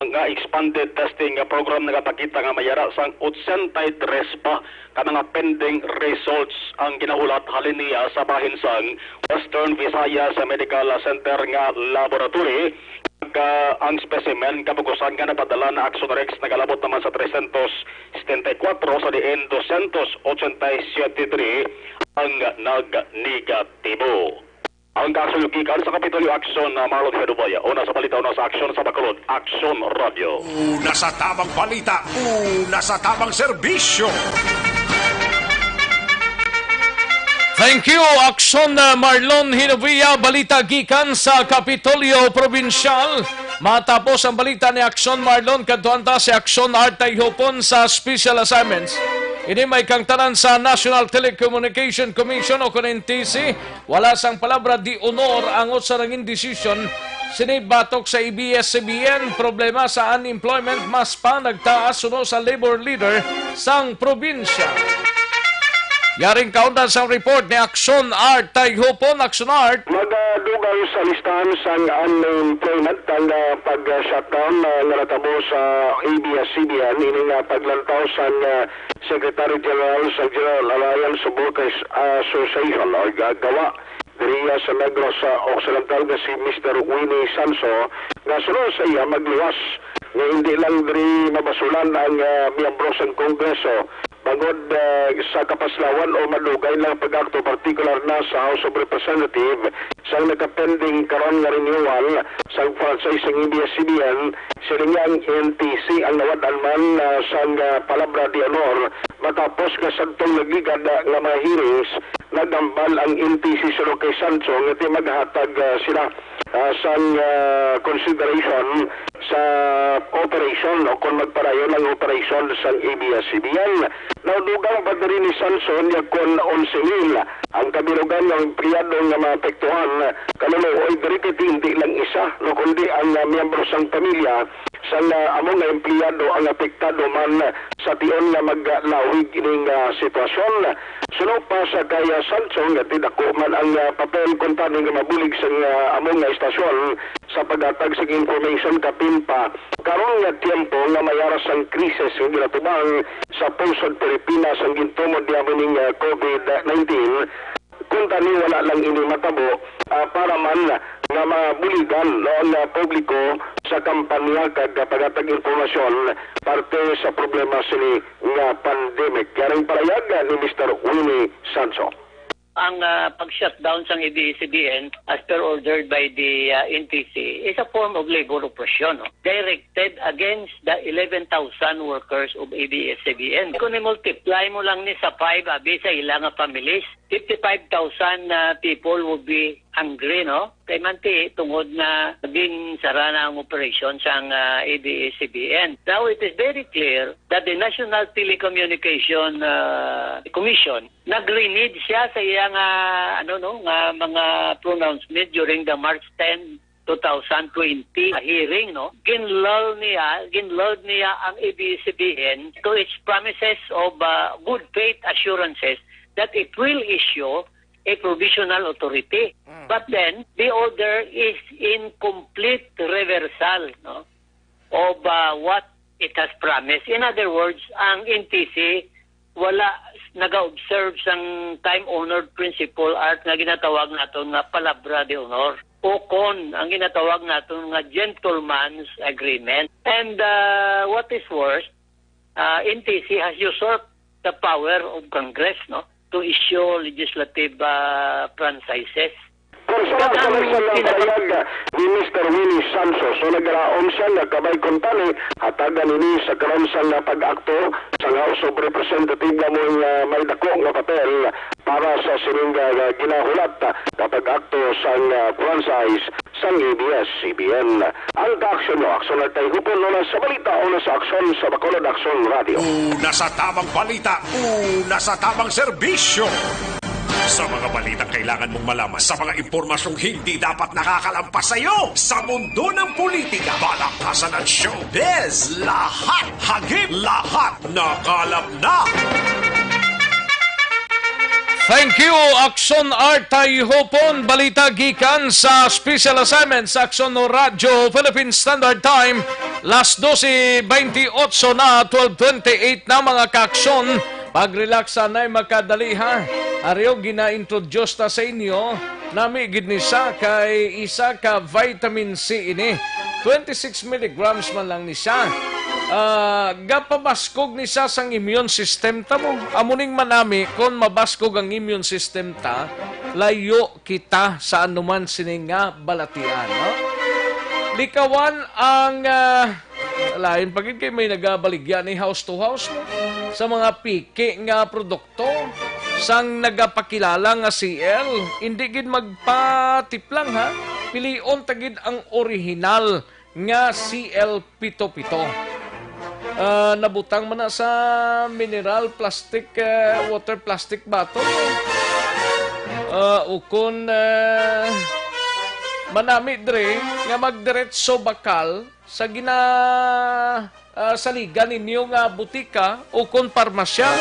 nga expanded testing nga program nagapakita nga may ara sang eighty-three pa ka mga pending results ang ginahulat halin niya sa bahin sang Western Visayas Medical Center nga laboratory. Kag, ah, ang specimen kabukusan nga napadala na Action Rex nagalabot naman sa trescientos setenta y cuatro, sa diin doscientos ochenta y siete diri ang nag-negatibo. Ang kasunod gikan sa Kapitolyo, Action, ah, Marlon Hedobaya. Una sa balita, una sa aksyon sa Bacolod, Action Radio. Una sa tamang balita, una sa tamang serbisyo. Thank you, Action, uh, Marlon Hinovia. Balita gikan sa Kapitolyo Probinsyal. Matapos ang balita ni Action Marlon, kadtuan ta si Action Art Tayhupon sa special assignments. Ini may kangtanan sa National Telecommunication Commission o kon N T C. Wala sang palabra de honor ang usa nangin desisyon. Sini batok sa A B S C B N, problema sa unemployment mas pa nagtaas suno sa labor leader sang probinsya. Yaring kaundan sang report ni Action Art Tayhupon. Action Art. Magadugang sa listahan sang unemployment ang, ah, pag-shutdown, ah, nga natabo sa A B S C B N, ini nga paglantaw sang, ah, Secretary General sa General Alliance of Workers Association o ga-, GAWA diri sa Negros, ah, Occidental nga si Mister Winnie Sanso, nga suno sa iya magluwas nga hindi lang diri mabasulan ang, ah, miyembro sang Kongreso bangod, ah, sa kapaslawan o madugay lang pag-akto, partikular na sa House of Representatives, sang nagapending karon nga renewal sang franchise sang A B S C B N. Siling niya ang N T C ang nawad-an man, ah, sang, ah, palabra de honor matapos nga sadtong nagligad, ah, nga mga hearings, naghambal ang N T C suno kay Sancho nga ti maghatag, ah, sila, ah, sang, ah, consideration sa operation o kon magpadayon ang operasyon sang A B S C B N. Naudugang pa diri ni Sancho niya kon onse mil ang kabilugan nga empleyado nga maapektuhan, kaluluoy diri kay hindi lang isa, no, kundi ang, ah, miyembro sang pamilya sang, ah, amo nga empleyado ang apektado man sa tion nga maglawig ining, ah, sitwasyon. Suno pa sa kay, ah, Sancho nga ti dako man ang, ah, papel kuntani nga mabulig sang, ah, amo nga istasyon sa paghatag sang information kapin pa karon nga tiyempo nga may ara sang krisis nga ginatubang sa pulso sa Pilipinas ang gintumod niya ning, ah, COVID nineteen. Kuntani wala lang ini matabo, ah, para man nga mabuligan, no, ang, ah, publiko sa kampanya kag, ah, paghatag impormasyon parte sa problema sini nga pandemic. Yaring palayag, ah, ni Mister Winnie Sancho. Ang, ah, pag-shutdown sang A B S C B N as per ordered by the, ah, N T C is a form of labor oppression, no? Directed against the eleven thousand workers of A B S C B N. Kung i-multiply mo lang ni sa five, abi, sa ila nga families, fifty-five thousand, ah, people would be hungry, no? Kay manti, tungod na ginsara na ang operasyon sang, ah, A B S C B N. Now, it is very clear that the National Telecommunication, ah, Commission nag-renege siya sa iya nga, ano, no, nga mga pronouncement during the March ten, two thousand twenty hearing, no? Ginlull niya, ginlull niya ang A B S C B N to its promises of, uh, good faith assurances that it will issue a provisional authority. Mm. But then, the order is in complete reversal, no, of, uh, what it has promised. In other words, ang N T C wala nag-observe sang time-honored principle, Art, nga ginatawag naton nga palabra de honor, o kon ang ginatawag naton nga gentleman's agreement. And, uh, what is worse, uh, N T C has usurped the power of Congress, no, to issue legislative, uh, franchises. Kung sa Kag ang mga pinaka- payag ni Mister Winnie Sancho, so naglaom siya nga kabay kuntani hatagan ini sa karon sang pag-akto sang House of Representative nga mo nga may dako nga papel para sa sining nga, nga ginahulat nga pag-akto sang, ah, franchise sang A B S C B N. Ang kaaksyon mo, Aksyon Artay Hupon, una sa balita, una sa aksyon sa Bacolod Aksyon Radio. Una sa tamang balita, una sa tamang serbisyo. Sa mga balitang kailangan mong malaman, sa mga impormasyong hindi dapat nakakalampas sa iyo, sa mundo ng politika, balaktasan at showbiz, lahat, hagip, lahat, nakalap na. Thank you, Aksyon Artay Hupon. Balita gikan sa Special Assignment sa Aksyon Radyo Philippine Standard Time. Las dose veintiocho na, twelve twenty-eight na, mga kaaksyon. Pag-relax anay makadali, ha. Ari, o, gina-introduce ta sa inyo. Nami gid ni siya kay isa ka vitamin C ini. Twenty-six milligrams man lang ni siya. Ah, gapabaskog ni siya sang immune system ta mo. Amo ning manami, kon mabaskog ang immune system ta, layo kita sa anuman sini nga balatian, no? Likawan ang, ah, lain pa gid kay may nagabaligya ni house to house, no? Sa mga piki nga produkto sang nagapakilala nga C L, hindi gid magpatiplang, ha. Pilion ta gid ang orihinal nga C L pito pito. Ah, nabutang man na sa mineral plastic, eh, water plastic bottle. Ah, ukon, eh, manami dre nga magdiretso bakal sa gina-, ah, saligan ninyo nga butika ukon parmasya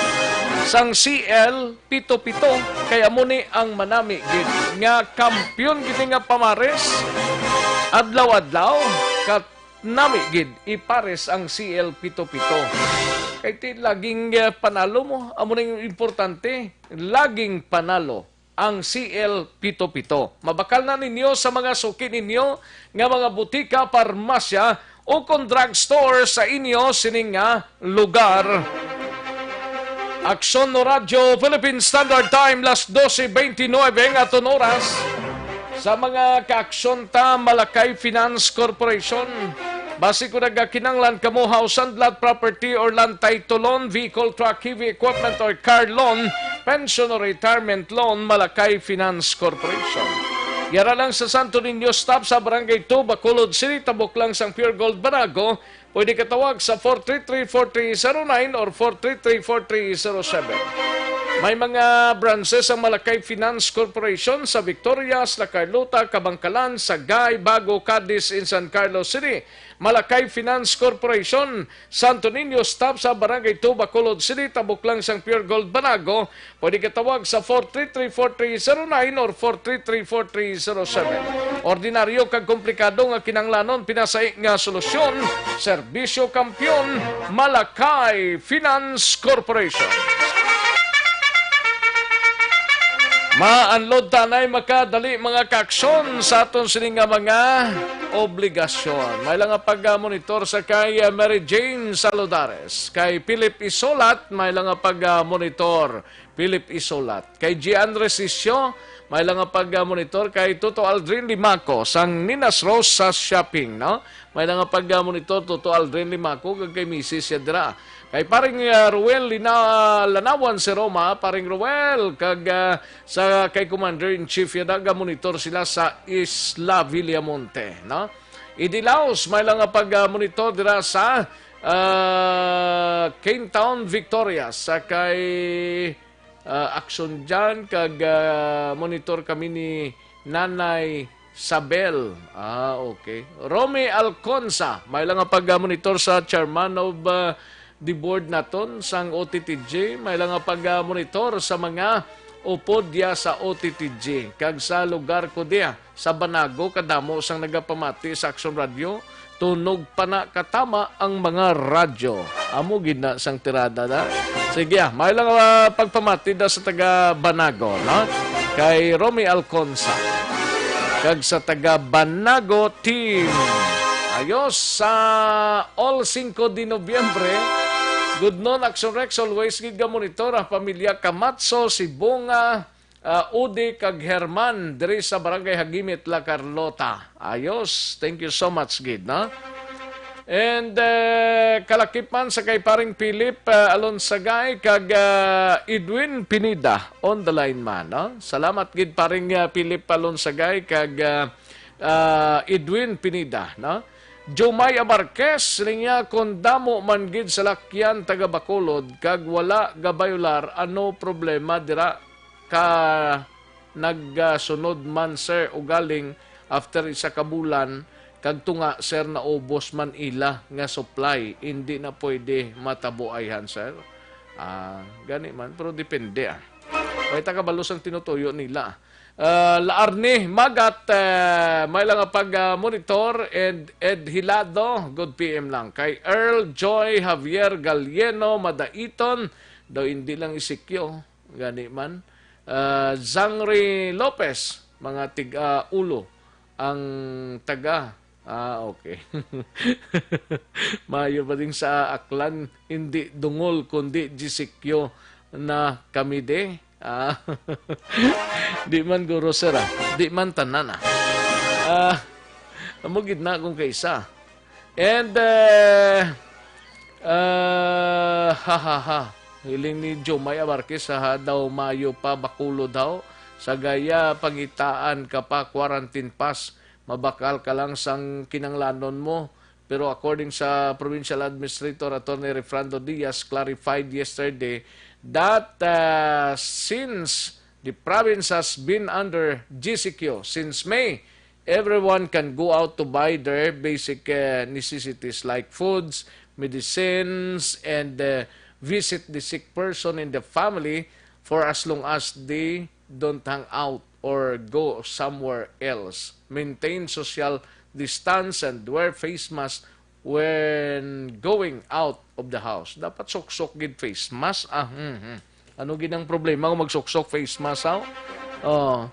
sang C L pito pito, kay amo ni ang manami gid nga kampiyon gid nga pamares adlaw-adlaw. Kat nami gid ipares ang C L pito pito. Kay ti laging, eh, panalo mo, amo ning importante, laging panalo ang C L pito pito. Mabakal na ninyo sa mga suki ninyo nga mga butika, parmasya, o kon drugstore sa inyo sining nga lugar. Aksyon no Radyo Philippine Standard Time, las dose veintinueve ang aton oras. Sa mga kaaksyon ta, Malakay Finance Corporation. Basi kung nagakinanglan kamo house and lot, property or land title loan, vehicle, truck, heavy equipment or car loan, pension or retirement loan, Malakay Finance Corporation. Yara lang sa Santo Niño Stop sa Barangay two, Bacolod City, tabok lang sang Pure Gold Banago. Pwede ka tawag sa four three three, four three zero nine or four three three, four three zero seven. May mga branches ang Malakay Finance Corporation sa Victorias, La Carlota, Kabankalan, Sagay, Bago, Cadiz, in San Carlos City. Malakay Finance Corporation, Santo Niño Stop sa Barangay two, Bacolod City, tabok lang sang Pure Gold Banago. Pwede ka tawag sa four three three, four three zero nine or four three three, four three zero seven. Ordinaryo kag komplikado nga kinahanglanon, pinasai nga solusyon, serbisyo kampiyon, Malakay Finance Corporation. Maanlod tanay makadali mga kaaksyon sa aton sini nga mga obligasyon. May lang nga pag-monitor sa kay, uh, Mary Jane Saludares, kay Philip Isolat, may lang nga pag-monitor. Philip Isolat. Kay Gian Resisio, may lang nga pag-monitor. Kay Toto Aldrin Limaco, sang Ninas Rose sa shopping, no? May lang nga pag-monitor, Toto Aldrin Limaco, kag kay misis siya dira. Kay paring, ah, Ruel Lina-, Lanawan si Roma, paring Ruel, kag, ah, sa kay Commander-in-Chief, yada, ga-monitor sila sa Isla Villamonte, no? Idilaos, may lang nga pag-monitor dira sa, ah, Kingtown, Victoria, sa kay ah, aksyon dyan, kag, ah, monitor kami ni Nanay Sabel. Ah, okay. Romy Alconza, may lang nga pag-monitor sa chairman of, ah, the board naton sang O T T G, may lang nga pag-monitor sa mga upod diya sa O T T G, kag sa lugar ko diya. Sa Banago, kadamo sang nagapamati sa Aksyon Radio, tunog pa na katama ang mga radyo. Amo gid na sang tirada na. Sige, ah, may lang, ah, pagpamati da sa taga Banago, no? Kay Romy Alconza. Kag sa taga Banago team. Ayos, sa all Cinco de Noviembre. Good noon, Aksyon Rex. Always gid ga monitor ang pamilya Camatzo, si Bunga, ah, Udi kag Herman diri sa Barangay Hagimit, La Carlota. Ayos. Thank you so much gid, no? And, eh, kalakip man sa kay paring Philip, ah, Alonsagay kag, ah, Edwin Pineda on the line man, no? Salamat gid paring, ah, Philip Alonsagay kag, ah, ah, Edwin Pineda, no? Jumay Abarquez, niya kung damo man gid salakyan taga Bacolod kag wala gabayular, ano problema dira ka nagsunod man, sir, ugaling after isa ka bulan, kag tunga, sir, naubos man ila nga supply, hindi na pwede matabuayhan, sir. Ah, gani man, pero depende, ah. May ta kabalo sang tinutuyo nila. Ah, Laarni, Magat, eh, may lang pag, ah, monitor, and Ed Hilado, good P M lang. Kay Earl Joy Javier Galieno, Madaiton, daw hindi lang isikyo, gani man. Ah, Zangri Lopez, mga tig-, ah, ulo ang taga. Ah, okay. Mayo ba ding sa Aklan, hindi dungol, kundi G C Q na kami de. Ah, di man guro, sir, ah. Di man tanan, ah. Ah, amo gid na kung kaisa. And, eh, ah, ha, ha, ha. Hiling ni Jomay Abarquez, ha, ha, daw mayo pa Bacolod daw. Sa gaya, pangitaan ka pa, quarantine pass. Mabakal ka lang sang kinanglanon mo. Pero according sa Provincial Administrator Attorney Refrando Diaz, clarified yesterday that, uh, since the province has been under G C Q since May, everyone can go out to buy their basic, uh, necessities like foods, medicines, and, uh, visit the sick person in the family for as long as they don't hang out or go somewhere else. Maintain social distance and wear face mask when going out of the house. Dapat suksok gid face mask. Ah, hmm, hmm. Ano gid ang problema kung magsuksok face mask, ha? Oh.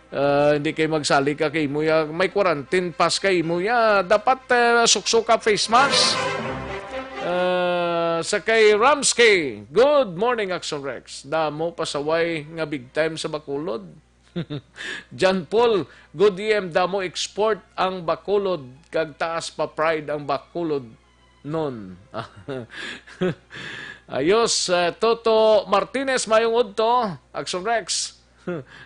Ah, hindi kay magsali ka kay imo ya, may quarantine pass kay imo ya. Dapat, eh, suksok ka face mask. Ah, sa kay Ramsky, good morning, Action Rex. Damo pasaway nga big time sa Bacolod. John Paul, good E M, damo export ang Bacolod, kag taas pa pride ang Bacolod nun. Ayos, eh, Toto Martinez, mayong udto, Action Rex.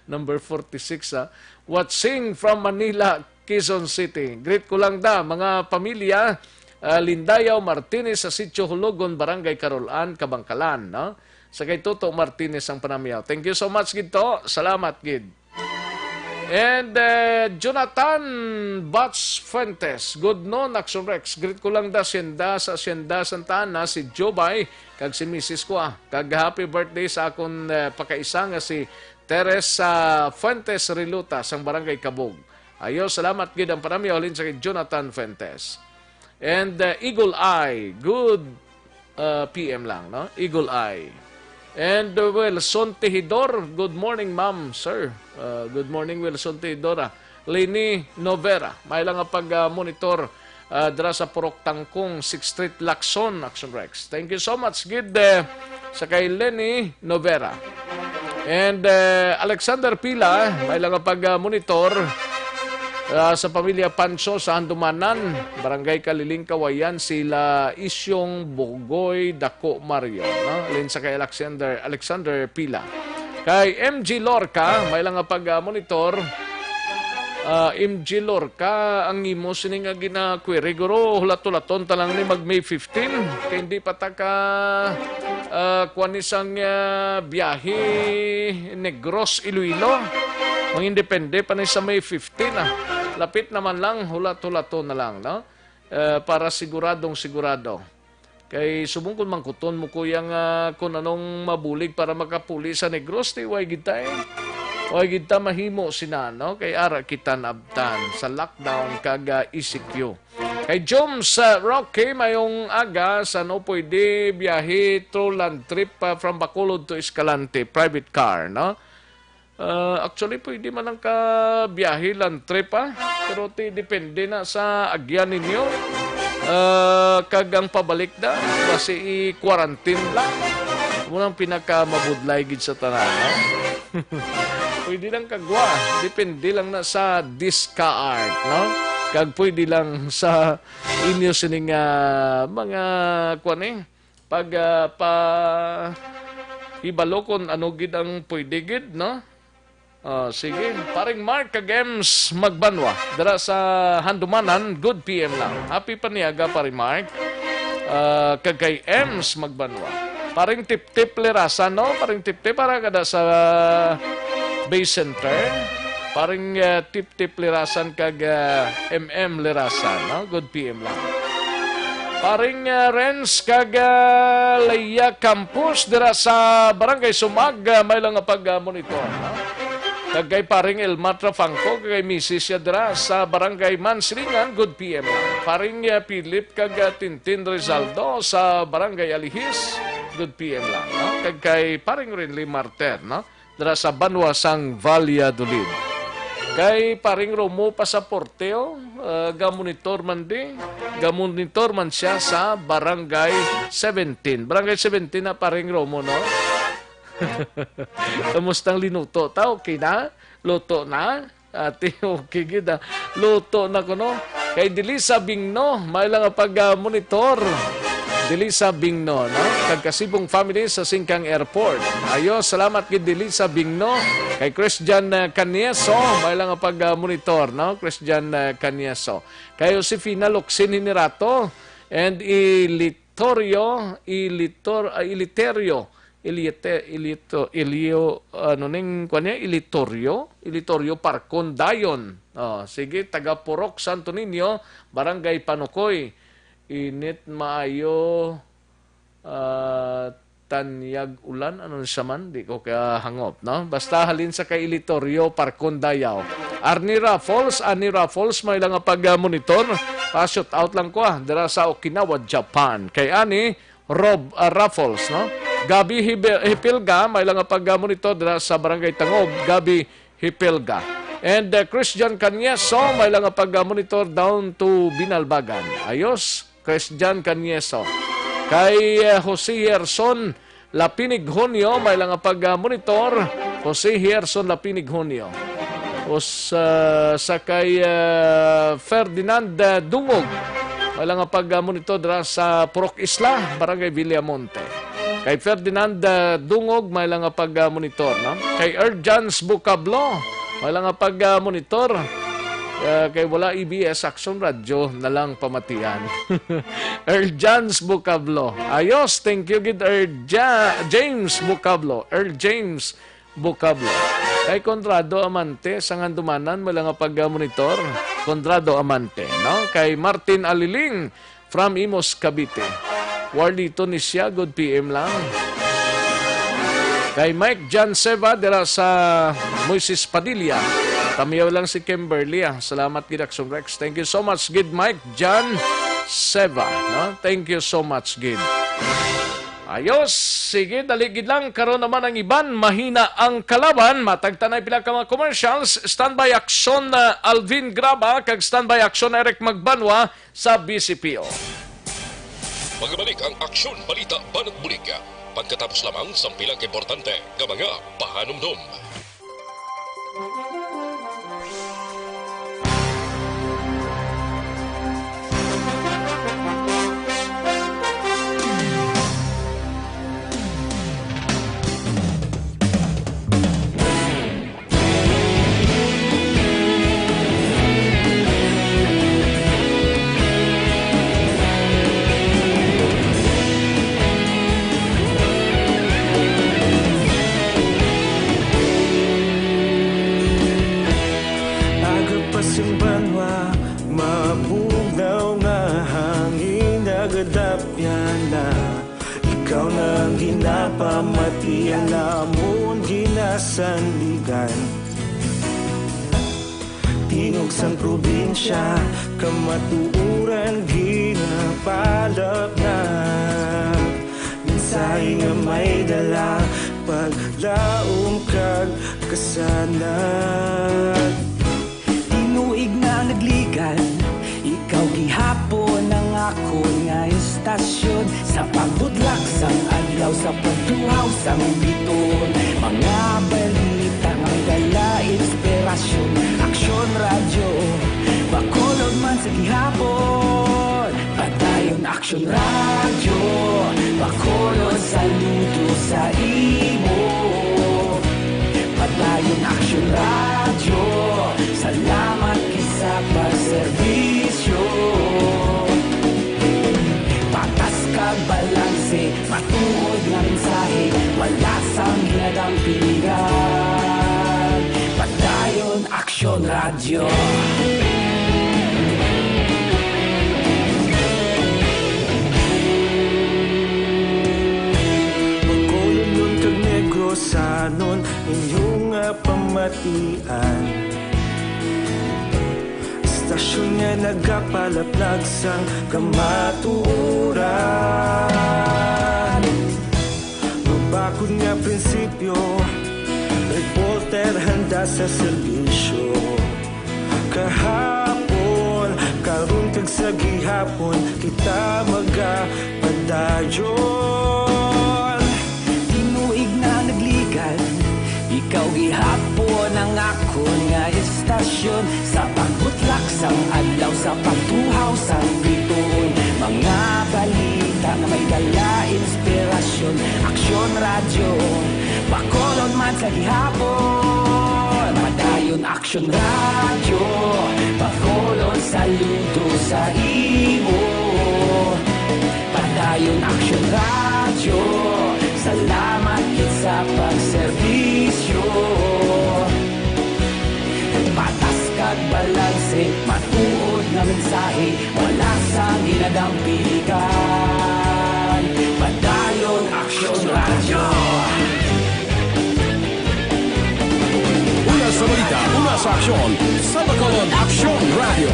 Number forty-six, ah. Watching from Manila, Quezon City. Greet ko lang da, mga pamilya, ah, Lindayaw Martinez sa Sitio Hulugon, Barangay Carolan, Kabangkalan, no? Sa kay Toto Martinez ang panamyaw. Thank you so much gid to. Salamat gid. And, eh, Jonathan Bats Fuentes. Good noon, Action Rex. Greet ko lang da asyenda sa asyenda Santa Ana, si Jobay, kag si misis ko, ah. Kag happy birthday sa akon, eh, pakaisa nga si Teresa Fuentes Riluta sang Barangay Kabog. Ayo, salamat gid ang panamyaw halin sa kay Jonathan Fuentes. And, uh, Eagle Eye, good, uh, P M lang, no? Eagle Eye. And, uh, Wilson Tihidor, good morning, ma'am, sir. Uh, good morning, Wilson Tihidor, ah. Leni Novera, may lang nga pag, uh, monitor, uh, dira sa Purok Tangkong, Sixth Street, Lacson, Action Rex. Thank you so much, gid, eh, sa kay Leni Novera. And, eh, Alexander Pila, may lang nga pag, ah, monitor, ah, sa pamilya Panso sa Handumanan, Barangay Kaliling, Kawayan, sila Isyong Bugoy Dako Mario, no? Alin sa kay Alexander, Alexander Pila. Kay M G Lorca, may lang nga pag, ah, monitor. Ah, M G Lorca, ang imo sini nga gina-query, guro, hulat-hulaton ta lang ni mag May fifteen. Kay hindi pa ta ka, ah, kuwan ni sang, ah, biyahe Negros, Iloilo. Mangindepende pa ni sa May fifteen, ah. Lapit naman lang, hulat-hulaton na lang, no? Eh, para siguradong sigurado. Kay subong kun mangkuton mo, kuya, nga kun anong mabulig para makapuli sa Negros, di way gid ta, eh. Way gid ta mahimo sina, no? Kay ara kita naabtan sa lockdown kag, ah, E C Q. Kay Joms, ah, Rocky, mayong aga, sa no pwede biyahe through land trip, ah, from Bacolod to Escalante, private car, no? Ah, actually, pwede man ang kabiyahe land trip, ah. Pero ti, depende na sa agyan ninyo. Ah, kag ang pabalik na, basi i-quarantine lang. Amo nang pinakamabudlay gid sa tanan, no? Pwede lang kagwa. Depende lang na sa discard, no? Kag pwede lang sa inyo sining, ah, mga, kuwan, eh, pag, ah, pa hibalo kung ano gid ang pwede gid, no? Ah, sige. Paring Mark kag Ems Magbanwa, dira sa Handumanan, good P M lang. Happy Paniaga, Paring Mark. Ah, kag kay Ems Magbanwa. Paring Tip-Tip Lerasan, no? Paring Tip-Tip, para kada sa Bay Center. Paring, ah, Tip-Tip Lerasan kag, ah, M M Lerasan, no? Good P M lang. Paring, ah, Renz kag, ah, Leia Campos dira sa Barangay Sumag, ah, may lang nga pag-monitor, no? Kag kay Paring Elma Trafangco, kag kay misis siya dira sa Barangay Mansilingan, good P M lang. Paring, ah, Philip kag, ah, Tintin Rizaldo sa Barangay Alihis, good P M lang, no? Kag kay Paring Renly Marter, no? Dira sa banwa sang Valladolid. Kay Paring Romo Pasaporte, oh, ah, gamonitor man di. Gamonitor man siya sa Barangay seventeen. Barangay seventeen na, Paring Romo, no? Kamusta ang linuto ta? Okay na? Luto na? Ate, okay gid, ah. Luto na kuno. Kay Delisa Bingno, may lang nga pag, ah, monitor. Delisa Bingno, no? Kag Kasibong family sa Singkang Airport. Ayo, salamat gid Delisa Bingno. Kay Christian, ah, Canieso, may lang nga pag, ah, monitor, no? Christian, ah, Canieso. Kay Josefina Locsin Hinirato and Ilitorio, Ilitor-, ah, Iliterio. Iliete-, Ilito-, Ilio-, ano ning kuwan niya? Ilitorio? Ilitorio Parkon Dayon. Oh, sige, taga Purok Santo Niño, Barangay Panukoy. Init maayo, ah, tanyag ulan. Ano siya man? Di ko kahangop, no? Basta halin sa kay Ilitorio Parkon Dayaw. Arnie Raffles, Annie Raffles, may lang nga pag, ah, monitor. Pa-shout out lang ko, ah, dira sa Okinawa, Japan. Kay Annie, Rob, ah, Raffles, no? Gabby Hibe-, Hipilga, may lang nga pag-monitor dira sa Barangay Tangob, Gabby Hipilga. And, uh, Christian Canieso, may lang nga pag-monitor down to Binalbagan. Ayos, Christian Canieso. Kay, uh, Jose Gerson Lapinig Junio, may lang nga pag-monitor. Jose Gerson Lapinig Junio. Us-, uh, sa kay, uh, Ferdinand, uh, Dungog, may lang nga pag-monitor dira sa Purok Isla, Barangay Villamonte. Kay Ferdinand, uh, Dungog, may lang nga pag-monitor, no? Kay Erjans Bukablo, may lang nga pag-monitor. Uh, kay wala A B S Action Radio na lang pamatian. Erjans Bukablo. Ayos, thank you gid, Erja-, James Bukablo. Er James Bukablo. Kay Conrado Amante, sa Handumanan, may lang nga pag-monitor. Conrado Amante, no? Kay Martin Aliling, from Imus, Cavite. Warlito ni siya, good P M lang. Kay Mike John Seva, dira sa Moises Padilla. Tamiyaw lang si Kimberly, ah. Salamat gid, Action Rex. Thank you so much gid, Mike John Seva, no? Thank you so much gid. Ayos, sige, dali gid lang. Karon naman ang iban, mahina ang kalaban. Matag ta na pila ka mga commercials. Standby Action, uh, Alvin Graba, kag Standby Action Eric Magbanwa sa B C P O. Magbalik ang Aksyon, Balita, Banat Bulig. Pagkatapos lamang sang pila ka importante nga mga pahanumdom. Aga pa sing banwa, mabugnaw nga hangin, nagadapyan na. Ikaw na ang ginapamatian, amon ginasandigan. Tingog sang probinsya, kamatuoran ginapalapnag. Mensahe nga may dala, paglaom kag kasanag. Tinuig na nagligan, ikaw gihapon ang akon nga istasyon. Sa pagbutlak sang adlaw, sa pagduhaw sang biton, mga balita nga may dala inspirasyon. Aksyon Radyo, Bacolod Tawag man sa gihapon, Padayon Aksyon Radyo, Bacolod, saludo sa imo. Padayon Aksyon Radyo, salamat gid sa pagserbisyo. Patas kag balanse, matuod nga mensahe, wala sang ginadampigan. Padayon Aksyon Radyo. Bacolodnon kag Negrosanon, inyo nga pamatian. Istasyon nga nagapalaplag sang kamatuoran. Mabakod nga prinsipyo, reporter handa sa serbisyo. Kahapon, karon kag sa gihapon, kita magapadayon. Tinuig na nagligan, ikaw gihapon ang akon nga istasyon. Sa pagbutlak sang adlaw, sa pagtuhaw sang bituon, mga balita nga may dala inspirasyon. Aksyon Radyo, Bacolod man sa gihapon. Padayon Aksyon Radyo, Bacolod, saludo sa imo. Padayon Aksyon Radyo, salamat gid sa pagserbisyo. Patas kag balanse, matuod nga mensahe, wala sang ginadampigan. Padayon Aksyon Radyo. Una sa balita, una sa aksyon, sa Bacolod Aksyon Radyo.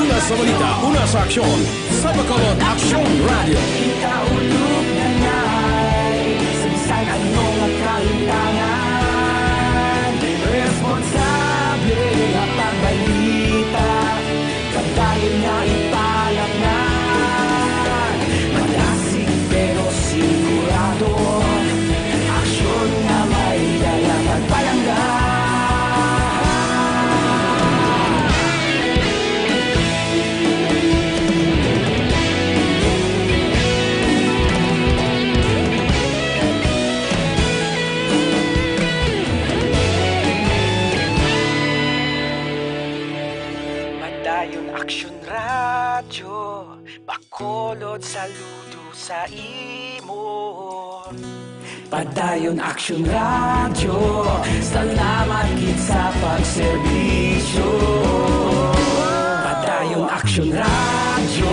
Una sa balita, una sa aksyon, sa Bacolod Aksyon Radyo. Ikaulog na ngay sa bisan ano nga kahitangan. Responsable nga pagbalita, kadayon nga ipalapnan. Madasig pero sigurado, aksyon nga may dala kag palangga. Padayon Aksyon Radyo, Bacolod, saludo sa imo. Padayon Aksyon Radyo, salamat gid sa pagserbisyo. Padayon Aksyon Radyo,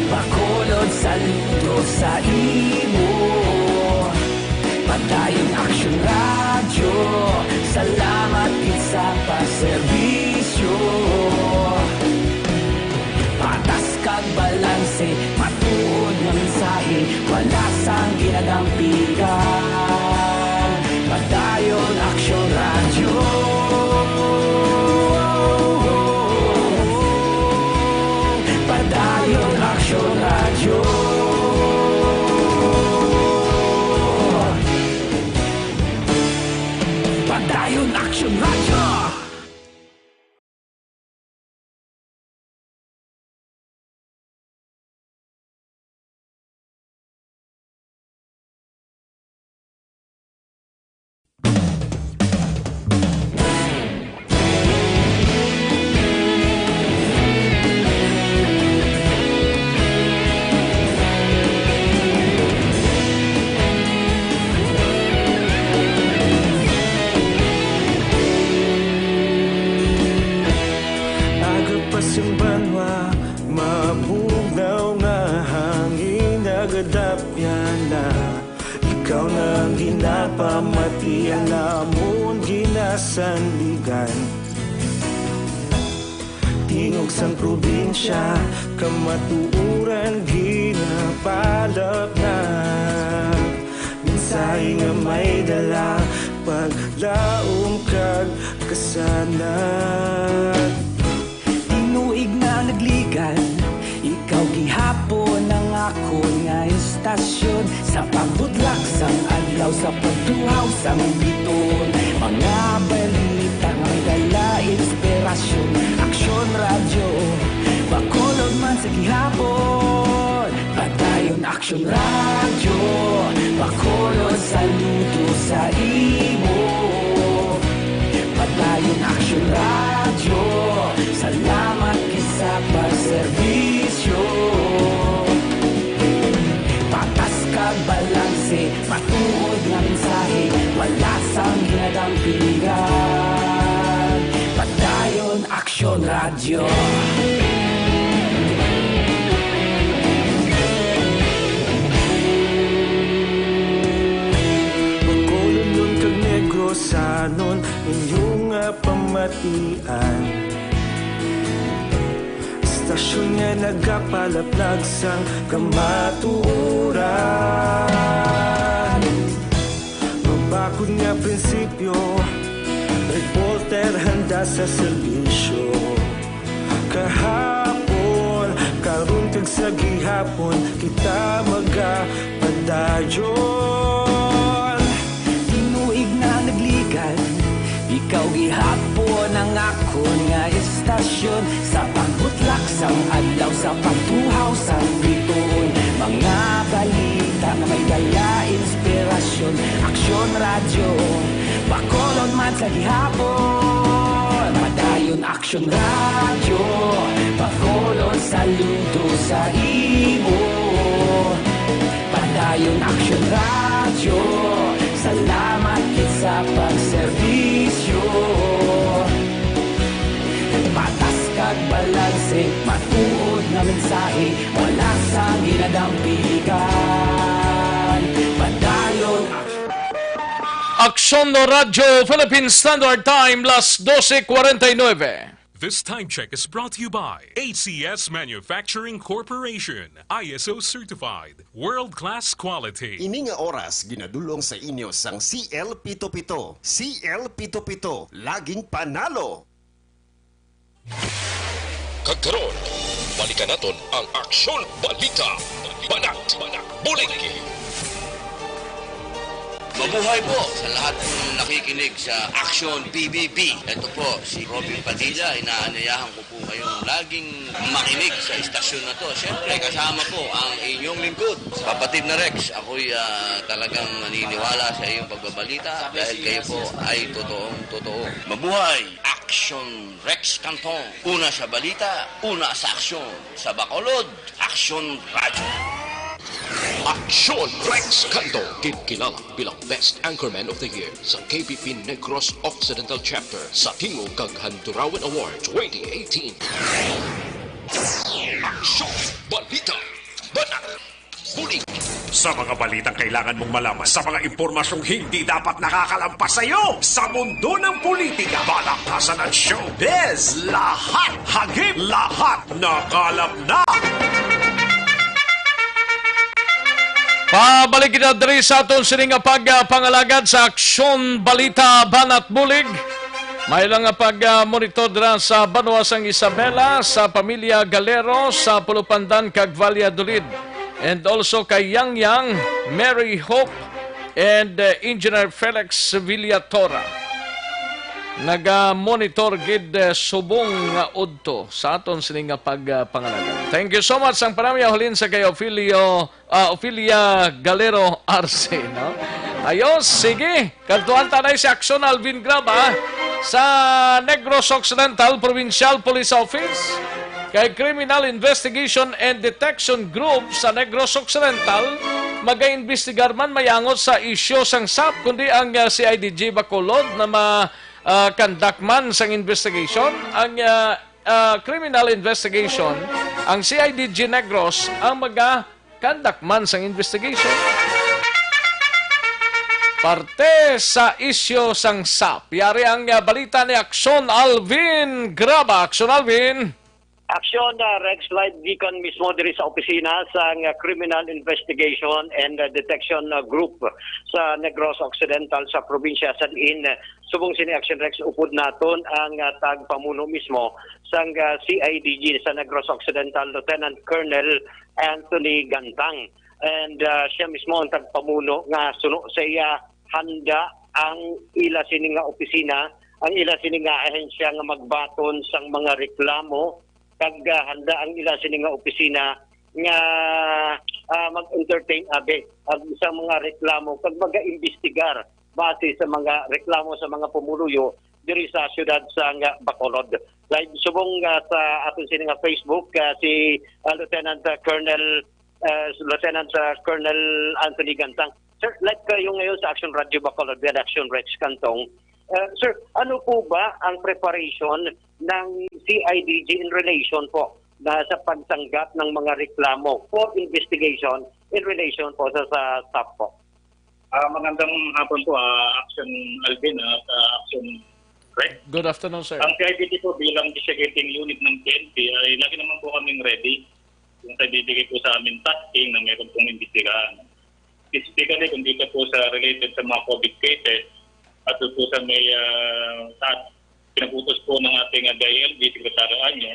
Bacolod, saludo sa imo. Padayon Aksyon Radyo, salamat gid sa pagserbisyo. Patas kag balanse, matuod nga mensahe, wala sang ginadampigan. Padayon Aksyon Radyo. Padayon Aksyon Radyo. Padayon Aksyon Radyo. Agapas ang banwa, mabugnaw nga hangin nagadapyan na. Ikaw na ang ginapamatian namon ginasandigan. Tingog sang probinsya, kamatuoran ginapalapnag. Mensahe nga may dala, paglaom kag kasanag. Tinuig na nagligan, ikaw gihapon ang akon nga istasyon. Sa pagbutlak sang adlaw, sa pagtuhaw sang bituon, mga balita nga Inspirasyon, Aksyon Radyo, Bacolod man sa gihapon. Padayon Aksyon Radyo, Bacolod saludo sa imo. Padayon Aksyon Radyo, salamat gid sa pagserbisyo. Patas kag balanse, matuod nga mensahe, wala sang ginadampigan. Padayon Aksyon Radyo. Bacolodnon kag Negrosanon, inyo nga pamatian. Istasyon nga nagapalaplag sang kamatuoran. Mabakod nga prinsipyo, reporter handa sa serbisyo. Kahapon, karon kag sa gihapon, kita magapadayon. Tinuig na nagligad, ikaw gihapon ang akon nga istasyon. Sa pagbutlak sang adlaw, sa pagtuhaw sang bituon, mga balita nga may dala inspirasyon. Aksyon Radyo, Bacolod man sa gihapon. Padayon Aksyon Radyo, Bacolod saludo sa imo. Padayon Aksyon Radyo, salamat gid sa pagserbisyo. Patas kag balanse, matuod nga mensahe, wala sang ginadampigan. Padayon Aksyon Radyo Philippine Standard Time, las doce cuarenta y nueve. This time check is brought to you by A C S Manufacturing Corporation, I S O certified, world-class quality. Ini nga oras ginadul-ong sa inyo sang C L pito pito. C L pito pito, laging panalo. Kag karon, balikan naton ang Aksyon Balita, Banat, Bulig. Mabuhay po sa lahat ng nakikinig sa Aksyon P B B. Ito po si Robin Padilla. Inaanyayahan ko po kayong laging makinig sa istasyon na to. Siyempre, kasama po ang inyong lingkod, Kapatid na Rex. Ako'y, ah, talagang naniniwala sa iyong pagbabalita dahil kayo po ay totoong totoo. Mabuhay! Aksyon Rex Cantong. Una sa balita, una sa aksyon. Sa Bacolod, Aksyon Radyo. Aksyon Rex Cantong, ginkilala bilang Best Anchorman of the Year sa K B P Negros Occidental Chapter sa tingog kag Handurawan Award twenty eighteen. Aksyon, balita, banat, bulig. Sa mga balitang kailangan mong malaman, sa mga impormasyong hindi dapat nakakalampas sa iyo, sa mundo ng politika, balaktasan at showbiz, lahat hagip, lahat nakalap na. Pabalik kita diri sa aton sini nga pagpangalagad sa Aksyon Balita Banat Bulig. May lang nga pag-monitor dira sa banwa sang Isabela, sa pamilya Galero, sa Pulupandan kag Valladolid. And also kay Yang Yang, Mary Hope, and, uh, Engineer Felix Villatora. Naga-monitor gid, uh, subong nga udto sa aton sini nga pagpangalagad. Thank you so much sang panamya halin sa kay Ophelio, ah, Ophelia Galero Arce, no? Ayos, sige. Kadtuan ta na si Aksyon Alvin Graba sa Negros Occidental Provincial Police Office kay Criminal Investigation and Detection Group sa Negros Occidental magaimbestigar man mayangot sa isyu sang sap, kundi ang, ah, C I D G Bacolod na ma-, ah, conduct man sang investigation. Ang, ah, ah, criminal investigation, ang C I D G Negros ang maga-conduct man sang investigation. Parte sa isyu sang sap. Yari ang, ah, balita ni Aksyon Alvin Graba. Aksyon Alvin. Aksyon, ah, Rex, live gikan mismo diri sa opisina sang, ah, Criminal Investigation and, ah, Detection, ah, Group sa Negros Occidental sa probinsya sa diin, ah, subong sini Aksyon Rex, upod naton ang, ah, tagpamuno mismo sang, ah, C I D G sa Negros Occidental, Lieutenant Colonel Anthony Gantang. And, ah, siya mismo ang tagpamuno nga suno sa iya handa ang ila sini nga opisina ang ila sini nga ahensya nga magbaton sang mga reklamo, kag, ah, handa ang ila sini nga opisina nga, ah, mag-entertain abi ang sa mga reklamo kag mag-imbestigar base sa mga reklamo sa mga pumuluyo diri sa siyudad sa nga Bacolod. Live subong, ah, sa aton sini nga Facebook, ah, si, ah, Lieutenant, ah, Colonel, ah, Lieutenant, ah, Colonel Anthony Gantang. Sir, live kayo ngayon sa Action Radio Bacolod, we are Action Rex Cantong. Ah, sir, ano po ba ang preparation ng C I D G in relation po na sa pagtanggap ng mga reklamo for investigation in relation po sa, sa staff po? Ah, magandang hapon po, ah, Action Alvin at, ah, Action Rex. Good afternoon, sir. Ang C I D G po bilang investigating unit ng P N P ay lagi naman po kaming ready kung sa ibibigay po sa amin tasking na meron pong imbestigahan. Specifically, kung dito po sa related sa mga COVID cases, at po sa may, ah, sa pinag-utos po ng ating, ah, D I L G, Secretary Anyo,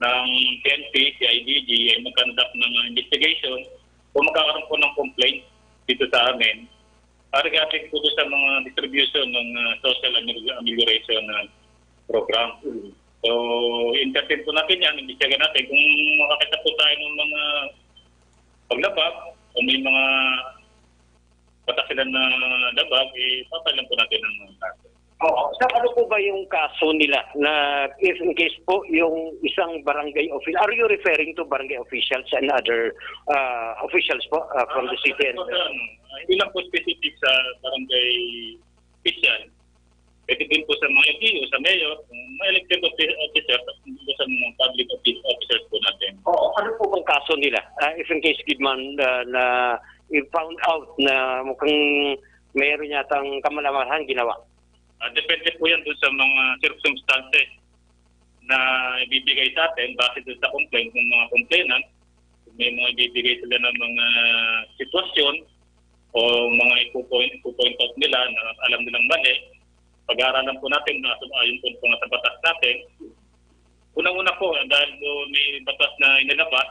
ng P N P, C I D G, ay mag-conduct ng, ah, investigation o magkakaroon po ng complaint dito sa amin, ah, regarding po sa mga distribution ng, ah, social amel-, amelioration, ah, program. So, entertain po natin yan, imbestigahan natin kung makakita po tayo ng mga paglabag o may mga batas sila na labag, eh, papailan po natin ang kaso. Oo. Sir, ano po ba yung kaso nila na if in case po yung isang barangay official, are you referring to barangay officials and other, ah, officials po, ah, from the city and So, sir, ano, hindi lang po specific sa barangay official. Pwede din po sa mga L G U, sa mayor, mga elected offi-, officer, at po sa mga public offi-, officers po natin. Oo, ano po bang kaso nila? Ah, if in case gid man, ah, na i-found out na mukhang mayroon yatang kamalamalahan ginawa. Ah, depende po yan dun sa mga circumstances na ibibigay sa atin base dun sa complaint ng mga complainant. Kung may mga ibibigay sila ng mga sitwasyon o mga ipo-point, ipo-point out nila na alam nilang mali, pag-aaralan po natin na ayon po, po sa batas natin. Unang-una po, dahil po may batas na inilabas,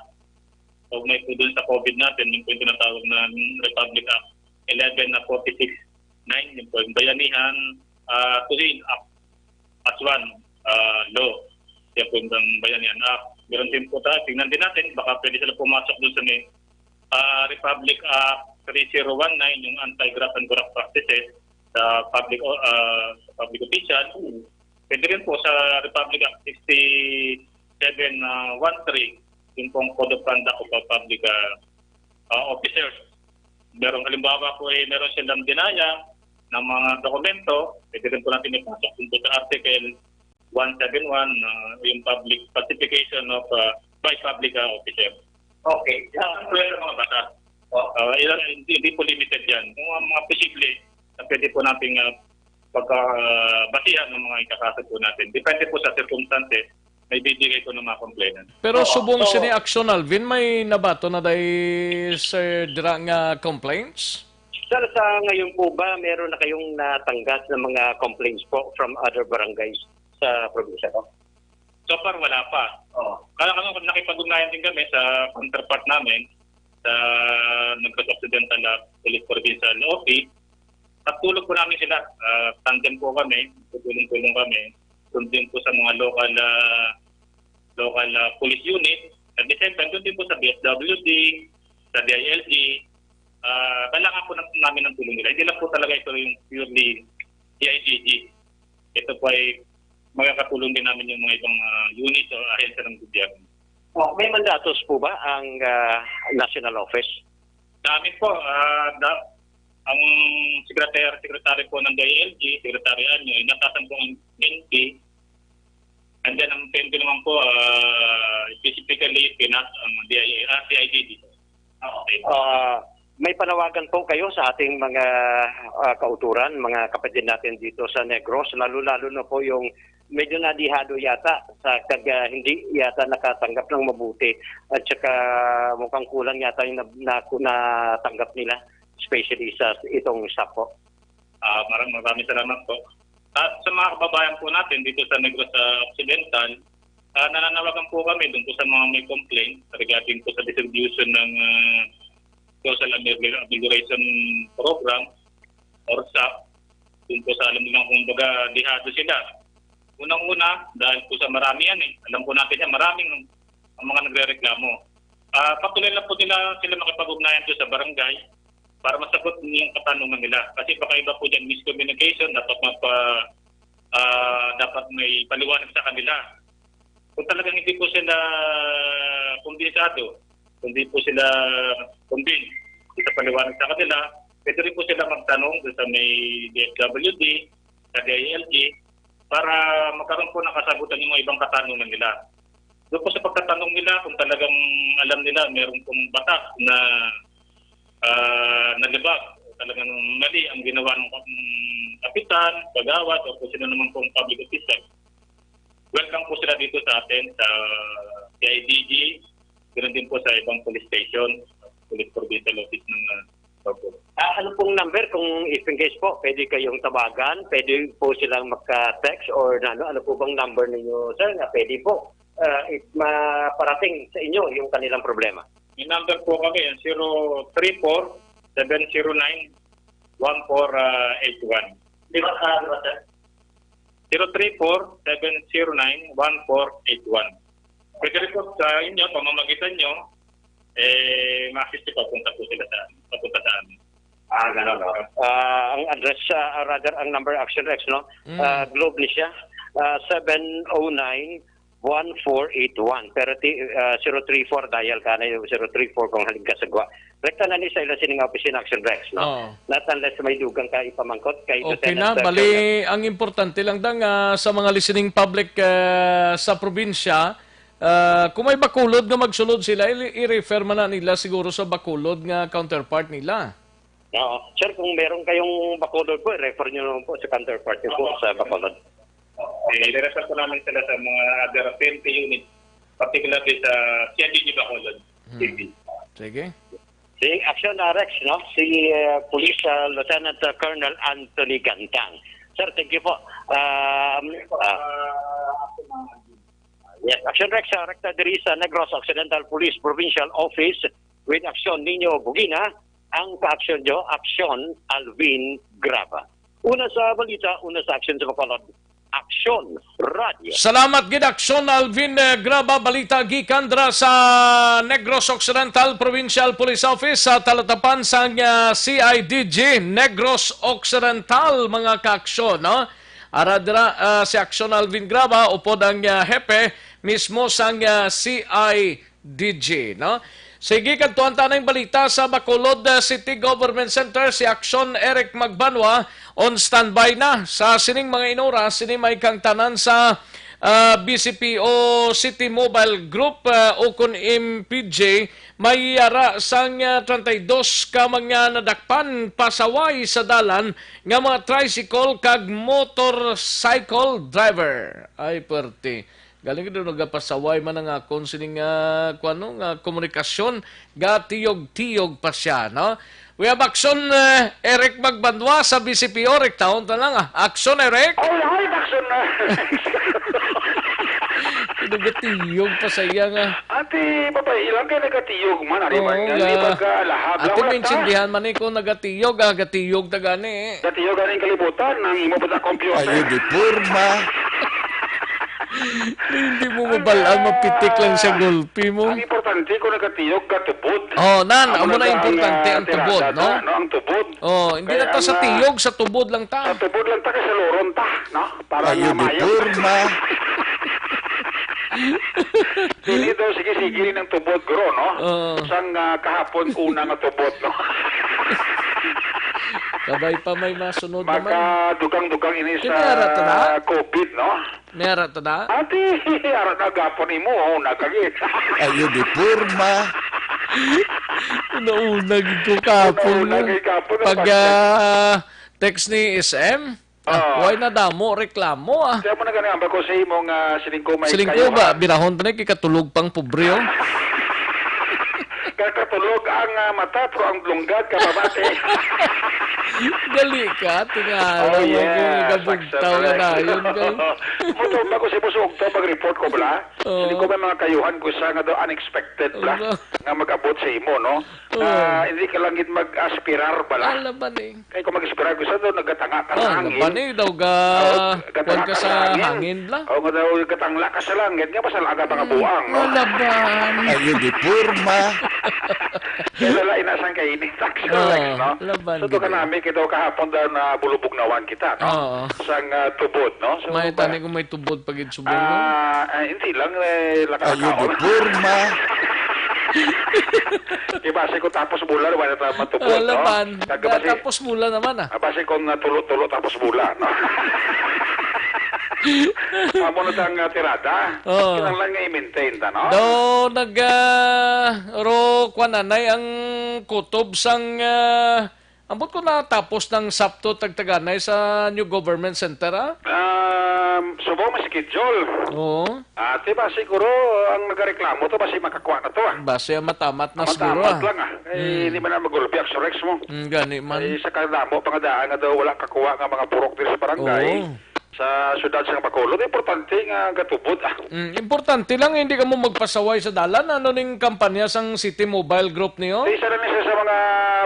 o may po dun sa COVID natin, yung po yung tinatawag na Republic Act eleven na forty-six nine, yung po yung Bayanihan, ah, Tuhin Act as one, ah, law. Kaya po yung Bayanihan Act. Meron din po tayo, tingnan din natin, baka pwede sila pumasok dun sa may, ah, Republic Act three zero one nine, yung anti-graft and corrupt practices sa public, ah, sa public official. Pwede rin po sa Republic Act sixty-seven, ah, one three, yung pong Code of Conduct of a Public, ah, ah, Officers. Meron, halimbawa po, eh, meron silang dinaya ng mga dokumento, pwede rin po natin ipasok dun po sa Article one seven one, ah, yung public falsification of, ah, by public, ah, officer. Okay. Yan ang mga batas. Oh. Ah, ilan, hindi, hindi po limited yan. Yung mga, mga posible na pwede po natin, ah, pagka, ah, basihan ng mga ikakaso po natin. Depende po sa circumstances na ibibigay po ng mga complainant. Pero Oo. subong So, sini Action Alvin, may nabato na day, sir, dira nga complaints? Sir, sa ngayon po ba, meron na kayong natanggap na mga complaints po from other barangays sa probinsya po? So far, wala pa. Oo. Kaya kami, nakipag-ugnayan din kami sa counterpart namin sa Negros Occidental, ah, Police Provincial Office. Pagtulog po namin sila. Ah, tandem po kami, tutulong-tulong kami. Sundin po sa mga local, ah, local, ah, police unit. At the same time, doon din po sa D S W D, sa D I L G. Ah, kailangan po na-, namin ng tulong nila. Hindi lang po talaga ito yung purely D I G G. Ito po ay makakatulong din namin yung mga ibang, ah, units o ahensya ng gobyerno. Oh, may mandatos po ba ang, ah, National Office? Sa amin po, ah, da-, ang secretary, secretary po ng D I L G, Secretary Anyo, inatasan po ang N P. And then, ang P N P naman po, ah, specifically, pinas-, ang D I A, ah, C I D D. Okay. Ah, may panawagan po kayo sa ating mga, ah, kauturan, mga kapatid natin dito sa Negros, lalo-lalo na po yung medyo nadihado yata sa kag, ah, hindi yata nakatanggap ng mabuti at saka mukhang kulang yata yung na-, na-, natanggap nila, especially sa itong staff po. Ah, maram-, maraming salamat po. At sa mga kababayan po natin dito sa Negros, ah, Occidental, ah, nananawagan po kami dun po sa mga may complaint regarding po sa distribution ng, ah, Social Amel-, Amelioration Program or SAP. Doon po sa alam nilang kumbaga dehado sila. Unang-una, dahil po sa marami yan eh. Alam po natin yan, maraming ang mga nagrereklamo. Ah, patuloy lang po nila sila makipag-ugnayan doon sa barangay para masagot yung katanungan nila. Kasi baka iba po dyan, miscommunication, dapat mapa, ah, dapat may paliwanag sa kanila. Kung talagang hindi po sila kumbensado, kung hindi po sila convinced sa paliwanag sa kanila, pwede rin po sila magtanong doon sa may D S W D, sa D I L G, para magkaroon po ng kasagutan yung mga ibang katanungan nila. Doon po sa pagtatanong nila, kung talagang alam nila, meron pong batas na ah, nalibak, talagang mali ang ginawa ng kap-, kapitan, kagawad, o kung sino naman pong public official, welcome po sila dito sa atin, sa C I D G, ganoon din po sa ibang police station, police provincial office ng, ah, Baucon. Ah, ano pong number kung if in case po, pwede kayong tawagan, pwede po silang maka-text or ano, ano po bang number ninyo, sir, na pwede po, ah, if maparating sa inyo yung kanilang problema? May number po kami, yung zero three four, seven zero nine, one four eight one. Di ba, ah, di ba, sir? Zero three four, seven zero nine, one four eight one. Pwede rin po sa inyo, pamamagitan nyo, eh, ma-assist nyo papunta po sila sa, papunta sa amin. Ah, gano'n, no? Ah, ang address, ah, rather, ang number, Action Rex, no? Mm. Ah, Globe ni siya. Ah, seven oh nine, one four eight one. Pero ti-, ah, zero three four, dial ka na yung zero three four kung halin ka sa gwa. Rekta na ni sa ila sining opisina, Action Rex, no? Oo. Not unless may dugang ka ipamangkot kay Okay Lieutenant na, Colonel. Bali, ang importante lang da nga sa mga listening public, ah, sa probinsya, ah, kung may Bacolod nga magsulod sila, i-, i-refer man na nila siguro sa Bacolod nga counterpart nila. Oo. Sir, kung meron kayong Bacolod po, refer nyo naman po sa counterpart nyo po sa Bacolod. Eh, i-refer po namin sila sa mga other twenty units, particularly sa C I D G Bacolod Hmm. City. Sige. Si Action, ah, Rex, no? Si, eh, Police, ah, Lieutenant, ah, Colonel Anthony Gantang. Sir, thank you po. Um, ah, yes, Action Rex, ah, rekta diri sa Negros Occidental Police Provincial Office with Action Nino Bugina. Ang ka-action nyo, Action Alvin Graba. Una sa balita, una sa action sa Bacolod. Action Radio. Salamat gid, Action Alvin, eh, Graba. Balita gikan dira sa Negros Occidental Provincial Police Office sa talatapan sang, ah, C I D G Negros Occidental, mga ka-action, no? Ara dira, ah, si Action Alvin Graba, upod ang, ah, hepe mismo sang, ah, C I D G, no? Sige, kadtuan ta ning balita sa Bacolod, uh, City Government Center. Si Action Eric Magbanwa on standby na sa sining mga inuras. Sini may kangtanan sa, uh, B C P O City Mobile Group, uh, o kun M P G, may yara sang, uh, treinta y dos ka mga nadakpan pasaway sa dalan nga mga tricycle kag motorcycle driver. Ay, perte. Galing daw nagapasaway man ang akon sining, ah, kuwan, no, nga komunikasyon, gatiyog-tiyog pa siya, no? We have Action, eh, Eric Magbanwa sa B C P O, rektahon ta lang, ah. Action, Eric! All right, Action na. Nagatiyog pa sa iya nga. Ate, babae lang kay nagatiyog man, ari man. Oo, nga. Di ba ka lahab? Ate, wala ta. Maintindihan man ni kung nagatiyog, ah, gatiyog ta gani, eh. Gatiyog gani ang kalibutan, ang imo pa sa computer. Ayo, di porma. Hindi mo mabalaan, mapitik lang siya, gulpi mo. Ang importante kung nagatiyog ka tubod. Oh, nan, amo na importante ang tubod, no? Ang tubod. Oh, hindi na ta sa tiyog, sa tubod lang ta. Sa tubod lang ta, kay sa loron ta, no? Para nga maayo. Ayo, di porma. Dili daw, sige, sige rin ang tubod, guro, no? Oo. Sang, ah, kahapon, una nga tubod, no? Kabay pa may masunod naman. Makadugang-dugang ini sa COVID, no? May ara ta na? Ati, ara na gapon imo, oh, nagkagit. Ayo, di porma. Una-una gid ko kapon mo. Una-una gid kapon, oh, pag, ah, text ni S M. Ah, way na damo reklamo, ah. Kaya mo na gani, ambal ko sa imo nga siling ko may kayo, ba, birahon ta na, kay katulog pang pobre, oh. Kakatulog ang, ah, mata, pero ang lunggad kababati. Gali ka, tingala, Oh, mga yes, gabugtaw nga Axel. Dayon kay Mo to, bago si Boss Ugto mag-report ko, bala. Oo. Hindi ko may mga kayuhan ko sa nga daw unexpected, bala, Oo. nga mag-abot sa imo, no? Oo. Ah, hindi ka lang gid mag-aspirar, bala. Ala ba ni? Kay kung mag-aspirar ko sa daw, nagatanga ka sa Oh, hangin. Ba ni daw ga-, Oh, gatanga kuwan ka ka sa sa hangin. Hangin, bala? Oh, nga daw, gatangla ka sa langit, nga basta laga mga Hmm, buang, no? Ala ba ni? Ayo di porma. Kaya wala inasan kay ini, tax Ah, collection, no? Laban So, to gid. Kanami, kita kahapon daw na bulubugnawan kita, no? Oo. Sang, ah, tubod, no? So, May ba- tani kung may tubod pa gid subong, no? Ah, ah, hindi lang, eh, Ayo, nakakaon. Di porma. Di ba, si ko tapos bulan, wala na tayo matubod, Ah, no? Laban. Kag Da-, basi- tapos bulan naman, ah. Ah, basi kung, ah, tulo-tulo tapos bulan, no? Amo na tang, ah, tirada. Oo. Kinahanglan nga i-maintain ta, no? Daw nag, ah, ro, kwan, anay ang kutob sang, ah, ambot ko natapos ng sapto tagtaganay sa New Government Center, ah? Um, subong may schedule. Oo. Ah, di ba siguro ang nagareklamo to, basi makakuha na to, ah. Basi ang matamat na Ang siguro, matamat ah. lang, ah. Eh, Mm. Hindi man na magulpi ang Surex mo. Mm, gani man. Ay, sa kadamo pa nga daan nga daw wala kakuha nga mga purok diri sa barangay. Oo. Sa siyudad sa Bacolod, importante nga gatubod, ah. Mm, importante lang, hindi ka mo magpasaway sa dalan. Ano ning kampanya sang City Mobile Group niyo? Isa na ni sa, sa mga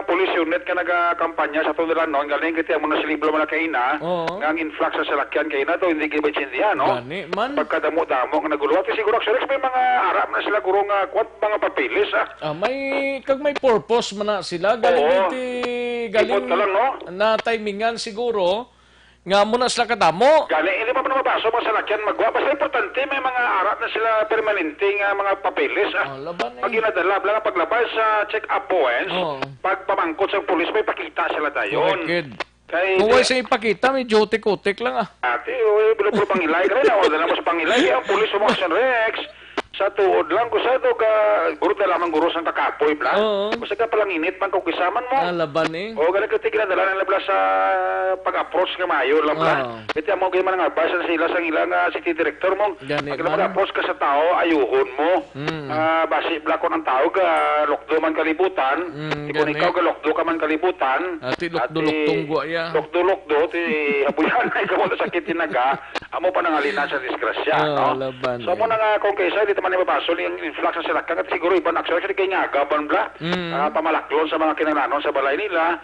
police unit nga nagakampanya sa Tundalan, no? Ang galing, kita mo na siliblo man na kaina, Oo. Nga ang influx sa salakyan kaina to, hindi kayo maintindihan, no? Gani man. Pagkadamo-damo nga naguluwat, eh, siguro, actually, may mga arap na sila, guro, nga, kwat, mga papeles, ah. Ah, may, kag may purpose man na sila. Galing Oo. Iti, galing Ipot ka lang, no? Na timingan siguro, nga amo na sila kadamo. Gani, hindi pa man mabaso mga salakyan magwa. Basta importante, may mga ara na sila permanente nga mga papeles, ah. Oh, laban, eh. Pag ginadala, bala nga paglabay sa check-up points, Oh. pag pamangkot sa pulis, may pakita sila dayon. Correct, kid. Kay Kung di way sa ipakita, may jutik-utik lang, ah. Ate, uy, bilo-bilo pangilay ka rin, ah. Wala na mas pangilay. Ang pulis, sumaksyon, Rex. Sa tuod lang, kung sa ito ka, guro na lamang guro sang kakapoy, bla. Oo. Kung sa ka palanginit man, kung kisaman mo. Ah, laban, eh. O, ganun ka tigil na dala ng labla sa pag-approach nga mayo lang, bla. Oo. Ito ang mga ganyan nga advice na sila sa ilang, ah, city director mo. Gani Pag man. Mag-approach ka sa tao, ayuhon mo. Mm. Ah, basi, bla, kung ang tao ka, lokdo man kalibutan, Mm, di kung gani. Ikaw ka lokdo ka man kalibutan, Ati, lokdo, ati, loktong gwa, ya. Lokdo, lokdo, ti habuyan na ikaw sa sakit tinaga, amo pa nangalina sa disgrasya, Ah, no? Laban, So, eh. Mo na nga, kung kaysa, di naman ibabaso ni ang influx sa salakyan, at siguro iban actually, kay nga agaban, bla, Mm. Ah, pamalaklon sa mga kinahanglanon sa balay nila.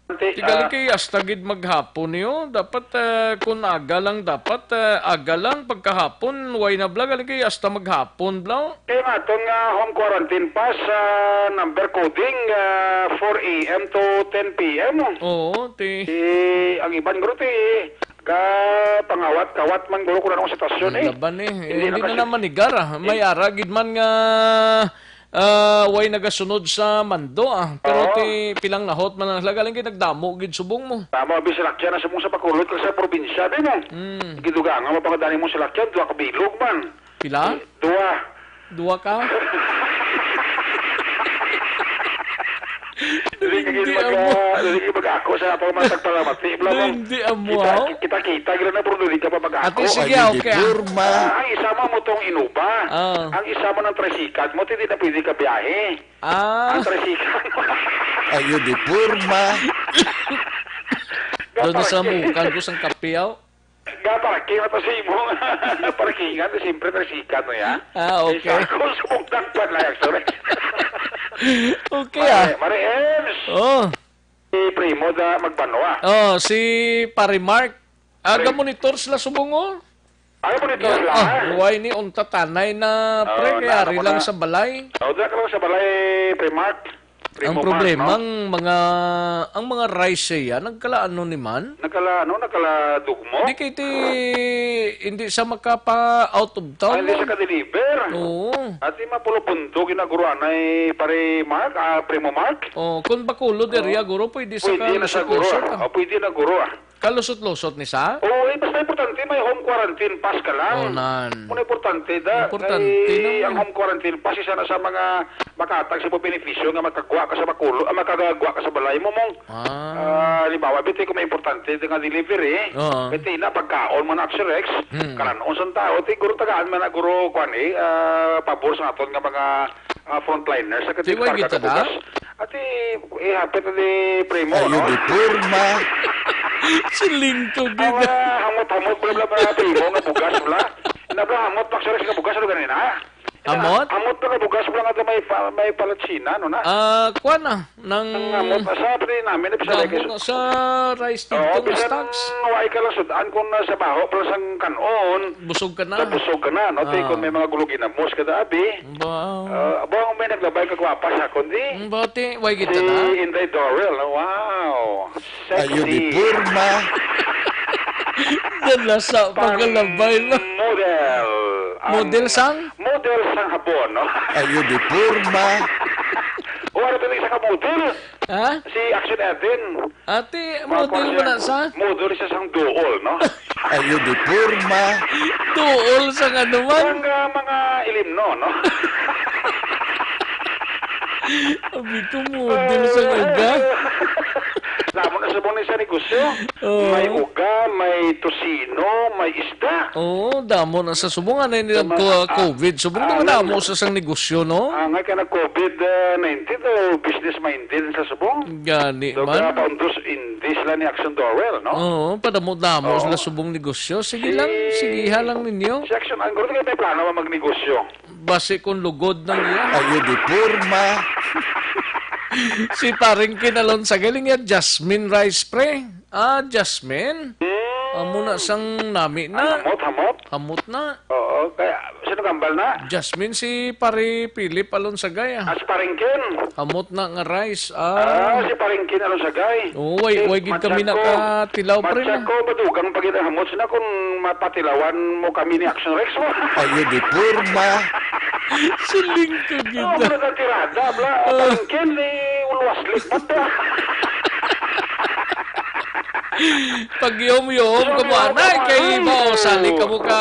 Ante, Ti gali ah, kay hasta gid maghapon niyo. Dapat, eh, kun aga lang, dapat, eh, aga lang. Pagkahapon, way na bla. Gali kay hasta maghapon bla. Kaya nga, itong, ah, home quarantine pass, ah, number coding, ah, four A M to ten P M. Oo, ti. Eh, ang iban guro ti, ka pangawat-kawat man guro kung anong sitwasyon, eh. Ang laban, eh. Hindi Hindi na na kasi naman nigar, ah. May Eh. Ara gid man nga, ah, way nagasunod sa mando, ah. Pero Oo. Ti, pilang nahot man ang lagaling kay nagdamo gid subong mo. Tama, abi, salakyan na subong sa Bacolod kag sa probinsya, di mo? Mm. Gidugangan mo pa kadani mo salakyan, duha ka bilog man. Pila? Eh, duha. Duha ka? Dili ka Hindi gid mag-, amo. Dili ka mag-ako sa atong mga tagpalamati. Bla, Hindi amo, kita, aw. Kita-kita gid na, pero dili ka pa mag-ako. Ate, sige, Ay, okay, ah. Porma. Ah, ang isa mo mo tong inuba. Ah. Ang isa mo ng tresikat mo, hindi na pwede ka biyahe. Ah. Ang tresikat mo. Ayo di porma. Doon na sa Kapag- mukan ko sang kape, aw. Nga parking na to sa imo. Parkingan, siyempre, parkingan mo, ya? Ah, okay. Isa ko, subok ng pan lang, sorry. Okay, ah. Mare, Mare Ems. Oh. Si Primo da Magbanwa. Oh, si Pare Mark. Ah, Pre- ga-monitor sila subong, oh. Ano monitor Yeah. Sila? Ah, why ni unta tanay na, pre, Oh, kay na, ari ako lang na. Sa balay. Oh, diyan ka lang sa balay, Pre Mark. Ang Primo problema, Mark, no? Ang mga, ang mga rice siya, nagkalaano ni man? Nagkalaano, nagkaladugmo? Di kay ti, hindi sa makapa out of town, Ah, hindi no? Sa ka-deliver? Oo. Ati mapulo punto, ginaguruan ay pare Mark, ah, Primo Mark? Oh, kung Bacolod area, Oh. Guro, pwede sa Pwede na sa guro, kalusot-lusot, ah. Ah. Oh, pwede na guro, ah. Kalusot-lusot ni sa? Oo, eh, basta importante may home quarantine pass ka lang. Oh, nan. Muna importante da. Importante Kay naman. Ang home quarantine pass, isa na sa mga makatag sa mga benepisyo nga makagwa ka sa Bacolod, ah, makagwa ka sa balay mo, mong. Ah. Ah, halimbawa, biti kung may importante nga delivery, Oo. Biti na pagkaon mo na Axorex, Hmm. Kalanon sa tao, ti guro tagaan man na guro, kwan, eh, ah, pabor sa aton nga mga Mga frontliners, sa Di ba katikar kita ka na? Bugas. Ati, ihapit na ni Primo, Ayo no? Di porma. Siling ko Ang gid. mga hamot-hamot, bla, bla, bla, Primo, nga bugas, bla. Na, bla, hamot, Max Rex, nga bugas, ano ganina? Hamot? Hamot, bla, nga bugas, bla, nga may pa-, may palatsina, no, na? Ah, kuwan na. Nang Ang hamot, sa pati namin, na, Damo sa nga sa rice Oo, dito, bisan stocks. Wala ka lang sudan kung nasa baho, pero sang kanon, Busog ka na. Nabusog ka na, no? Ti, Ah. kung may mga gulo ginamos ka, da, abi. Ba? Ah, ba, may naglabay ka gwapa sa kundi? Mm, bati, way kita Si na. Inday Dorel, no? Wow. Sexy. Ayo di porma. Yan, lasa, Pang pagkalabay na. model. Ang Model sang? model sang habon, no? Ayo di porma. O, ano to, isa ka model? Ha? Si Action Edwin. Ate, Mga model mo na kuwan sa? Model siya sang duol, no? Ayo di porma. Duol sa nga naman. Ang, ah, mga ilimno, no? Abi ko, model sa nga ga. Namo na subong ni sa negosyo. Oo. May uga, may tosino, may isda. Oo, damo na sa subong. Ano yun Tama. ang co-, Ah, COVID? Subong ah, naman namo ang sa sang negosyo, no? Ah, nga ka na COVID nineteen, o business minded sa subong. Gani So, man. kaya paundos, hindi sila ni Action Dowell, no? Oo, padamo-damo Oo. sila subong negosyo. Sige Si lang, sigiha lang ninyo. Si Action, ang gusto kayo may plano ba magnegosyo? Basi kung lugod na niya. Ayo di porma. Si Paring Kinalon sa galing niya, Jasmine Rice, pre. Ah, Jasmine? Hmm. Amo na sang nami na. Ang hamot, hamot. Hamot na. Oo, kaya sino kambal na? Jasmine, si Pare Philip Alonsagay, ah. Ah, si Paring Ken. Hamot na nga rice, ah. Ah, si Paring Ken Alonsagay. Oo, way, Eh, way gid kami matsyag ko, nakatilaw, pre, matsyag no? ko, madugang pa gid ang hamot sila kung mapatilawan mo kami ni Action Rex mo. Ayo di porma. Siling ka gid, Oo, ah. Ano na tirada, bla? Ah. Paring Ken, eh, ulwas likpat, ah. Pag yom-yom, Yom-yom, kamo, anay, kamo, kay anay. Mausali kamo ka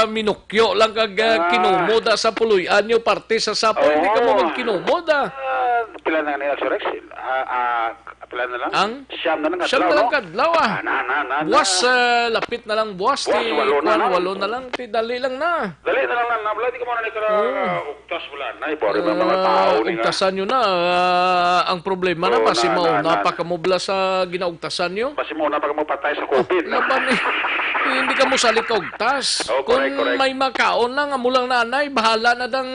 minukyo lang kag, ah, Ah. kinumod, ah, sa puloy-an nyo, parte sa sapol, hindi kamo Oo. magkinumod, ah. Ah, pila na nga nila, Sir Rex? Ah, ah, pila na lang? Ang? Siyam na lang Siyam kadlaw, na lang no? kadlaw, ah. Ah, na, na, na, na. Buwas, ah, lapit na lang buwas, Buwas, ti, walo na kuwan, lang. walo na lang, ti, dali lang na. Dali na lang na, na, wala, di ka mo na nagkala-, Oo. ah, uktas, wala na, eh, bori mo mga Ah, tao, ni nga. ugtasan nyo na, ah, ang problema na, Oo, basi na, na, mauna na, pa na. kamo bla sa ginaugtasan nyo. Basi mauna pa kamo patay sa COVID, na. Laban, eh. Hindi kamo sali ka ugtas. Oh, correct, Kung correct. may makaon lang, amo lang nanay, bahala na dang,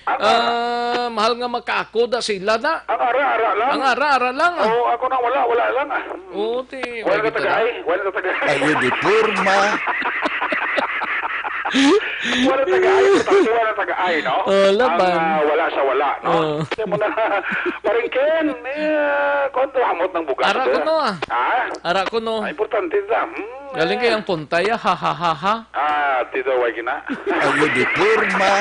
Ang ara- ah, mahal nga makaako da sila na. Ang ara-ara lang. Ang ara-ara lang, ah. Oo, ako nang wala, wala lang, ah. Oo, ti, Wala wala ka kita taga-ay, na. wala ka taga-ay. Ayo di porma. Wala taga-ay, importante wala taga-ay, no? Oh, laban. Ang, ah, wala sa wala, no? Oh. Kaya mo na, Paring Ken, eh, ah, kung ito, hamot ng bugas, Ara ko, eh. no, ah. Ha? Ara ko, no. Ah, importante sa, hmm, Galing eh. kay ang puntay, ah, ha, ha, ha, ha. Ah, tito, way gina. Ayo di porma.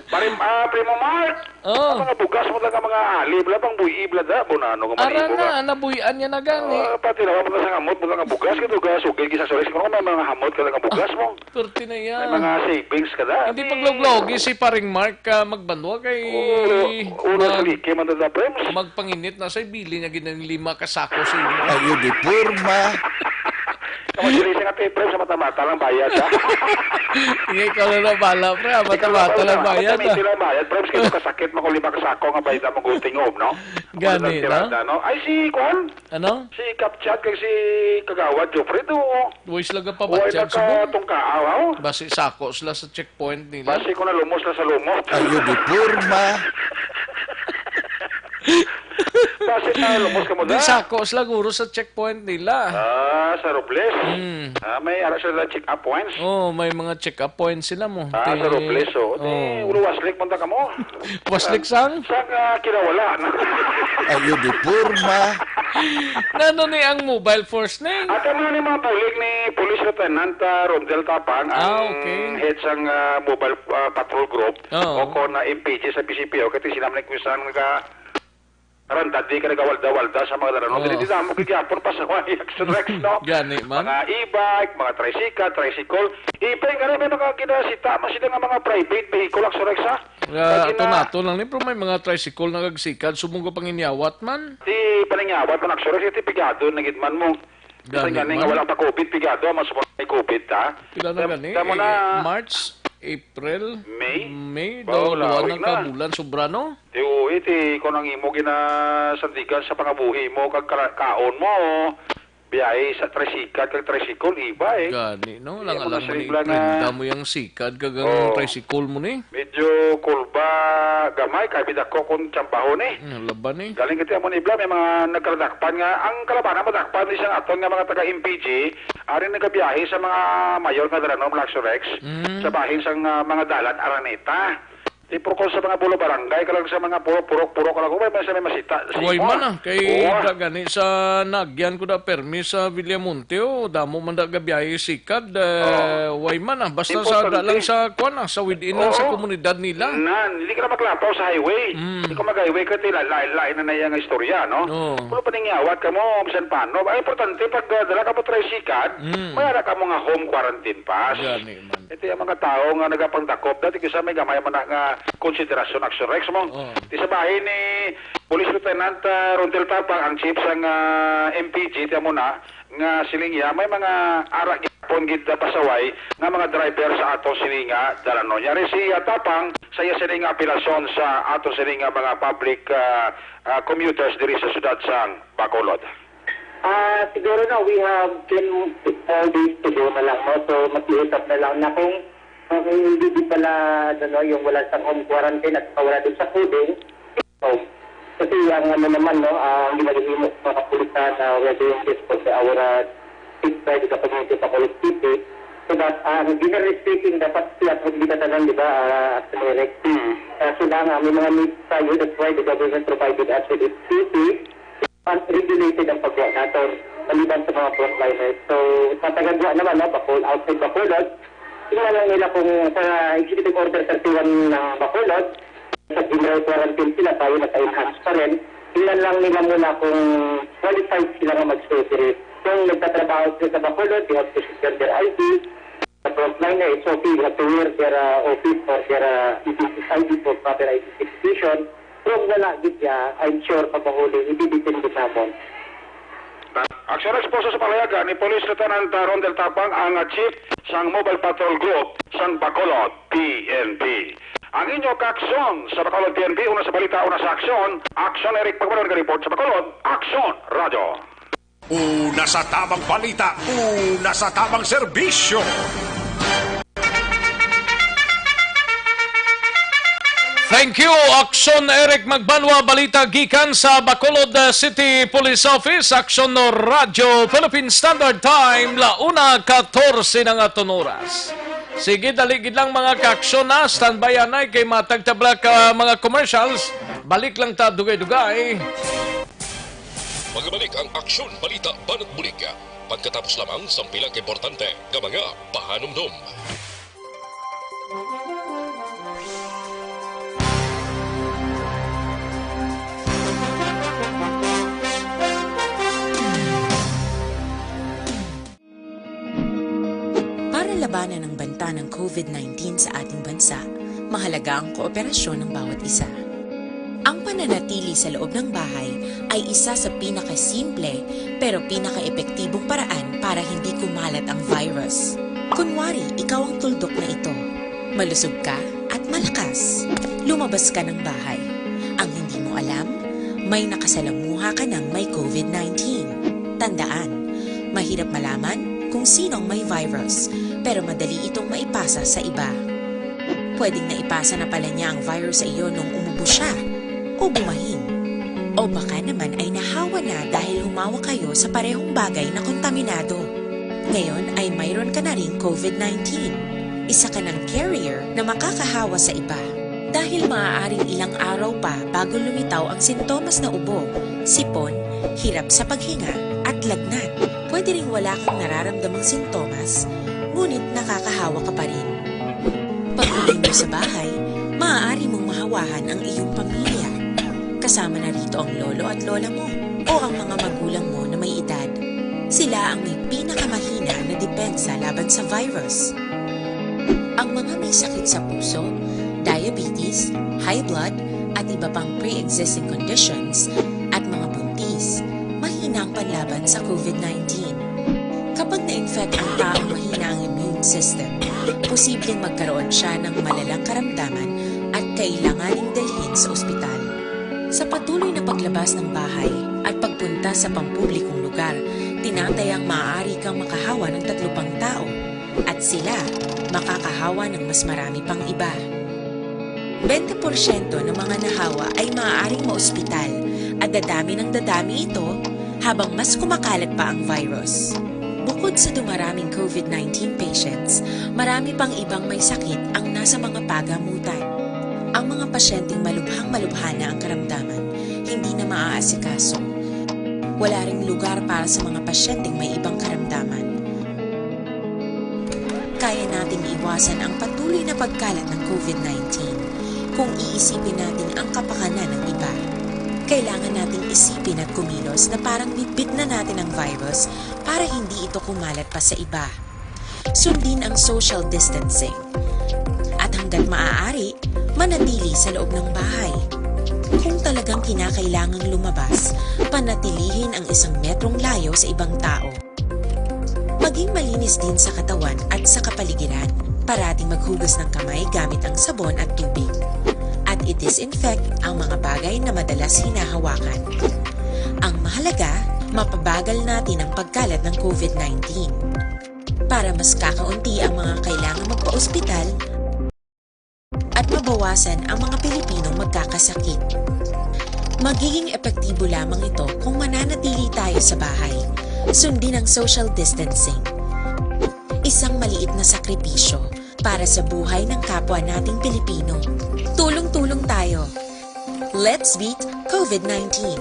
Paring, ah, Primo Mark, Oh. Ang mga bugas mo lang ang mga alib lang, pang buyi, bla, da, bunano nga Ara manibo na, ka. nabuy-an niya na gani. Ah, pati na, mga sa hamot mo lang ang bugas, kaya bugas, ugay, gisa, sorry, siguro may mga hamot ka lang ang bugas mo. Perti na yan. May mga savings ka na. Hindi Di- pagloglogi si Paring Mark, ah, magbanwa kay Ulo, ulo mag-, sa liki, man, da, Prems. magpanginit na sa bili niya gid ng lima ka sako sa imo. Ayo di porma. Kamo diri sa nga, Prems, sa mata-mata lang bayad, ha? Hindi, ikaw na lang bala, pre, ah. Ikaw Mata-mata lang lang bala. bayad, Mata-mata ah. lang bayad, Prems, kaya kasakit mo kung lima ka sako nga bayad mo guting, no? Gani, Ang tirada, no? no? Ay, si Kwan? Ano? Si Kapchat kag si Kagawad Jofred, oo. Uy, sila ka Uy, pabatyan, subong. nakatungkaaw, ha? Basi sako sila sa checkpoint nila. Basi ko na lumos na sa lumot. Ayo di porma. Basi na lumos ka mo Di na. sako sila, guro, sa checkpoint nila. Ah, sa Robles. Hmm. Ah, may ara sila check-up points. Oh, may mga check-up points sila mo. Ah, Ti-, sa Robles, oh. Ti, oh. Ulo waslik, punta ka mo. Waslik sang? Sang, ah, kinawala, no? Ayo di porma. Nano ni ang mobile force, Ning? At ang mga ni mga bulig ni Police Lieutenant, ah, Rondel Tapang, Ah, ang okay. head sang, ah, mobile, ah, patrol group Oo. o kon na M P G sa P C P O, kaya sila man nagkusan nga randadi ka nagawalda-walda sa mga laro. Oo. Dili, di na mo kagihapon pa sa mga action, Rex, no? Gani man. Mga e-bike, mga tricycle, tricycle. Even gani may mga ginasita man sila nga mga private vehicle, action, Rex, ha? Nga, Pag ato gina- nato lang ni, pero may mga tricycle na kagsikad, subong ka panginyawat man. Di paningyawat man, action, Rex, iti pigado na gid man mo. Bisan Gani gani nga man. wala pa COVID, pigado, mas may COVID, ha? Pila na Tam-, gani? tamo Eh, na. March? April, May? May, Oh, daw, duha lawig na ka na. bulan, sobra, no? Ti, oo, iti, kung ang imo ginasandigan sa pangabuhi mo, kag kala-, kaon mo, biyahe sa tricycle, kag tricycle, iba, eh. Gani, no? Iya, Lang mga alang mo ni sinigla nga prenda mo yang sikad, kag ang Oo. tricycle mo ni. Medyo kulba, gamay, kay bidako kung tsambaho ni. Hmm, laban, eh. Galing kita mo ni Bla, may mga nagkaladakpan nga, ang kalabana madakpan ni sang aton nga mga taga M P G, ari nagabiyahe sa mga mayor nga dalanom, Luxurex, Mm. sa bahin sang, ah, mga dalan, Araneta. Di puro ko sa mga pulo barangay, ka lang sa mga puro, purok-purok, ka lang, may, may, sa may masita. Way Simo, man ah. ah, kay Oo, ah. da gani sa nagyan ko da permi sa Villamonte, oh, damo man da gabiyahe sikad, eh, Oo. way man ah. Basta sa Importante. da lang sa, kwan ah, sa within lang sa Oo. komunidad nila. Nan, hindi ka na maglapaw sa highway. Mm. Hindi ka mag-highway ka, tila, lain-lain na na iyang istorya, no? Oo. Pero paningyawat ka mo, bisan paano. Ang importante, pag, ah, dala ka mo tricycle, Mm. may ara ka mo nga home quarantine pass. Gani man. Ito yung mga tao nga nagapangdakop. Dati kisa may gamay man na nga konsiderasyon, Action Rex mo. Oo. Di sa bahin ni Police Lieutenant, ah, Rondel Tapang, ang chief sang, ah, M P G, tiyan mo na, nga siling niya, may mga ara gyapon gid na pasaway nga mga driver sa aton sini nga dalanon. Yari si, ah, Tapang sa iya sini nga apelasyon sa aton sini nga mga public, ah, ah, commuters diri sa siyudad sang Bacolod. Ah, siguro na, we have ten, four days to go na lang, no? So, mag-iusap na lang na kung, kung hindi di pala, ano, no, yung wala sa home quarantine at wala din sa fooding, home. Kasi ang ano naman, no, ah, ang ginagahimo sa mga kapulisan, ah, we are doing this for the, our, ah, sixth side of the community sa Collegiate City. So that, ah, generally speaking, dapat siya po hindi tatanan, di ba, ah, Action Rex? Mm. Kaso lang, ah, may mga needs tayo, that's why the government provided us with this city. Unregulated ang pagkuha naton, maliban sa mga frontliners. So, sa taga-Guwa naman, no, Bacol, outside Bacolod, tingnan lang nila kung sa Executive Order thirty-one ng Bacolod, sa general quarantine sila, tayo naka-enhance pa rin. Tingnan lang nila muna kung qualified sila nga mag-stay diri. Kung nagtatrabaho sila sa Bacolod, they have to secure their I D. Sa frontliner, it's okay. You have to wear their, uh, office or their, uh, I D, I D for proper identification. Pero kung wala gid siya, I'm sure pagpahuli, i-detain gid namon. Aksyon responso sa palayagan ni Police Lieutenant Rondel Tapang, ang, uh, chief sang Mobile Patrol Group sang Bacolod P N P. Ang inyo kaaksyon sa Bacolod P N P, una sa balita, una sa aksyon. Aksyon, Eric Pagbalon, report sa Bacolod. Aksyon, Radyo. Una sa tamang balita, una sa tamang serbisyo. Thank you, Aksyon Eric Magbanwa. Balita gikan sa Bacolod, uh, City Police Office. Aksyon no Radyo Philippine Standard Time, la una katorse na nga aton oras. Sige, dali gid lang, mga kaaksyon, na. Standby anay kay matag tabla ka mga commercials. Balik lang ta dugay-dugay. Magabalik ang Aksyon Balita Banat Bulig. Pagkatapos lamang sang pila ka importante nga mga pahanumdom. Para labanan ang banta ng COVID nineteen sa ating bansa, mahalaga ang kooperasyon ng bawat isa. Ang pananatili sa loob ng bahay ay isa sa pinakasimple pero pinakaepektibong paraan para hindi kumalat ang virus. Kunwari, ikaw ang tuldok na ito. Malusog ka at malakas. Lumabas ka ng bahay. Ang hindi mo alam, may nakasalamuha ka ng may COVID nineteen. Tandaan, mahirap malaman kung sino ang may virus, pero madali itong maipasa sa iba. Pwedeng naipasa na pala niya ang virus sa iyo nung umubo siya o bumahin. O baka naman ay nahawa na dahil humawak kayo sa parehong bagay na kontaminado. Ngayon ay mayroon ka na ring COVID nineteen. Isa ka ng carrier na makakahawa sa iba. Dahil maaaring ilang araw pa bago lumitaw ang sintomas na ubo, sipon, hirap sa paghinga, at lagnat. Pwede ring wala kang nararamdamang sintomas, ngunit nakakahawa ka pa rin. Pag-uwi mo sa bahay, maaari mong mahawahan ang iyong pamilya. Kasama na rito ang lolo at lola mo o ang mga magulang mo na may edad. Sila ang may pinakamahina na depensa laban sa virus. Ang mga may sakit sa puso, diabetes, high blood, at iba pang pre-existing conditions, at mga buntis, mahina ang panlaban sa COVID nineteen. Kapag na-infect ang taong mahina ang immune system, posibleng magkaroon siya ng malalang karamdaman at kailanganing dalhin sa ospital. Sa patuloy na paglabas ng bahay at pagpunta sa pampublikong lugar, tinatayang maaari kang makahawa ng tatlo pang tao at sila makakahawa ng mas marami pang iba. Bente porsyento ng mga nahawa ay maaaring maospital at dadami ng dadami ito habang mas kumakalat pa ang virus. Bukod sa dumaraming COVID nineteen patients, marami pang ibang may sakit ang nasa mga pagamutan. Ang mga pasyenteng malubhang-malubha na ang karamdaman, hindi na maaasikaso. Wala ring lugar para sa mga pasyenteng may ibang karamdaman. Kaya nating iwasan ang patuloy na pagkalat ng COVID nineteen kung iisipin natin ang kapakanan ng iba. Kailangan nating isipin at kumilos na parang bitbit na natin ang virus para hindi ito kumalat pa sa iba. Sundin ang social distancing. At hanggat maaari, manatili sa loob ng bahay. Kung talagang kinakailangang lumabas, panatilihin ang isang metrong layo sa ibang tao. Maging malinis din sa katawan at sa kapaligiran. Parating maghugas ng kamay gamit ang sabon at tubig. At i-disinfect ang mga bagay na madalas hinahawakan. Ang mahalaga, mapabagal natin ang pagkalat ng COVID nineteen. Para mas kakaunti ang mga kailangang magpa-ospital at mabawasan ang mga Pilipinong magkakasakit. Magiging epektibo lamang ito kung mananatili tayo sa bahay. Sundin ang social distancing. Isang maliit na sakripisyo para sa buhay ng kapwa nating Pilipino. Tulong-tulong tayo. Let's beat COVID nineteen.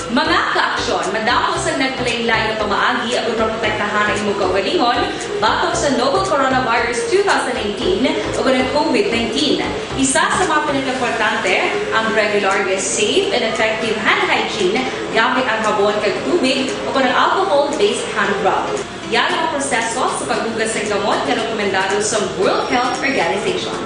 Mga ka-aksyon, madamo sang nagpalain-lain nga pamaagi aron maprotektahan ang imong kaugalingon batok sa novel coronavirus two thousand nineteen o ang COVID nineteen. Isa sa mga pinakaimportante ang regular nga safe and effective hand hygiene gamit ang habon kag tubig o ang alcohol-based hand rub. Yan ang proseso sa paghugas sang kamot nga rekomendado sa World Health Organization.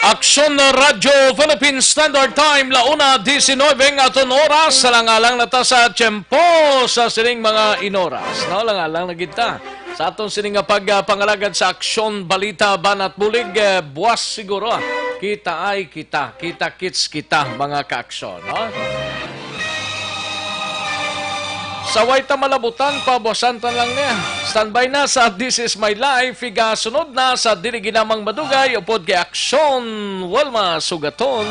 Aksyon na Radyo Philippine Standard Time, la una diecinuebe ang aton oras. Alang-alang na ta sa tiyempo sa sining mga inoras, no? Alang-alang na gid ta sa aton sining nga pag, ah, pangalagad sa aksyon, balita, banat, bulig, eh, buwas siguro, ah. Kita ay kita, kita kits kita, mga kaaksyon, no? Sa way ta malabutan, pabuwasan ta lang niya. Standby na sa This Is My Life, igasunod na sa Dili Ginamang Madugay, upod kay Aksyon Wilma Sugaton.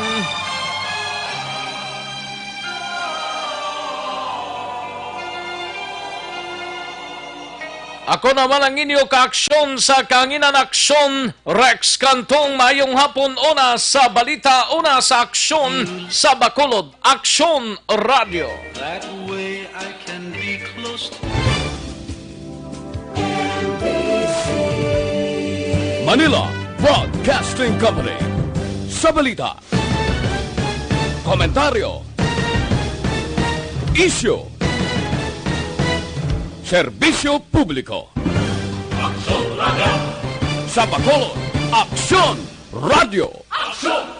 Ako naman ang inyo kaaksyon sa kahanginan, Aksyon Rex Cantong. Maayong hapon, una sa balita, una sa aksyon sa Bacolod, Aksyon Radio. That way I can be close to Manila Broadcasting Company. Sa balita, komentaryo, isyu, serbisyo publiko. Aksyon Radio. Sa Bacolod, Aksyon Radio. Aksyon